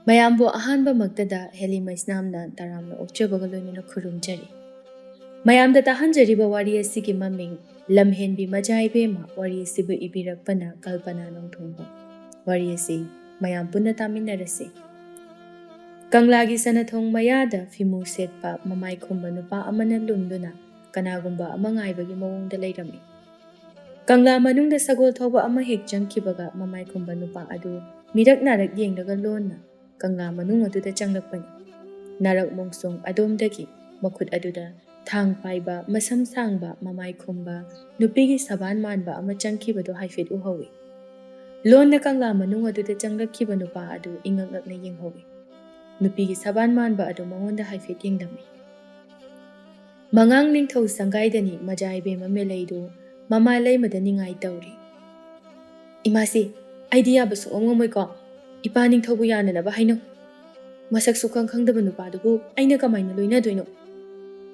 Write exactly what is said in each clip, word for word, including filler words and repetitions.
ꯃꯌꯥꯝꯕꯨ ꯑꯍꯥꯟꯕꯃꯛꯇꯗ ꯍꯦꯂꯤ ꯃꯩꯁꯅꯥꯝꯅ ꯇꯔꯥꯝꯅ ꯑꯣꯛꯆꯕꯒ ꯂꯣꯏꯅꯅ ꯈꯨꯔꯨꯝꯖꯔꯤ꯫ ꯃꯌꯥꯝꯗ ꯇꯥꯍꯟꯖꯔꯤꯕ ꯋꯥꯔꯤ ꯑꯁꯤꯒꯤ ꯃꯃꯤꯡ ꯂꯝꯍꯦꯟꯕꯤ ꯃꯖꯥ ꯏꯕꯦꯝꯃ꯫ ꯋꯥꯔꯤ ꯑꯁꯤꯕꯨ ꯏꯕꯤꯔꯛꯄꯅ ꯀꯜꯄꯅꯥ ꯅꯣꯡꯊꯣꯡꯕ꯫ ꯋꯥꯔꯤ ꯑꯁꯤ ꯃꯌꯥꯝ ꯄꯨꯟꯅ ꯇꯥꯃꯤꯟꯅꯔꯁꯤ꯫ ꯀꯪꯂꯥꯒꯤ ꯁꯅꯥꯊꯣꯡ ꯃꯌꯥꯗ ꯐꯤꯃꯨ ꯁꯦꯠꯄ ꯃꯃꯥꯏ ꯈꯨꯝꯕ ꯅꯨꯄꯥ ꯑꯃꯅ ꯂꯨꯝꯗꯨꯅ ꯀꯅꯥꯒꯨꯝꯕ ꯑꯃ ꯉꯥꯏꯕꯒꯤ ꯃꯑꯣꯡꯗ ꯂꯩꯔꯝꯃꯤ꯫ ꯀꯪꯂꯥ ꯃꯅꯨꯡꯗ ꯁꯒꯣꯜ ꯊꯧꯕ ꯑꯃ ꯍꯦꯛ ꯆꯪꯈꯤꯕꯒ ꯃꯃꯥꯏ ꯈꯨꯝꯕ ꯅꯨꯄꯥ ꯑꯗꯨ ꯃꯤꯔꯛ ꯅꯥꯔꯛ ꯌꯦꯡꯂꯒ ꯂꯣꯟꯅ ꯀꯪꯂꯥ ꯃꯅꯨꯡ ꯑꯗꯨꯗ ꯆꯪꯂꯛꯄꯅꯤ꯫ ꯅꯥꯔꯛ ꯃꯣꯡꯁꯣꯡ ꯑꯗꯣꯝꯗꯒꯤ ꯃꯈꯨꯠ ꯑꯗꯨꯗ ꯊꯥꯡ ꯄꯥꯏꯕ, ꯃꯁꯝ ꯁꯥꯡꯕ, ꯃꯃꯥꯏ ꯈꯨꯝꯕ, ꯅꯨꯄꯤꯒꯤ ꯁꯕꯥꯟ ꯃꯥꯟꯕ ꯑꯃ ꯆꯪꯈꯤꯕꯗꯨ ꯍꯥꯏꯐꯦꯠ ꯎꯍꯧꯏ꯫ ꯂꯣꯟꯅ ꯀꯪꯂꯥ ꯃꯅꯨꯡ ꯑꯗꯨꯗ ꯆꯪꯂꯛꯈꯤꯕ ꯅꯨꯄꯥ ꯑꯗꯨ ꯏꯉꯛ ꯉꯛꯅ ꯌꯦꯡꯍꯧꯏ꯫ ꯅꯨꯄꯤꯒꯤ ꯁꯕꯥꯟ ꯃꯥꯟꯕ ꯑꯗꯨ ꯃꯉꯣꯟꯗ ꯍꯥꯏꯐꯦꯠ ꯌꯦꯡꯂꯝꯃꯤ꯫ "ꯃꯉꯥꯡ ꯅꯤꯡꯊꯧ ꯁꯪꯒꯥꯏꯗꯅꯤ ꯃꯖꯥ ꯏꯕꯦꯝꯃ ꯃꯦꯂꯩꯗꯨ ꯃꯃꯥ ꯂꯩꯃꯗ ꯅꯤꯡꯉꯥꯏ ꯇꯧꯔꯤ꯫" "ꯏꯃꯥꯁꯤ, ꯑꯩꯗꯤ ꯌꯥꯕ ꯁꯨꯡꯉꯝ ꯉꯝꯃꯣꯏꯀꯣ꯫ ꯏꯄꯥ ꯅꯤꯡꯊꯧꯕꯨ ꯌꯥꯅꯅꯕ ꯍꯥꯏꯅꯧ꯫ ꯃꯁꯛ ꯁꯨꯈꯪ ꯈꯪꯗꯕ ꯅꯨꯄꯥꯗꯨꯕꯨ ꯑꯩꯅ ꯀꯃꯥꯏꯅ ꯂꯣꯏꯅꯗꯣꯏꯅꯣ?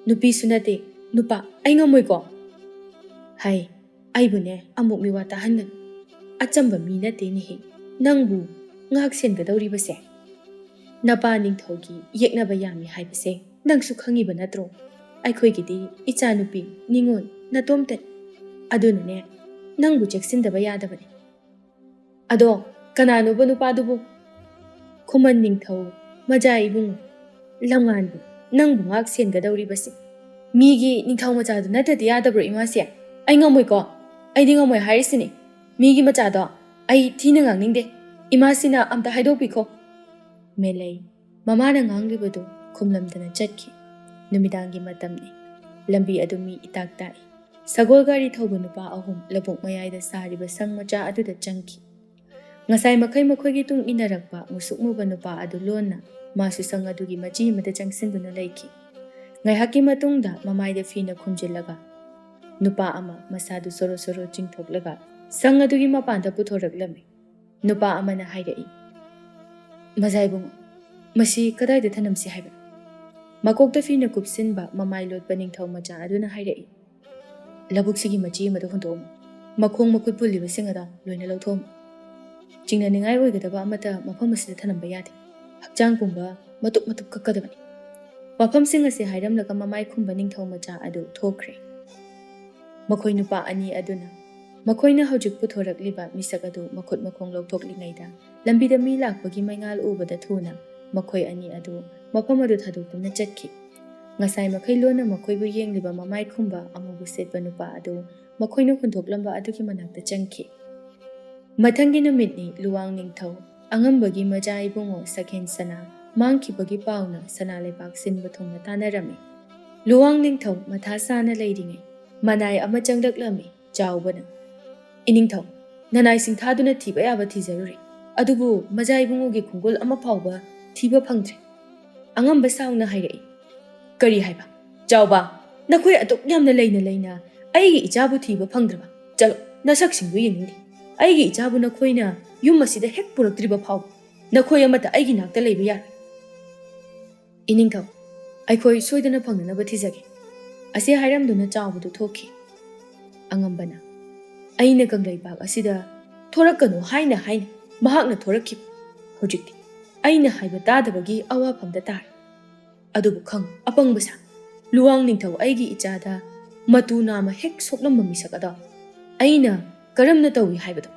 ꯅꯨꯄꯤꯁꯨ ꯅꯠꯇꯦ, ꯅꯨꯄꯥ, ꯑꯩ ꯉꯝꯃꯣꯏꯀꯣ꯫" "ꯍꯩ, ꯑꯩꯕꯨꯅꯦ ꯑꯃꯨꯛ ꯃꯤꯋꯥ ꯇꯥꯍꯟꯒꯅꯨ꯫ ꯑꯆꯝꯕ ꯃꯤ ꯅꯠꯇꯦꯅꯦꯍꯦ, ꯅꯪꯕꯨ ꯉꯥꯛ ꯁꯦꯟꯒꯗꯧꯔꯤꯕꯁꯦ꯫ ꯅꯄꯥ ꯅꯤꯡꯊꯧꯒꯤ ꯌꯦꯛꯅꯕ ꯌꯥꯝꯃꯤ ꯍꯥꯏꯕꯁꯦ ꯅꯪꯁꯨ ꯈꯪꯉꯤꯕ ꯅꯠꯇ꯭ꯔꯣ? ꯑꯩꯈꯣꯏꯒꯤꯗꯤ ꯏꯆꯥꯅꯨꯄꯤ, ꯅꯤꯉꯣꯜ, ꯅꯇꯣꯝꯇꯅꯤ꯫ ꯑꯗꯨꯅꯅꯦ, ꯅꯪꯕꯨ ꯆꯦꯛꯁꯤꯟꯗꯕ ꯌꯥꯗꯕꯅꯤ꯫" "ꯑꯗꯣ ꯀꯅꯥꯅꯣꯕ ꯅꯨꯄꯥꯗꯨꯕꯨ?" "ꯈꯨꯃꯟ ꯅꯤꯡꯊꯧ ꯃꯖꯥ ꯏꯕꯨꯡꯉꯣ, ꯂꯝꯉꯥꯟꯕ, ꯅꯪꯕꯨ ꯉꯥꯛ ꯁꯦꯟꯒꯗꯧꯔꯤꯕꯁꯦ꯫ ꯃꯤꯒꯤ ꯅꯤꯡꯊꯧ ꯃꯆꯥꯗꯨ ꯅꯠꯇ꯭ꯔꯗꯤ ꯌꯥꯗꯕ꯭ꯔꯣ ꯏꯃꯥꯁꯦ? ꯑꯩ ꯉꯝꯃꯣꯏꯀꯣ, ꯑꯩꯗꯤ ꯉꯝꯃꯣꯏ ꯍꯥꯏꯔꯤꯁꯤꯅꯤ꯫ ꯃꯤꯒꯤ ꯃꯆꯥꯗꯣ ꯑꯩ ꯊꯤꯅ ꯉꯥꯡꯅꯤꯡꯗꯦ꯫ ꯏꯃꯥꯁꯤꯅ ꯑꯝꯇ ꯍꯥꯏꯗꯣꯛꯄꯤꯈꯣ꯫" ꯃꯦꯂꯩ ꯃꯃꯥꯅ ꯉꯥꯡꯂꯤꯕꯗꯨ ꯈꯨꯝꯂꯝꯗꯅ ꯆꯠꯈꯤ꯫ ꯅꯨꯃꯤꯗꯥꯡꯒꯤ ꯃꯇꯝꯅꯤ꯫ ꯂꯝꯕꯤ ꯑꯗꯨ ꯃꯤ ꯏꯇꯥꯛ ꯇꯥꯛꯏ꯫ ꯁꯒꯣꯜ ꯒꯥꯔꯤ ꯊꯧꯕ ꯅꯨꯄꯥ ꯑꯍꯨꯝ ꯂꯧꯕꯨꯛ ꯃꯌꯥꯏꯗ ꯁꯥꯔꯤꯕ ꯁꯪ ꯃꯆꯥ ꯑꯗꯨꯗ ꯆꯪꯈꯤ꯫ ꯉꯁꯥꯏ ꯃꯈꯩ ꯃꯈꯣꯏꯒꯤ ꯇꯨꯡ ꯏꯟꯅꯔꯛꯄ ꯃꯨꯁꯨꯛ ꯃꯨꯕ ꯅꯨꯄꯥ ꯑꯗꯨ ꯂꯣꯟꯅ ꯃꯥꯁꯨ ꯁꯪ ꯑꯗꯨꯒꯤ ꯃꯆꯤ ꯑꯃꯗ ꯆꯪꯁꯤꯟꯗꯨꯅ ꯂꯩꯈꯤ꯫ ꯉꯥꯏꯍꯥꯛꯀꯤ ꯃꯇꯨꯡꯗ ꯃꯃꯥꯏꯗ ꯐꯤꯅ ꯈꯨꯝꯖꯤꯜꯂꯒ ꯅꯨꯄꯥ ꯑꯃ ꯃꯁꯥꯗꯨ ꯁꯣꯔꯣ ꯁꯣꯔꯣ ꯆꯤꯡꯊꯣꯛꯂꯒ ꯁꯪ ꯑꯗꯨꯒꯤ ꯃꯄꯥꯟꯗ ꯄꯨꯊꯣꯔꯛꯂꯝꯃꯤ꯫ ꯅꯨꯄꯥ ꯑꯃꯅ ꯍꯥꯏꯔꯛꯏ, "ꯃꯖꯥ ꯏꯕꯨꯡꯉꯣ, ꯃꯁꯤ ꯀꯗꯥꯏꯗ ꯊꯅꯝꯁꯤ ꯍꯥꯏꯕꯅꯣ?" ꯃꯀꯣꯛꯇ ꯐꯤꯅ ꯀꯨꯞꯁꯤꯟꯕ ꯃꯃꯥꯏ ꯂꯣꯠꯄ ꯅꯤꯡꯊꯧ ꯃꯆꯥ ꯑꯗꯨꯅ ꯍꯥꯏꯔꯛꯏ, "ꯂꯧꯕꯨꯛꯁꯤꯒꯤ ꯃꯆꯤ ꯑꯃꯗ ꯍꯨꯟꯗꯣꯛꯑꯝꯃꯨ꯫ ꯃꯈꯣꯡ ꯃꯈꯨꯠ ꯄꯨꯜꯂꯤꯕꯁꯤꯡ ꯑꯗꯣ ꯂꯣꯏꯅ ꯂꯧꯊꯣꯛꯑꯝꯃꯨ꯫ ꯆꯤꯡꯅꯅꯤꯡꯉꯥꯏ ꯑꯣꯏꯒꯗꯕ ꯑꯃꯠꯇ ꯃꯐꯝ ꯑꯁꯤꯗ ꯊꯅꯝꯕ ꯌꯥꯗꯦ꯫" ꯍꯛꯆꯥꯡ ꯄꯨꯝꯕ ꯃꯇꯨꯞ ꯃꯇꯨꯞ ꯀꯛꯀꯗꯕꯅꯤ꯫ ꯋꯥꯐꯝꯁꯤꯡ ꯑꯁꯤ ꯍꯥꯏꯔꯝꯂꯒ ꯃꯃꯥꯏ ꯈꯨꯝꯕ ꯅꯤꯡꯊꯧ ꯃꯆꯥ ꯑꯗꯨ ꯊꯣꯛꯈ꯭ꯔꯦ꯫ ꯃꯈꯣꯏ ꯅꯨꯄꯥ ꯑꯅꯤ ꯑꯗꯨꯅ ꯃꯈꯣꯏꯅ ꯍꯧꯖꯤꯛ ꯄꯨꯊꯣꯔꯛꯂꯤꯕ ꯃꯤꯁꯛ ꯑꯗꯨ ꯃꯈꯨꯠ ꯃꯈꯣꯡ ꯂꯧꯊꯣꯛꯂꯤꯉꯩꯗ, ꯂꯝꯕꯤꯗ ꯃꯤ ꯂꯥꯛꯄꯒꯤ ꯃꯩꯉꯥꯜ ꯎꯕꯗ ꯊꯨꯅ ꯃꯈꯣꯏ ꯑꯅꯤ ꯑꯗꯨ ꯃꯐꯝ ꯑꯗꯨ ꯊꯥꯗꯣꯛꯇꯨꯅ ꯆꯠꯈꯤ꯫ ꯉꯁꯥꯏ ꯃꯈꯩ ꯂꯣꯟꯅ ꯃꯈꯣꯏꯕꯨ ꯌꯦꯡꯂꯤꯕ ꯃꯃꯥꯏ ꯈꯨꯝꯕ ꯑꯃꯨꯕ ꯁꯦꯠꯄ ꯅꯨꯄꯥ ꯑꯗꯨ ꯃꯈꯣꯏꯅ ꯍꯨꯟꯗꯣꯛꯂꯝꯕ ꯑꯗꯨꯒꯤ ꯃꯅꯥꯛꯇ ꯆꯪꯈꯤ꯫ ꯃꯊꯪꯒꯤ ꯅꯨꯃꯤꯠꯅꯤ꯫ ꯂꯨꯋꯥꯡ ꯅꯤꯡꯊꯧ ꯑꯉꯝꯕꯒꯤ ꯃꯆꯥ ꯏꯕꯨꯡꯉꯣ ꯁꯛꯍꯦꯟ ꯁꯅꯥ ꯃꯥꯡꯈꯤꯕꯒꯤ ꯄꯥꯎꯅ ꯁꯅꯥ ꯂꯩꯕꯥꯛ ꯁꯤꯟꯕ ꯊꯨꯡꯅ ꯇꯥꯟꯅꯔꯝꯃꯤ꯫ ꯂꯨꯋꯥꯡ ꯅꯤꯡꯊꯧ ꯃꯊꯥ ꯁꯥꯅ ꯂꯩꯔꯤꯉꯩ, ꯃꯅꯥꯏ ꯑꯃ ꯆꯪꯂꯛꯂꯝꯃꯤ꯫ ꯆꯥꯎꯕꯅ, "ꯏꯅꯤꯡꯊꯧ, ꯅꯅꯥꯏꯁꯤꯡ ꯊꯥꯗꯨꯅ ꯊꯤꯕ ꯌꯥꯕ ꯊꯤꯖꯔꯨꯔꯦ, ꯑꯗꯨꯕꯨ ꯃꯆꯥ ꯏꯕꯨꯡꯉꯣꯒꯤ ꯈꯣꯡꯒꯨꯜ ꯑꯃ ꯐꯥꯎꯕ ꯊꯤꯕ ꯐꯪꯗ꯭ꯔꯦ꯫" ꯑꯉꯝꯕ ꯁꯥꯎꯅ ꯍꯥꯏꯔꯛꯏ, "ꯀꯔꯤ ꯍꯥꯏꯕ? ꯆꯥꯎꯕ, ꯅꯈꯣꯏ ꯑꯗꯨꯛ ꯌꯥꯝꯅ ꯂꯩꯅ ꯂꯩꯅ ꯑꯩꯒꯤ ꯏꯆꯥꯕꯨ ꯊꯤꯕ ꯐꯪꯗ꯭ꯔꯕ? ꯆꯠꯂꯣ, ꯅꯁꯛꯁꯤꯡꯗꯨ ꯌꯦꯡꯅꯤꯡꯗꯦ꯫ ꯑꯩꯒꯤ ꯏꯆꯥꯕꯨ ꯅꯈꯣꯏꯅ ꯌꯨꯝ ꯑꯁꯤꯗ ꯍꯦꯛ ꯄꯨꯔꯛꯇ꯭ꯔꯤꯕ ꯐꯥꯎꯕ ꯅꯈꯣꯏ ꯑꯃꯠꯇ ꯑꯩꯒꯤ ꯅꯥꯛꯇ ꯂꯩꯕ ꯌꯥꯔꯣꯏ꯫" "ꯏꯅꯤꯡꯊꯧ, ꯑꯩꯈꯣꯏ ꯁꯣꯏꯗꯅ ꯐꯪꯅꯅꯕ ꯊꯤꯖꯒꯦ꯫" ꯑꯁꯤ ꯍꯥꯏꯔꯝꯗꯨꯅ ꯆꯥꯎꯕꯗꯨ ꯊꯣꯛꯈꯤ꯫ ꯑꯉꯝꯕꯅ, "ꯑꯩꯅ ꯀꯪꯂꯩꯄꯥꯛ ꯑꯁꯤꯗ ꯊꯣꯔꯛꯀꯅꯨ ꯍꯥꯏꯅ ꯍꯥꯏꯅ ꯃꯍꯥꯛꯅ ꯊꯣꯔꯛꯈꯤꯕ꯫ ꯍꯧꯖꯤꯛꯇꯤ ꯑꯩꯅ ꯍꯥꯏꯕ ꯇꯥꯗꯕꯒꯤ ꯑꯋꯥꯐꯝꯗ ꯇꯥꯔꯦ꯫ ꯑꯗꯨꯕꯨ ꯈꯪ, ꯑꯄꯪꯕ ꯁꯥ, ꯂꯨꯋꯥꯡ ꯅꯤꯡꯊꯧ ꯑꯩꯒꯤ ꯏꯆꯥꯗ ꯃꯇꯨ ꯅꯥꯝꯃ ꯍꯦꯛ ꯁꯣꯛꯂꯝꯕ ꯃꯤꯁꯛ ꯑꯗꯣ ꯑꯩꯅ ꯀꯔꯝꯅ ꯇꯧꯏ ꯍꯥꯏꯕꯗꯣ?"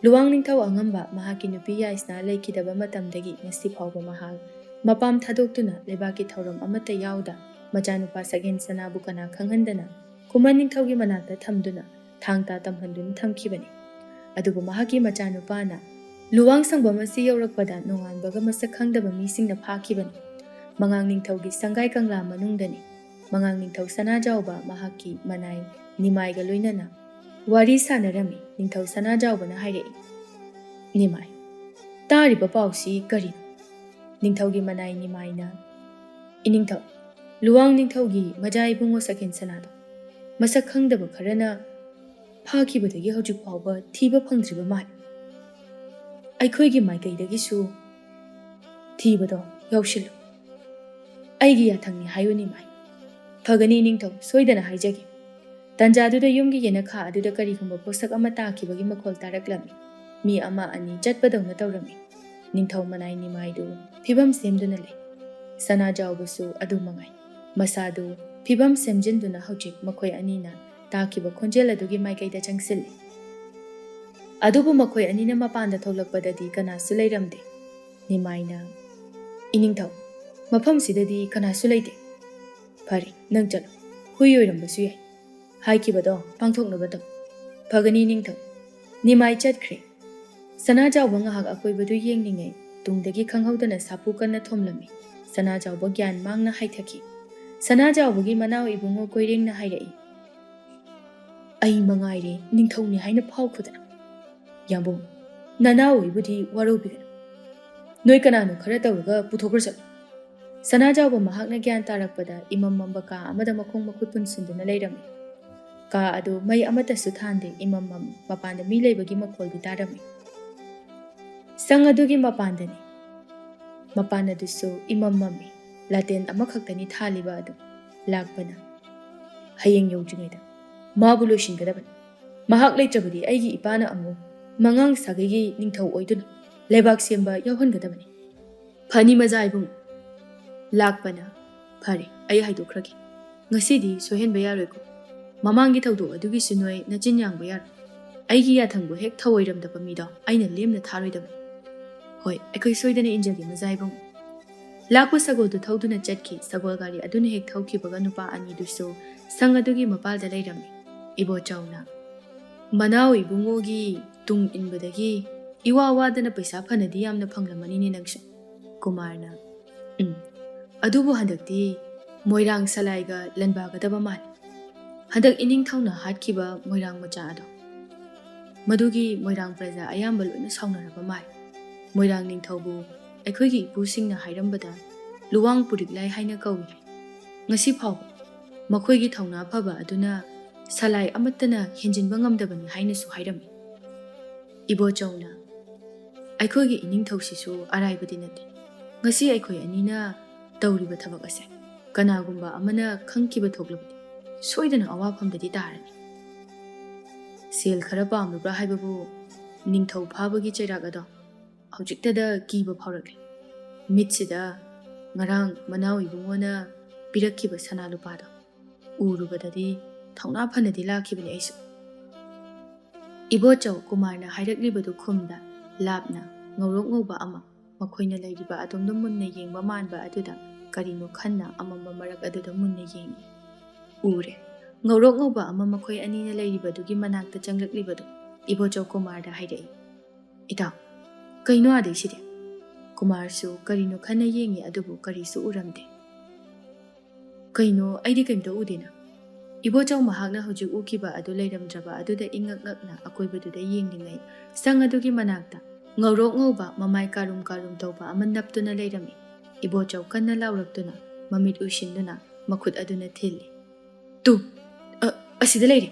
ꯂꯨꯋꯥꯡ ꯅꯤꯡꯊꯧ ꯑꯉꯝꯕ ꯃꯍꯥꯛꯀꯤ ꯅꯨꯄꯤ ꯌꯥꯏꯁꯅꯥ ꯂꯩꯈꯤꯗꯕ ꯃꯇꯝꯗꯒꯤ ꯉꯁꯤ ꯐꯥꯎꯕ ꯃꯍꯥꯛ ꯃꯄꯥꯝ ꯊꯥꯗꯣꯛꯇꯨꯅ ꯂꯩꯕꯥꯛꯀꯤ ꯊꯧꯔꯝ ꯑꯃꯠꯇ ꯌꯥꯎꯗ ꯃꯆꯥꯅꯨꯄꯥ ꯁꯛꯍꯦꯟ ꯁꯅꯥꯕꯨ ꯀꯅꯥ ꯈꯪꯍꯟꯗꯅ ꯈꯨꯃꯟ ꯅꯤꯡꯊꯧꯒꯤ ꯃꯅꯥꯛꯇ ꯊꯝꯗꯨꯅ ꯊꯥꯡ ꯇꯥ ꯇꯝꯍꯟꯗꯨꯅ ꯊꯝꯈꯤꯕꯅꯤ꯫ ꯑꯗꯨꯕꯨ ꯃꯍꯥꯛꯀꯤ ꯃꯆꯥꯅꯨꯄꯥꯅ ꯂꯨꯋꯥꯡ ꯁꯪꯕꯝ ꯑꯁꯤ ꯌꯧꯔꯛꯄꯗ ꯅꯣꯡꯉꯥꯟꯕꯒ ꯃꯁꯛ ꯈꯪꯗꯕ ꯃꯤꯁꯤꯡꯅ ꯐꯥꯈꯤꯕꯅꯤ꯫ ꯃꯉꯥꯡ ꯅꯤꯡꯊꯧꯒꯤ ꯁꯪꯒꯥꯏ ꯀꯪꯂꯥ ꯃꯅꯨꯡꯗꯅꯤ꯫ ꯃꯉꯥꯡ ꯅꯤꯡꯊꯧ ꯁꯅꯥꯖꯥꯎꯕ ꯃꯍꯥꯛꯀꯤ ꯃꯅꯥꯏ ꯅꯤꯃꯥꯏꯒ ꯂꯣꯏꯅꯅ ꯋꯥꯔꯤ ꯁꯥꯟꯅꯔꯝꯃꯤ꯫ ꯅꯤꯡꯊꯧ ꯁꯅꯥꯖꯥꯎꯕꯅ ꯍꯥꯏꯔꯛꯏ, "ꯅꯤꯃꯥꯏ, ꯇꯥꯔꯤꯕ ꯄꯥꯎꯁꯤ ꯀꯔꯤꯅꯣ?" ꯅꯤꯡꯊꯧꯒꯤ ꯃꯅꯥꯏ ꯅꯤꯃꯥꯏꯅ, "ꯏꯅꯤꯡꯊꯧ, ꯂꯨꯋꯥꯡ ꯅꯤꯡꯊꯧꯒꯤ ꯃꯖꯥ ꯏꯕꯨꯡꯉꯣ ꯁꯛꯍꯦꯟ ꯁꯅꯥꯗꯣ ꯃꯁꯛ ꯈꯪꯗꯕ ꯈꯔꯅ ꯐꯥꯈꯤꯕꯗꯒꯤ ꯍꯧꯖꯤꯛ ꯐꯥꯎꯕ ꯊꯤꯕ ꯐꯪꯗ꯭ꯔꯤꯕ ꯃꯥꯜꯂꯤ꯫ ꯑꯩꯈꯣꯏꯒꯤ ꯃꯥꯏꯀꯩꯗꯒꯤꯁꯨ ꯊꯤꯕꯗꯣ ꯌꯥꯎꯁꯤꯜꯂꯨ꯫ ꯑꯩꯒꯤ ꯌꯥꯊꯪꯅꯤ ꯍꯥꯏꯌꯨ ꯅꯤꯃꯥꯏ꯫" "ꯐꯒꯅꯤ ꯅꯤꯡꯊꯧ, ꯁꯣꯏꯗꯅ ꯍꯥꯏꯖꯒꯦ꯫" ꯇꯟꯖꯥꯗꯨꯗ ꯌꯨꯝꯒꯤ ꯌꯦꯅꯈꯥ ꯑꯗꯨꯗ ꯀꯔꯤꯒꯨꯝꯕ ꯄꯣꯠꯁꯛ ꯑꯃ ꯇꯥꯈꯤꯕꯒꯤ ꯃꯈꯣꯜ ꯇꯥꯔꯛꯂꯝꯃꯤ꯫ ꯃꯤ ꯑꯃ ꯑꯅꯤ ꯆꯠꯄꯗꯧꯅ ꯇꯧꯔꯝꯃꯤ꯫ ꯅꯤꯡꯊꯧ ꯃꯅꯥꯏ ꯅꯤꯃꯥꯏꯗꯨ ꯐꯤꯕꯝ ꯁꯦꯝꯗꯨꯅ ꯂꯩ꯫ ꯁꯅꯥꯖꯥꯎꯕꯁꯨ ꯑꯗꯨ ꯃꯉꯥꯏ꯫ ꯃꯁꯥꯗꯨ ꯐꯤꯕꯝ ꯁꯦꯝꯖꯤꯟꯗꯨꯅ ꯍꯧꯖꯤꯛ ꯃꯈꯣꯏ ꯑꯅꯤꯅ ꯇꯥꯈꯤꯕ ꯈꯣꯟꯖꯦꯜ ꯑꯗꯨꯒꯤ ꯃꯥꯏꯀꯩꯗ ꯆꯪꯁꯤꯜꯂꯤ꯫ ꯑꯗꯨꯕꯨ ꯃꯈꯣꯏ ꯑꯅꯤꯅ ꯃꯄꯥꯟꯗ ꯊꯣꯛꯂꯛꯄꯗꯗꯤ ꯀꯅꯥꯁꯨ ꯂꯩꯔꯝꯗꯦ꯫ ꯅꯤꯃꯥꯏꯅ, "ꯏꯅꯤꯡꯊꯧ, ꯃꯐꯝꯁꯤꯗꯗꯤ ꯀꯅꯥꯁꯨ ꯂꯩꯇꯦ꯫ ꯐꯔꯦ, ꯅꯪ ꯆꯠꯂꯣ꯫ ꯍꯨꯏ ꯑꯣꯏꯔꯝꯕꯁꯨ ꯌꯥꯏ꯫ ꯍꯥꯏꯈꯤꯕꯗꯣ ꯄꯥꯡꯊꯣꯛꯅꯕ ꯇꯧ꯫ ꯐꯒꯅꯤ, ꯅꯤꯡꯊꯧ꯫" ꯅꯤꯃꯥꯏ ꯆꯠꯈ꯭ꯔꯦ꯫ ꯁꯅꯥꯖꯥꯎꯕ ꯉꯥꯏꯍꯥꯛ ꯑꯀꯣꯏꯕꯗꯨ ꯌꯦꯡꯂꯤꯉꯩ ꯇꯨꯡꯗꯒꯤ ꯈꯪꯍꯧꯗꯅ ꯁꯥꯐꯨ ꯀꯟꯅ ꯊꯣꯝꯂꯝꯃꯤ꯫ ꯁꯅꯥꯖꯥꯎꯕ ꯒ꯭ꯌꯥꯟ ꯃꯥꯡꯅ ꯍꯥꯏꯊꯈꯤ꯫ ꯁꯅꯥꯖꯥꯎꯕꯒꯤ ꯃꯅꯥꯎ ꯏꯕꯨꯡꯉꯣ ꯀꯣꯏꯔꯦꯡꯅ ꯍꯥꯏꯔꯛꯏ, "ꯑꯩ ꯃꯉꯥꯏꯔꯦ ꯅꯤꯡꯊꯧꯅꯤ ꯍꯥꯏꯅ ꯐꯥꯎꯈꯗꯅ꯫ ꯌꯥꯝꯕꯨꯡ, ꯅꯅꯥꯎ ꯑꯣꯏꯕꯨꯗꯤ ꯋꯥꯔꯧꯕꯤꯒꯅꯨ꯫ ꯅꯣꯏ ꯀꯅꯥꯅꯣ ꯈꯔ ꯇꯧꯔꯒ ꯄꯨꯊꯣꯛꯈ꯭ꯔ ꯆꯠꯂꯨ꯫" ꯁꯅꯥꯖꯥꯎꯕ ꯃꯍꯥꯛꯅ ꯒ꯭ꯌꯥꯟ ꯇꯥꯔꯛꯄꯗ ꯏꯃꯝ ꯃꯝꯕ ꯀꯥ ꯑꯃꯗ ꯃꯈꯣꯡ ꯃꯈꯨꯠ ꯄꯨꯟꯁꯤꯟꯗꯨꯅ ꯂꯩꯔꯝꯃꯤ꯫ ꯀꯥ ꯑꯗꯨ ꯃꯩ ꯑꯃꯠꯇꯁꯨ ꯊꯥꯟꯗꯦ, ꯏꯃꯝ ꯃꯝꯃꯤ꯫ ꯃꯄꯥꯟꯗ ꯃꯤ ꯂꯩꯕꯒꯤ ꯃꯈꯣꯜꯗꯤ ꯇꯥꯔꯝꯃꯤ꯫ ꯁꯪ ꯑꯗꯨꯒꯤ ꯃꯄꯥꯟꯗꯅꯤ꯫ ꯃꯄꯥꯟ ꯑꯗꯨꯁꯨ ꯏꯃꯝ ꯃꯝꯃꯤ꯫ ꯂꯥꯇꯦꯟ ꯑꯃꯈꯛꯇꯅꯤ ꯊꯥꯜꯂꯤꯕ ꯑꯗꯨ꯫ ꯂꯥꯛꯄꯅ, "ꯍꯌꯦꯡ ꯌꯧꯗ꯭ꯔꯤꯉꯩꯗ ꯃꯥꯕꯨ ꯂꯣꯏꯁꯤꯟꯒꯗꯕꯅꯤ꯫ ꯃꯍꯥꯛ ꯂꯩꯇ꯭ꯔꯕꯗꯤ ꯑꯩꯒꯤ ꯏꯄꯥꯅ ꯑꯃꯨꯛ ꯃꯉꯥꯡ ꯁꯥꯒꯩꯒꯤ ꯅꯤꯡꯊꯧ ꯑꯣꯏꯗꯨꯅ ꯂꯩꯕꯥꯛ ꯁꯦꯝꯕ ꯌꯥꯎꯍꯟꯒꯗꯕꯅꯤ꯫" "ꯐꯅꯤ, ꯃꯖꯥ ꯏꯕꯨꯡ꯫" ꯂꯥꯛꯄꯅ, "ꯐꯔꯦ, ꯑꯩ ꯍꯥꯏꯗꯣꯛꯈ꯭ꯔꯒꯦ꯫ ꯉꯁꯤꯗꯤ ꯁꯣꯏꯍꯟꯕ ꯌꯥꯔꯣꯏꯀꯣ꯫ ꯃꯃꯥꯡꯒꯤ ꯊꯧꯗꯣꯛ ꯑꯗꯨꯒꯤꯁꯨ ꯅꯣꯏ ꯅꯆꯤꯟ ꯌꯥꯡꯕ ꯌꯥꯔꯣꯏ꯫ ꯑꯩꯒꯤ ꯌꯥꯊꯪꯕꯨ ꯍꯦꯛ ꯊꯧꯑꯣꯏꯔꯝꯗꯕ ꯃꯤꯗꯣ ꯑꯩꯅ ꯂꯦꯝꯅ ꯊꯥꯔꯣꯏꯗꯕꯅꯤ꯫ ꯍꯣꯏ, ꯑꯩꯈꯣꯏ ꯁꯣꯏꯗꯅ ꯏꯟꯖꯒꯦ, ꯃꯖꯥ ꯏꯕꯨꯡ꯫" ꯂꯥꯛꯄ ꯁꯒꯣꯜꯗꯨ ꯊꯧꯗꯨꯅ ꯆꯠꯈꯤ꯫ ꯁꯒꯣꯜ ꯒꯥꯔꯤ ꯑꯗꯨꯅ ꯍꯦꯛ ꯊꯧꯈꯤꯕꯒ ꯅꯨꯄꯥ ꯑꯅꯤꯗꯨꯁꯨ ꯁꯪ ꯑꯗꯨꯒꯤ ꯃꯄꯥꯜꯗ ꯂꯩꯔꯝꯃꯤ꯫ ꯏꯕꯣꯆꯧꯅ, "ꯃꯅꯥꯎ ꯏꯕꯨꯡꯉꯣꯒꯤ ꯇꯨꯡ ꯏꯟꯕꯗꯒꯤ ꯏꯋꯥ ꯋꯥꯗꯅ ꯄꯩꯁꯥ ꯐꯅꯗꯤ ꯌꯥꯝꯅ ꯐꯪꯂꯝꯃꯅꯤꯅꯦ ꯅꯪꯁꯨ꯫" ꯀꯨꯃꯥꯔꯅ, "ꯎꯝ, ꯑꯗꯨꯕꯨ ꯍꯟꯗꯛꯇꯤ ꯃꯣꯏꯔꯥꯡ ꯁꯂꯥꯏꯒ ꯂꯟꯕꯥꯒꯗꯕ ꯃꯥꯜꯂꯤ꯫ ꯍꯟꯗꯛ ꯏꯅꯤꯡꯊꯧꯅ ꯍꯥꯠꯈꯤꯕ ꯃꯣꯏꯔꯥꯡ ꯃꯆꯥ ꯑꯗꯣ, ꯃꯗꯨꯒꯤ ꯃꯣꯏꯔꯥꯡ ꯄ꯭ꯔꯖꯥ ꯑꯌꯥꯝꯕ ꯂꯣꯏꯅ ꯁꯥꯎꯅꯔꯕ ꯃꯥꯜꯂꯤ꯫ ꯃꯣꯏꯔꯥꯡ ꯅꯤꯡꯊꯧꯕꯨ ꯑꯩꯈꯣꯏꯒꯤ ꯏꯄꯨꯁꯤꯡꯅ ꯍꯥꯏꯔꯝꯕꯗ ꯂꯨꯋꯥꯡ ꯄꯨꯔꯤꯛꯂꯥꯏ ꯍꯥꯏꯅ ꯀꯧꯏ ꯍꯥꯏ꯫ ꯉꯁꯤ ꯐꯥꯎꯕ ꯃꯈꯣꯏꯒꯤ ꯊꯧꯅꯥ ꯐꯕ ꯑꯗꯨꯅ ꯁꯂꯥꯏ ꯑꯃꯠꯇꯅ ꯍꯦꯟꯖꯤꯟꯕ ꯉꯝꯗꯕꯅꯤ ꯍꯥꯏꯅꯁꯨ ꯍꯥꯏꯔꯝꯃꯤ꯫" ꯏꯕꯣꯆꯧꯅ, "ꯑꯩꯈꯣꯏꯒꯤ ꯏꯅꯤꯡꯊꯧꯁꯤꯁꯨ ꯑꯔꯥꯏꯕꯗꯤ ꯅꯠꯇꯦ꯫ ꯉꯁꯤ ꯑꯩꯈꯣꯏ ꯑꯅꯤꯅ ꯇꯧꯔꯤꯕ ꯊꯕꯛ ꯑꯁꯦ ꯀꯅꯥꯒꯨꯝꯕ ꯑꯃꯅ ꯈꯪꯈꯤꯕ ꯊꯣꯛꯂꯕꯗꯤ ꯁꯣꯏꯗꯅ ꯑꯋꯥꯐꯝꯗꯗꯤ ꯇꯥꯔꯅꯤ꯫ ꯁꯦꯜ ꯈꯔ ꯄꯥꯝꯂꯨꯕ꯭ꯔꯥ ꯍꯥꯏꯕꯕꯨ ꯅꯤꯡꯊꯧ ꯐꯥꯕꯒꯤ ꯆꯩꯔꯥꯛ ꯑꯗꯣ ꯍꯧꯖꯤꯛꯇꯗ ꯀꯤꯕ ꯐꯥꯎꯔꯛꯂꯦ꯫ ꯃꯤꯠꯁꯤꯗ ꯉꯔꯥꯡ ꯃꯅꯥꯎ ꯏꯕꯨꯡꯉꯣꯅ ꯄꯤꯔꯛꯈꯤꯕ ꯁꯅꯥ ꯂꯨꯄꯥꯗꯣ ꯎꯔꯨꯕꯗꯗꯤ ꯊꯧꯅꯥ ꯐꯅꯗꯤ ꯂꯥꯛꯈꯤꯕꯅꯤ ꯑꯩꯁꯨ꯫ ꯏꯕꯣꯆꯧ ꯀꯨꯃꯥꯔꯅ ꯍꯥꯏꯔꯛꯂꯤꯕꯗꯨ ꯈꯨꯝꯗ ꯂꯥꯞꯅ ꯉꯧꯔꯣꯛ ꯉꯧꯕ ꯑꯃ ꯃꯈꯣꯏꯅ ꯂꯩꯔꯤꯕ ꯑꯗꯣꯝꯗ ꯃꯨꯟꯅ ꯌꯦꯡꯕ ꯃꯥꯟꯕ ꯑꯗꯨꯗ ꯀꯔꯤꯅꯣ ꯈꯟꯅ ꯑꯃꯝꯕ ꯃꯔꯛ ꯑꯗꯨꯗ ꯃꯨꯟꯅ ꯌꯦꯡꯏ꯫ ꯎꯔꯦ꯫ ꯉꯧꯔꯣꯛ ꯉꯧꯕ ꯑꯃ ꯃꯈꯣꯏ ꯑꯅꯤꯅ ꯂꯩꯔꯤꯕꯗꯨꯒꯤ ꯃꯅꯥꯛꯇ ꯆꯪꯂꯛꯂꯤꯕꯗꯨ ꯏꯕꯣꯆꯧ ꯀꯨꯃꯥꯔꯗ ꯍꯥꯏꯔꯛꯏ, "ꯏꯇꯥꯎ, ꯀꯩꯅꯣ ꯑꯗꯩꯁꯤꯗꯤ?" ꯀꯨꯃꯥꯔꯁꯨ ꯀꯔꯤꯅꯣ ꯈꯟꯅ ꯌꯦꯡꯏ, ꯑꯗꯨꯕꯨ ꯀꯔꯤꯁꯨ ꯎꯔꯝꯗꯦ꯫ "ꯀꯩꯅꯣ, ꯑꯩꯗꯤ ꯀꯩꯝꯇ ꯎꯗꯦꯅ?" ꯏꯕꯣꯆꯧ ꯃꯍꯥꯛꯅ ꯍꯧꯖꯤꯛ ꯎꯈꯤꯕ ꯑꯗꯨ ꯂꯩꯔꯝꯗ꯭ꯔꯕ ꯑꯗꯨꯗ ꯏꯉꯛ ꯉꯛꯅ ꯑꯀꯣꯏꯕꯗꯨꯗ ꯌꯦꯡꯂꯤꯉꯩ, ꯁꯪ ꯑꯗꯨꯒꯤ ꯃꯅꯥꯛꯇ ꯉꯧꯔꯣꯛ ꯉꯧꯕ, ꯃꯃꯥꯏ ꯀꯥꯔꯨꯝ ꯀꯥꯔꯨꯝ ꯇꯧꯕ ꯑꯃ ꯅꯞꯇꯨꯅ ꯂꯩꯔꯝꯃꯤ꯫ ꯏꯕꯣꯆꯧ ꯀꯟꯅ ꯂꯥꯎꯔꯛꯇꯨꯅ, ꯃꯃꯤꯠ ꯎꯏꯁꯤꯟꯗꯨꯅ, ꯃꯈꯨꯠ ꯑꯗꯨꯅ ꯊꯤꯜꯂꯤ꯫ "ꯇꯨ, ꯑ, ꯑꯁꯤꯗ ꯂꯩꯔꯦ!"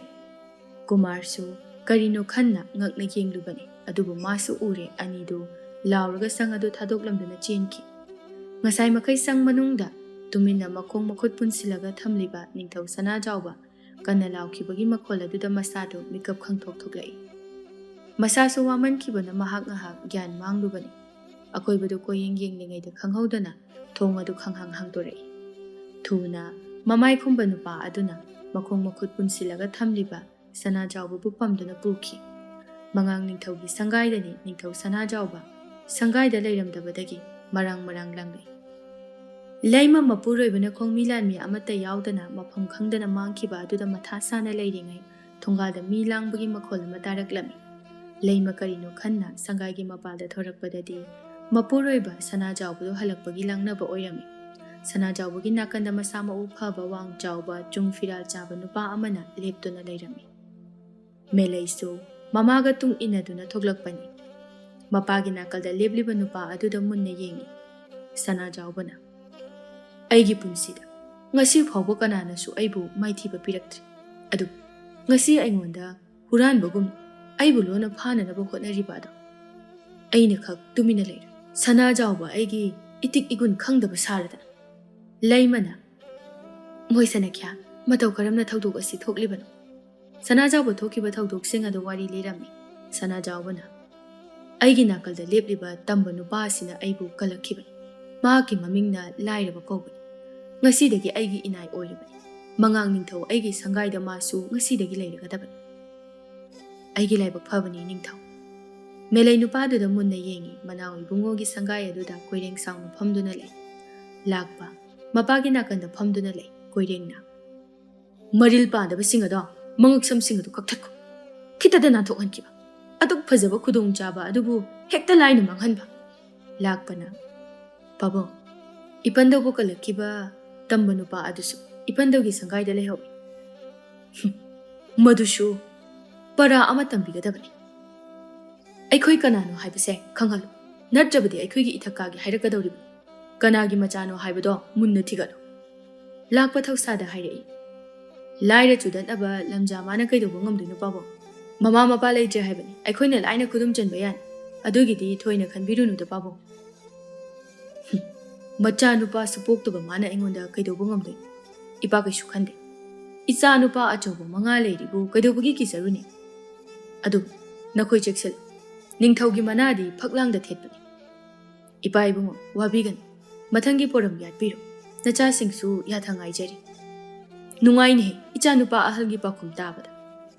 ꯀꯨꯃꯥꯔꯁꯨ ꯀꯔꯤꯅꯣ ꯈꯟꯅ ꯉꯛꯅ ꯌꯦꯡꯂꯨꯕꯅꯤ, ꯑꯗꯨꯕꯨ ꯃꯥꯁꯨ ꯎꯔꯦ, ꯑꯅꯤꯗꯨ ꯂꯥꯎꯔꯒ ꯁꯪ ꯑꯗꯨ ꯊꯥꯗꯣꯛꯂꯝꯗꯨꯅ ꯆꯦꯟꯈꯤ꯫ ꯉꯁꯥꯏ ꯃꯈꯩ ꯁꯪ ꯃꯅꯨꯡꯗ ꯇꯨꯃꯤꯟꯅ ꯃꯈꯣꯡ ꯃꯈꯨꯠ ꯄꯨꯟꯁꯤꯜꯂꯒ ꯊꯝꯂꯤꯕ ꯅꯤꯡꯊꯧ ꯁꯅꯥꯖꯥꯎꯕ ꯀꯟꯅ ꯂꯥꯎꯈꯤꯕꯒꯤ ꯃꯈꯣꯜ ꯑꯗꯨꯗ ꯃꯁꯥꯗꯨ ꯃꯤꯀꯞ ꯈꯪꯊꯣꯛ ꯊꯣꯛꯂꯛꯏ꯫ ꯃꯁꯥꯁꯨ ꯋꯥꯃꯟꯈꯤꯕꯅ ꯃꯍꯥꯛ ꯉꯥꯏꯍꯥꯛ ꯒ꯭ꯌꯥꯟ ꯃꯥꯡꯂꯨꯕꯅꯤ꯫ ꯑꯀꯣꯏꯕꯗꯨ ꯀꯣꯏꯌꯦꯡ ꯌꯦꯡꯂꯤꯉꯩꯗ ꯈꯪꯍꯧꯗꯅ ꯊꯣꯡ ꯑꯗꯨ ꯈꯪꯍꯥꯡ ꯍꯥꯡꯗꯣꯔꯛꯏ꯫ ꯊꯨꯅ ꯃꯃꯥꯏ ꯈꯨꯝꯕ ꯅꯨꯄꯥ ꯑꯗꯨꯅ ꯃꯈꯣꯡ ꯃꯈꯨꯠ ꯄꯨꯟꯁꯤꯜꯂꯒ ꯊꯝꯂꯤꯕ ꯁꯅꯥꯖꯥꯎꯕꯕꯨ ꯄꯝꯗꯨꯅ ꯄꯨꯈꯤ꯫ ꯃꯉꯥꯡ ꯅꯤꯡꯊꯧꯒꯤ ꯁꯪꯒꯥꯏꯗꯅꯤ ꯅꯤꯡꯊꯧ ꯁꯅꯥꯖꯥꯎꯕ ꯁꯪꯒꯥꯏꯗ ꯂꯩꯔꯝꯗꯕꯗꯒꯤ ꯃꯔꯥꯡ ꯃꯔꯥꯡ ꯂꯥꯡꯂꯛꯏ꯫ ꯂꯩꯃ ꯃꯄꯨꯔꯣꯏꯕꯅ ꯈꯣꯡꯃꯤ ꯂꯥꯟꯃꯤ ꯑꯃꯠꯇ ꯌꯥꯎꯗꯅ ꯃꯐꯝ ꯈꯪꯗꯅ ꯃꯥꯡꯈꯤꯕ ꯑꯗꯨꯗ ꯃꯊꯥ ꯁꯥꯅ ꯂꯩꯔꯤꯉꯩ, ꯊꯣꯡꯒꯥꯜꯗ ꯃꯤ ꯂꯥꯡꯕꯒꯤ ꯃꯈꯣꯜ ꯑꯃ ꯇꯥꯔꯛꯂꯝꯃꯤ꯫ ꯂꯩꯃ ꯀꯔꯤꯅꯣ ꯈꯟꯅ ꯁꯪꯒꯥꯏꯒꯤ ꯃꯄꯥꯜꯗ ꯊꯣꯔꯛꯄꯗꯗꯤ, ꯃꯄꯨꯔꯣꯏꯕ ꯁꯅꯥꯖꯥꯎꯕꯗꯨ ꯍꯜꯂꯛꯄꯒꯤ ꯂꯥꯡꯅꯕ ꯑꯣꯏꯔꯝꯃꯤ꯫ ꯁꯅꯥꯖꯥꯎꯕꯒꯤ ꯅꯥꯀꯟꯗ ꯃꯁꯥ ꯃꯎ ꯐꯕ, ꯋꯥꯡ ꯆꯥꯎꯕ, ꯆꯨꯡ ꯐꯤꯔꯥꯜ ꯆꯥꯕ ꯅꯨꯄꯥ ꯑꯃꯅ ꯂꯦꯞꯇꯨꯅ ꯂꯩꯔꯝꯃꯤ꯫ ꯃꯦꯂꯩꯁꯨ ꯃꯃꯥꯒ ꯇꯨꯡ ꯏꯟꯅꯗꯨꯅ ꯊꯣꯛꯂꯛꯄꯅꯤ꯫ ꯃꯄꯥꯒꯤ ꯅꯥꯀꯜꯗ ꯂꯦꯞꯂꯤꯕ ꯅꯨꯄꯥ ꯑꯗꯨꯗ ꯃꯨꯟꯅ ꯌꯦꯡꯏ꯫ ꯁꯅꯥꯖꯥꯎꯕꯅ, "ꯑꯩꯒꯤ ꯄꯨꯟꯁꯤꯗ ꯉꯁꯤ ꯐꯥꯎꯕ ꯀꯅꯥꯅꯁꯨ ꯑꯩꯕꯨ ꯃꯥꯏꯊꯤꯕ ꯄꯤꯔꯛꯇ꯭ꯔꯤ꯫ ꯑꯗꯨꯕꯨ ꯉꯁꯤ ꯑꯩꯉꯣꯟꯗ ꯍꯨꯔꯥꯟꯕꯒꯨꯝ ꯑꯩꯕꯨ ꯂꯣꯟꯅ ꯐꯥꯅꯅꯕ ꯍꯣꯠꯅꯔꯤꯕ ꯑꯗꯣ ꯑꯩꯅ ꯈꯛ ꯇꯨꯃꯤꯟꯅ ꯂꯩꯔꯦ꯫ ꯁꯅꯥꯖꯥꯎꯕ ꯑꯩꯒꯤ ꯏꯇꯤꯛ ꯏꯒꯨꯟ ꯈꯪꯗꯕ ꯁꯥꯔꯗꯅ!" ꯂꯩꯃꯅ, "ꯃꯣꯏ ꯁꯅꯥꯈ꯭ꯌꯥ, ꯃꯇꯧ ꯀꯔꯝꯅ ꯊꯧꯗꯣꯛ ꯑꯁꯤ ꯊꯣꯛꯂꯤꯕꯅꯣ?" ꯁꯅꯥꯖꯥꯎꯕ ꯊꯣꯛꯈꯤꯕ ꯊꯧꯗꯣꯛꯁꯤꯡ ꯑꯗꯨ ꯋꯥꯔꯤ ꯂꯤꯔꯝꯃꯤ꯫ ꯁꯅꯥꯖꯥꯎꯕꯅ, ꯑꯩꯒꯤ ꯅꯥꯀꯜꯗ ꯂꯦꯞꯂꯤꯕ ꯇꯝꯕ ꯅꯨꯄꯥ ꯑꯁꯤꯅ ꯑꯩꯕꯨ ꯀꯜꯂꯛꯈꯤꯕꯅꯤ꯫ ꯃꯍꯥꯛꯀꯤ ꯃꯃꯤꯡꯅ ꯂꯥꯏꯔꯕ ꯀꯧꯕꯅꯤ꯫ ꯉꯁꯤꯗꯒꯤ ꯑꯩꯒꯤ ꯏꯅꯥꯏ ꯑꯣꯏꯔꯕꯅꯤ꯫ ꯃꯉꯥꯡ ꯅꯤꯡꯊꯧ ꯑꯩꯒꯤ ꯁꯪꯒꯥꯏꯗ ꯃꯥꯁꯨ ꯉꯁꯤꯗꯒꯤ ꯂꯩꯔꯒꯗꯕꯅꯤ꯫ ꯑꯩꯒꯤ ꯂꯥꯏꯕꯛ ꯐꯕꯅꯤ ꯅꯤꯡꯊꯧ꯫ ꯃꯦꯂꯩ ꯅꯨꯄꯥꯗꯨꯗ ꯃꯨꯟꯅ ꯌꯦꯡꯉꯤ꯫ ꯃꯅꯥꯎ ꯏꯕꯨꯡꯉꯣꯒꯤ ꯁꯪꯒꯥꯏ ꯑꯗꯨꯗ ꯀꯣꯏꯔꯦꯡ ꯁꯥꯎꯅ ꯐꯝꯗꯨꯅ ꯂꯩ꯫ ꯂꯥꯛꯄ ꯃꯄꯥꯒꯤ ꯅꯥꯀꯟꯗ ꯐꯝꯗꯨꯅ ꯂꯩ꯫ ꯀꯣꯏꯔꯦꯡꯅ, "ꯃꯔꯤꯜ ꯄꯥꯟꯗꯕꯁꯤꯡ ꯑꯗꯣ, ꯃꯉꯛꯁꯝꯁꯤꯡ ꯑꯗꯨ ꯀꯛꯊꯠꯈꯣ꯫ ꯈꯤꯇꯗ ꯅꯥꯟꯊꯣꯛꯍꯟꯈꯤꯕ꯫ ꯑꯗꯨꯛ ꯐꯖꯕ ꯈꯨꯗꯣꯡꯆꯥꯕ ꯑꯗꯨꯕꯨ ꯍꯦꯛꯇ ꯂꯥꯏꯅ ꯃꯥꯡꯍꯟꯕ"꯫ ꯂꯥꯛꯄꯅ, "ꯄꯥꯕꯨꯡ, ꯏꯄꯟꯗꯧꯕꯨ ꯀꯜꯂꯛꯈꯤꯕ ꯇꯝꯕ ꯅꯨꯄꯥ ꯑꯗꯨꯁꯨ ꯏꯄꯟꯗꯧꯒꯤ ꯁꯪꯒꯥꯏꯗ ꯂꯩꯍꯧꯏ꯫ ꯍꯨꯝ, ꯃꯗꯨꯁꯨ ꯄꯔꯥ ꯑꯃ ꯇꯝꯕꯤꯒꯗꯕꯅꯤ꯫ ꯑꯩꯈꯣꯏ ꯀꯅꯥꯅꯣ ꯍꯥꯏꯕꯁꯦ ꯈꯪꯍꯜꯂꯨ, ꯅꯠꯇ꯭ꯔꯕꯗꯤ ꯑꯩꯈꯣꯏꯒꯤ ꯏꯊꯛꯀꯥꯒꯤ ꯍꯥꯏꯔꯛꯀꯗꯧꯔꯤꯕꯅꯤ꯫ ꯀꯅꯥꯒꯤ ꯃꯆꯥꯅꯣ ꯍꯥꯏꯕꯗꯣ ꯃꯨꯟꯅ ꯊꯤꯒꯠꯂꯨ"꯫ ꯂꯥꯛꯄ ꯊꯧꯁꯥꯗ ꯍꯥꯏꯔꯛꯏ꯫ "ꯂꯥꯏꯔ ꯆꯨꯗꯠꯅꯕ ꯂꯝꯖꯥ ꯃꯥꯅ ꯀꯩꯗꯧꯕ ꯉꯝꯗꯣꯏꯅꯣ ꯄꯥꯕꯨꯡ? ꯃꯃꯥ ꯃꯄꯥ ꯂꯩꯇ꯭ꯔꯦ ꯍꯥꯏꯕꯅꯤ, ꯑꯩꯈꯣꯏꯅ ꯂꯥꯏꯅ ꯈꯨꯗꯨꯝ ꯆꯟꯕ ꯌꯥꯅꯤ꯫ ꯑꯗꯨꯒꯤꯗꯤ ꯊꯣꯏꯅ ꯈꯟꯕꯤꯔꯨꯅꯨꯗ ꯄꯥꯕꯨꯡ"꯫ "ꯍꯨꯝ, ꯃꯆꯥꯅꯨꯄꯥꯁꯨ ꯄꯣꯛꯇꯕ ꯃꯥꯅ ꯑꯩꯉꯣꯟꯗ ꯀꯩꯗꯧꯕ ꯉꯝꯗꯣꯏꯅꯣ? ꯏꯄꯥ ꯀꯩꯁꯨ ꯈꯟꯗꯦ꯫ ꯏꯆꯥꯅꯨꯄꯥ ꯑꯆꯧꯕ ꯃꯉꯥ ꯂꯩꯔꯤꯕꯨ ꯀꯩꯗꯧꯕꯒꯤ ꯀꯤꯖꯔꯨꯅꯤ? ꯑꯗꯨꯕꯨ ꯅꯈꯣꯏ ꯆꯦꯛꯁꯤꯜꯂꯨ, ꯅꯤꯡꯊꯧꯒꯤ ꯃꯅꯥꯗꯤ ꯐꯛꯂꯥꯡꯗ ꯊꯦꯠꯄꯅꯤ꯫ ꯏꯄꯥ ꯏꯕꯨꯡꯉꯣ, ꯋꯥꯕꯤꯒꯅꯨ꯫ ꯃꯊꯪꯒꯤ ꯄꯣꯔꯝ ꯌꯥꯠꯄꯤꯔꯣ꯫ ꯅꯆꯥꯁꯤꯡꯁꯨ ꯌꯥꯊꯪ ꯍꯥꯏꯖꯔꯤ"꯫ "ꯅꯨꯡꯉꯥꯏꯅꯦꯍꯦ, ꯏꯆꯥꯅꯨꯄꯥ ꯑꯍꯜꯒꯤ ꯄꯥꯎꯈꯨꯝ ꯇꯥꯕꯗ꯫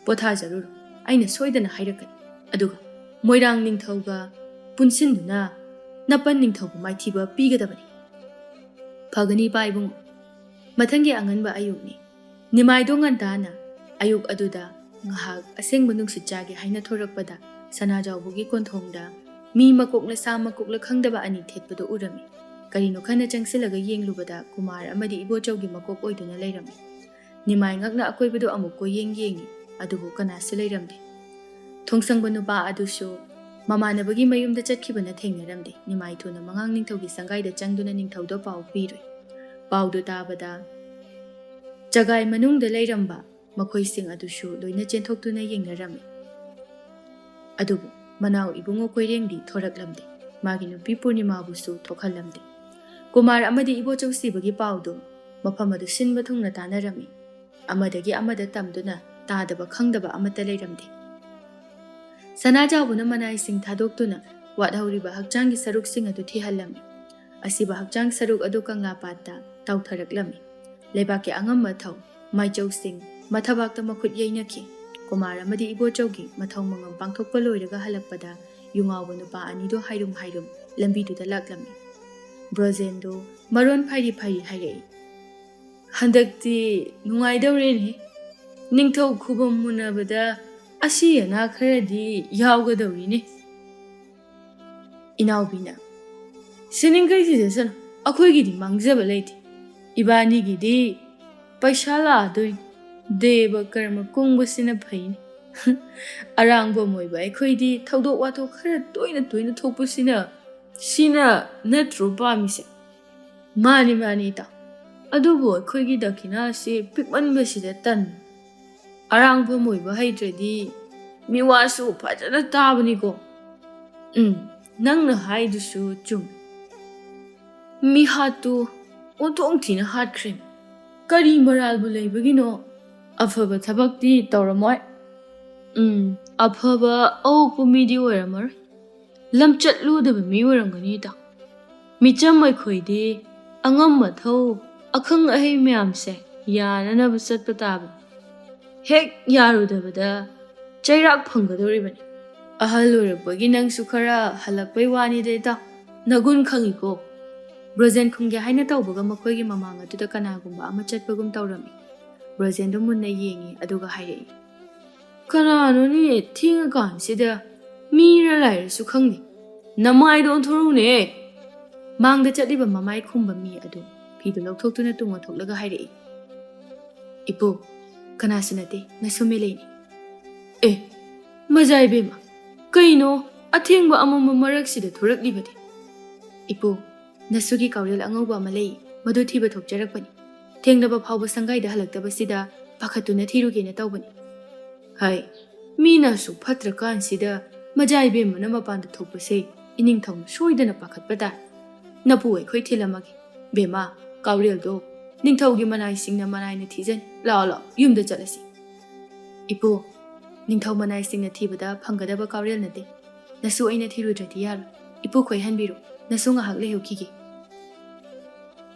ꯄꯣꯊꯥꯖꯔꯨꯔꯣ, ꯑꯩꯅ ꯁꯣꯏꯗꯅ ꯍꯥꯏꯔꯛꯀꯅꯤ꯫ ꯑꯗꯨꯒ ꯃꯣꯏꯔꯥꯡ ꯅꯤꯡꯊꯧꯒ ꯄꯨꯟꯁꯤꯟꯗꯨꯅ ꯅꯄꯟ ꯅꯤꯡꯊꯧꯕꯨ ꯃꯥꯏꯊꯤꯕ ꯄꯤꯒꯗꯕꯅꯤ"꯫ "ꯐꯒꯅꯤ ꯏꯄꯥ ꯏꯕꯨꯡꯉꯣ꯫ ꯃꯊꯪꯒꯤ ꯑꯉꯟꯕ ꯑꯌꯨꯛꯅꯤ꯫ ꯅꯤꯃꯥꯏꯗꯣ ꯉꯟꯇꯥꯅ ꯑꯌꯨꯛ ꯑꯗꯨꯗ ꯉꯥꯏꯍꯥꯛ ꯑꯁꯦꯡꯕ ꯅꯨꯡꯁꯤꯠ ꯆꯥꯒꯦ ꯍꯥꯏꯅ ꯊꯣꯔꯛꯄꯗ ꯁꯅꯥꯖꯥꯎꯕꯒꯤ ꯀꯣꯟꯊꯣꯡꯗ ꯃꯤ ꯃꯀꯣꯛꯂ ꯁꯥ ꯃꯀꯣꯛꯂ ꯈꯪꯗꯕ ꯑꯅꯤ ꯊꯦꯠꯄꯗꯣ ꯎꯔꯝꯃꯤ꯫ ꯀꯔꯤꯅꯣ ꯈꯟꯅ ꯆꯪꯁꯤꯜꯂꯒ ꯌꯦꯡꯂꯨꯕꯗ ꯀꯨꯃꯥꯔ ꯑꯃꯗꯤ ꯏꯕꯣꯆꯧꯒꯤ ꯃꯀꯣꯛ ꯑꯣꯏꯗꯨꯅ ꯂꯩꯔꯝꯃꯤ꯫ ꯅꯤꯃꯥꯏ ꯉꯛꯅ ꯑꯀꯣꯏꯕꯗꯣ ꯑꯃꯨꯛ ꯀꯣꯏꯌꯦꯡ ꯌꯦꯡꯉꯤ, ꯑꯗꯨꯕꯨ ꯀꯅꯥꯁꯨ ꯂꯩꯔꯝꯗꯦ꯫ ꯊꯣꯡꯁꯪꯕ ꯅꯨꯄꯥ ꯑꯗꯨꯁꯨ ꯃꯃꯥꯟꯅꯕꯒꯤ ꯃꯌꯨꯝꯗ ꯆꯠꯈꯤꯕꯅ ꯊꯦꯡꯅꯔꯝꯗꯦ꯫ ꯅꯤꯃꯥꯏ ꯊꯨꯅ ꯃꯉꯥꯡ ꯅꯤꯡꯊꯧꯒꯤ ꯁꯪꯒꯥꯏꯗ ꯆꯪꯗꯨꯅ ꯅꯤꯡꯊꯧꯗ ꯄꯥꯎ ꯄꯤꯔꯨꯏ꯫ ꯄꯥꯎꯗꯨ ꯇꯥꯕꯗ ꯆꯒꯥꯏ ꯃꯅꯨꯡꯗ ꯂꯩꯔꯝꯕ ꯃꯈꯣꯏꯁꯤꯡ ꯑꯗꯨꯁꯨ ꯂꯣꯏꯅ ꯆꯦꯟꯊꯣꯛꯇꯨꯅ ꯌꯦꯡꯅꯔꯝꯃꯤ꯫ ꯑꯗꯨꯕꯨ ꯃꯅꯥꯎ ꯏꯕꯨꯡꯉꯣ ꯀꯣꯏꯔꯦꯡꯗꯤ ꯊꯣꯔꯛꯂꯝꯗꯦ꯫ ꯃꯥꯒꯤ ꯅꯨꯄꯤ ꯄꯨꯔꯅꯤꯃꯥꯕꯨꯁꯨ ꯊꯣꯛꯍꯜꯂꯝꯗꯦ꯫ ꯀꯨꯃꯥꯔ ꯑꯃꯗꯤ ꯏꯕꯣꯆꯧ ꯁꯤꯕꯒꯤ ꯄꯥꯎꯗꯨ ꯃꯐꯝ ꯑꯗꯨ ꯁꯤꯟꯕ ꯊꯨꯡꯅ ꯇꯥꯅꯔꯝꯃꯤ꯫ ꯑꯃꯗꯒꯤ ꯑꯃꯗ ꯇꯝꯗꯨꯅ ꯇꯥꯗꯕ ꯈꯪꯗꯕ ꯑꯃꯠꯇ ꯂꯩꯔꯝꯗꯦ꯫ ꯁꯅꯥꯖꯥꯎꯕꯅ ꯃꯅꯥꯏꯁꯤꯡ ꯊꯥꯗꯣꯛꯇꯨꯅ ꯋꯥꯠꯍꯧꯔꯤꯕ ꯍꯛꯆꯥꯡꯒꯤ ꯁꯔꯨꯛꯁꯤꯡ ꯑꯗꯨ ꯊꯤꯍꯜꯂꯝꯃꯤ꯫ ꯑꯁꯤꯕ ꯍꯛꯆꯥꯡ ꯁꯔꯨꯛ ꯑꯗꯨ ꯀꯪꯂꯥ ꯄꯥꯠꯇ ꯇꯥꯎꯊꯔꯛꯂꯝꯃꯤ꯫ ꯂꯩꯕꯥꯛꯀꯤ ꯑꯉꯝꯕ ꯊꯧ, ꯃꯥꯏꯆꯧꯁꯤꯡ, ꯃꯊꯕꯥꯛꯇ ꯃꯈꯨꯠ ꯌꯩꯅꯈꯤ꯫ ꯀꯨꯃꯥꯔ ꯑꯃꯗꯤ ꯏꯕꯣꯆꯧꯒꯤ ꯃꯊꯧ ꯃꯉꯝ ꯄꯥꯡꯊꯣꯛꯄ ꯂꯣꯏꯔꯒ ꯍꯜꯂꯛꯄꯗ ꯌꯨꯉꯥꯎꯕ ꯅꯨꯄꯥ ꯑꯅꯤꯗꯨ ꯍꯥꯏꯔꯨꯝ ꯍꯥꯏꯔꯨꯝ ꯂꯝꯕꯤꯗꯨꯗ ꯂꯥꯛꯂꯝꯃꯤ꯫ ꯕ꯭ꯔꯣꯖꯦꯟꯗꯨ ꯃꯔꯣꯟ ꯐꯩꯔꯤ ꯐꯩꯔꯤ ꯍꯥꯏꯔꯛꯏ꯫ "ꯍꯟꯗꯛꯇꯤ ꯅꯨꯡꯉꯥꯏꯗꯧꯔꯦꯅꯦ꯫ ꯅꯤꯡꯊꯧ ꯈꯨꯕꯝ ꯃꯨꯟꯅꯕꯗ ꯑꯁꯤ ꯑꯅꯥ ꯈꯔꯗꯤ ꯌꯥꯎꯒꯗꯧꯔꯤꯅꯦ꯫" ꯏꯅꯥꯎꯕꯤꯅ, "ꯁꯤꯅꯤꯡꯈꯩ ꯁꯤꯖꯁꯅꯨ, ꯑꯩꯈꯣꯏꯒꯤꯗꯤ ꯃꯥꯡꯖꯕ ꯂꯩꯇꯦ꯫ ꯏꯕꯥꯅꯤꯒꯤꯗꯤ ꯄꯩꯁꯥ ꯂꯥꯛꯑꯗꯣꯏꯅꯤ꯫ ꯗꯦꯕ ꯀꯔꯃ ꯀꯨꯡꯕꯁꯤꯅ ꯐꯩꯅꯤ꯫ ꯑꯔꯥꯡꯕꯝ ꯑꯣꯏꯕ ꯑꯩꯈꯣꯏꯗꯤ ꯊꯧꯗꯣꯛ ꯋꯥꯊꯣꯛ ꯈꯔ ꯇꯣꯏꯅ ꯇꯣꯏꯅ ꯊꯣꯛꯄꯁꯤꯅ, ꯁꯤꯅ ꯅꯠꯇ꯭ꯔꯣ ꯄꯥꯝꯃꯤꯁꯦ?" "ꯃꯥꯅꯤ, ꯃꯥꯅꯤ, ꯏꯇꯥꯎ꯫ ꯑꯗꯨꯕꯨ ꯑꯩꯈꯣꯏꯒꯤ ꯗꯈꯤꯅꯥ ꯑꯁꯤ ꯄꯤꯛꯃꯟꯕꯁꯤꯗ ꯇꯟ꯫ ꯑꯔꯥꯡꯕꯝ ꯑꯣꯏꯕ ꯍꯩꯇ꯭ꯔꯗꯤ ꯃꯤꯋꯥꯁꯨ ꯐꯖꯅ ꯇꯥꯕꯅꯤꯀꯣ꯫" "ꯎꯝ, ꯅꯪꯅ ꯍꯥꯏꯗꯨꯁꯨ ꯆꯨꯝꯃꯤ꯫ ꯃꯤꯍꯥꯠꯇꯨ ꯑꯣꯟꯊꯣꯛ ꯊꯤꯅ ꯍꯥꯠꯈ꯭ꯔꯦ꯫ ꯀꯔꯤ ꯃꯔꯥꯜꯕꯨ ꯂꯩꯕꯒꯤꯅꯣ? ꯑꯐꯕ ꯊꯕꯛꯇꯤ ꯇꯧꯔꯝꯃꯣꯏ꯫ ꯎꯝ, ꯑꯐꯕ ꯑꯣꯛꯄ ꯃꯤꯗꯤ ꯑꯣꯏꯔꯝꯃꯔꯣꯏ꯫ ꯂꯝꯆꯠ ꯂꯨꯗꯕ ꯃꯤ ꯑꯣꯏꯔꯝꯒꯅꯤ, ꯏꯇꯥꯎ꯫ ꯃꯤꯆꯝ ꯑꯩꯈꯣꯏꯗꯤ ꯑꯉꯝ ꯑꯊꯧ, ꯑꯈꯪ ꯑꯍꯩ ꯃꯌꯥꯝꯁꯦ ꯌꯥꯅꯅꯕ ꯆꯠꯄ ꯇꯥꯕꯅꯤ꯫ ꯍꯦꯛ ꯌꯥꯔꯨꯗꯕꯗ ꯆꯩꯔꯥꯛ ꯐꯪꯒꯗꯧꯔꯤꯕꯅꯤ꯫ ꯑꯍꯜ ꯑꯣꯏꯔꯛꯄꯒꯤ ꯅꯪꯁꯨ ꯈꯔ ꯍꯜꯂꯛꯄꯩ ꯋꯥꯅꯤꯗ, ꯏꯇꯥꯎ꯫ ꯅꯒꯨꯟ ꯈꯪꯉꯤꯀꯣ꯫" ꯕ꯭ꯔꯣꯖꯦꯟ ꯈꯨꯝꯒꯦ ꯍꯥꯏꯅ ꯇꯧꯕꯒ ꯃꯈꯣꯏꯒꯤ ꯃꯃꯥꯡ ꯑꯗꯨꯗ ꯀꯅꯥꯒꯨꯝꯕ ꯑꯃ ꯆꯠꯄꯒꯨꯝ ꯇꯧꯔꯝꯃꯤ꯫ ꯕ꯭ꯔꯣꯖꯦꯟꯗꯣ ꯃꯨꯟꯅ ꯌꯦꯡꯉꯤ, ꯑꯗꯨꯒ ꯍꯥꯏꯔꯛꯏ, "ꯀꯅꯥꯅꯣꯅꯦ ꯊꯦꯡꯉꯀꯥꯟꯁꯤꯗ? ꯃꯤꯔ ꯂꯥꯏꯔꯁꯨ ꯈꯪꯗꯦ꯫ ꯅꯃꯥꯏꯗꯣ ꯑꯣꯟꯊꯣꯔꯛꯎꯅꯦ!" ꯃꯥꯡꯗ ꯆꯠꯂꯤꯕ ꯃꯃꯥꯏ ꯈꯨꯝꯕ ꯃꯤ ꯑꯗꯨ ꯐꯤꯗꯨ ꯂꯧꯊꯣꯛꯇꯨꯅ ꯇꯨꯡ ꯑꯣꯟꯊꯣꯛꯂꯒ ꯍꯥꯏꯔꯛꯏ, "ꯏꯄꯨ, ꯀꯅꯥꯁꯨ ꯅꯠꯇꯦ, ꯅꯁꯨ ꯃꯦꯂꯩꯅꯤ꯫" "ꯑꯦ, ꯃꯖꯥ ꯏꯕꯦꯝꯃ, ꯀꯩꯅꯣ ꯑꯊꯦꯡꯕ ꯑꯃꯝꯕ ꯃꯔꯛꯁꯤꯗ ꯊꯣꯔꯛꯂꯤꯕꯗꯤ?" "ꯏꯄꯨ, ꯅꯁꯨꯒꯤ ꯀꯥꯎꯔꯦꯜ ꯑꯉꯧꯕ ꯑꯃ ꯂꯩ, ꯃꯗꯨ ꯊꯤꯕ ꯊꯣꯛꯆꯔꯛꯄꯅꯤ꯫ ꯊꯦꯡꯂꯕ ꯐꯥꯎꯕ ꯁꯪꯒꯥꯏꯗ ꯍꯜꯂꯛꯇꯕꯁꯤꯗ ꯄꯥꯈꯠꯇꯨꯅ ꯊꯤꯔꯨꯒꯦꯅ ꯇꯧꯕꯅꯤ꯫" "ꯍꯥꯏ, ꯃꯤꯅ ꯑꯁꯨꯛ ꯐꯠꯇ꯭ꯔꯀꯥꯟꯁꯤꯗ ꯃꯖꯥ ꯏꯕꯦꯝꯃꯅ ꯃꯄꯥꯟꯗ ꯊꯣꯛꯄꯁꯦ ꯏꯅꯤꯡꯊꯧꯅ ꯁꯣꯏꯗꯅ ꯄꯥꯈꯠꯄ ꯇꯥꯏ꯫ ꯅꯄꯨ ꯑꯩꯈꯣꯏ ꯊꯤꯜꯂꯝꯃꯒꯦ꯫ ꯕꯦꯝꯃ, ꯀꯥꯎꯔꯦꯜꯗꯣ ꯅꯤꯡꯊꯧꯒꯤ ꯃꯅꯥꯏꯁꯤꯡꯅ ꯃꯅꯥꯏꯅ ꯊꯤꯖꯅꯤ꯫ ꯂꯥꯛꯑꯣ, ꯂꯥꯛꯑꯣ, ꯌꯨꯝꯗ ꯆꯠꯂꯁꯤ꯫" "ꯏꯄꯨ, ꯅꯤꯡꯊꯧ ꯃꯅꯥꯏꯁꯤꯡꯅ ꯊꯤꯕꯗ ꯐꯪꯒꯗꯕ ꯀꯥꯎꯔꯦꯜ ꯅꯠꯇꯦ꯫ ꯅꯁꯨ ꯑꯩꯅ ꯊꯤꯔꯨꯗ꯭ꯔꯗꯤ ꯌꯥꯔꯣꯏ꯫ ꯏꯄꯨ ꯈꯣꯏꯍꯟꯕꯤꯔꯣ, ꯅꯁꯨ ꯉꯥꯏꯍꯥꯛ ꯂꯩꯍꯧꯈꯤꯒꯦ꯫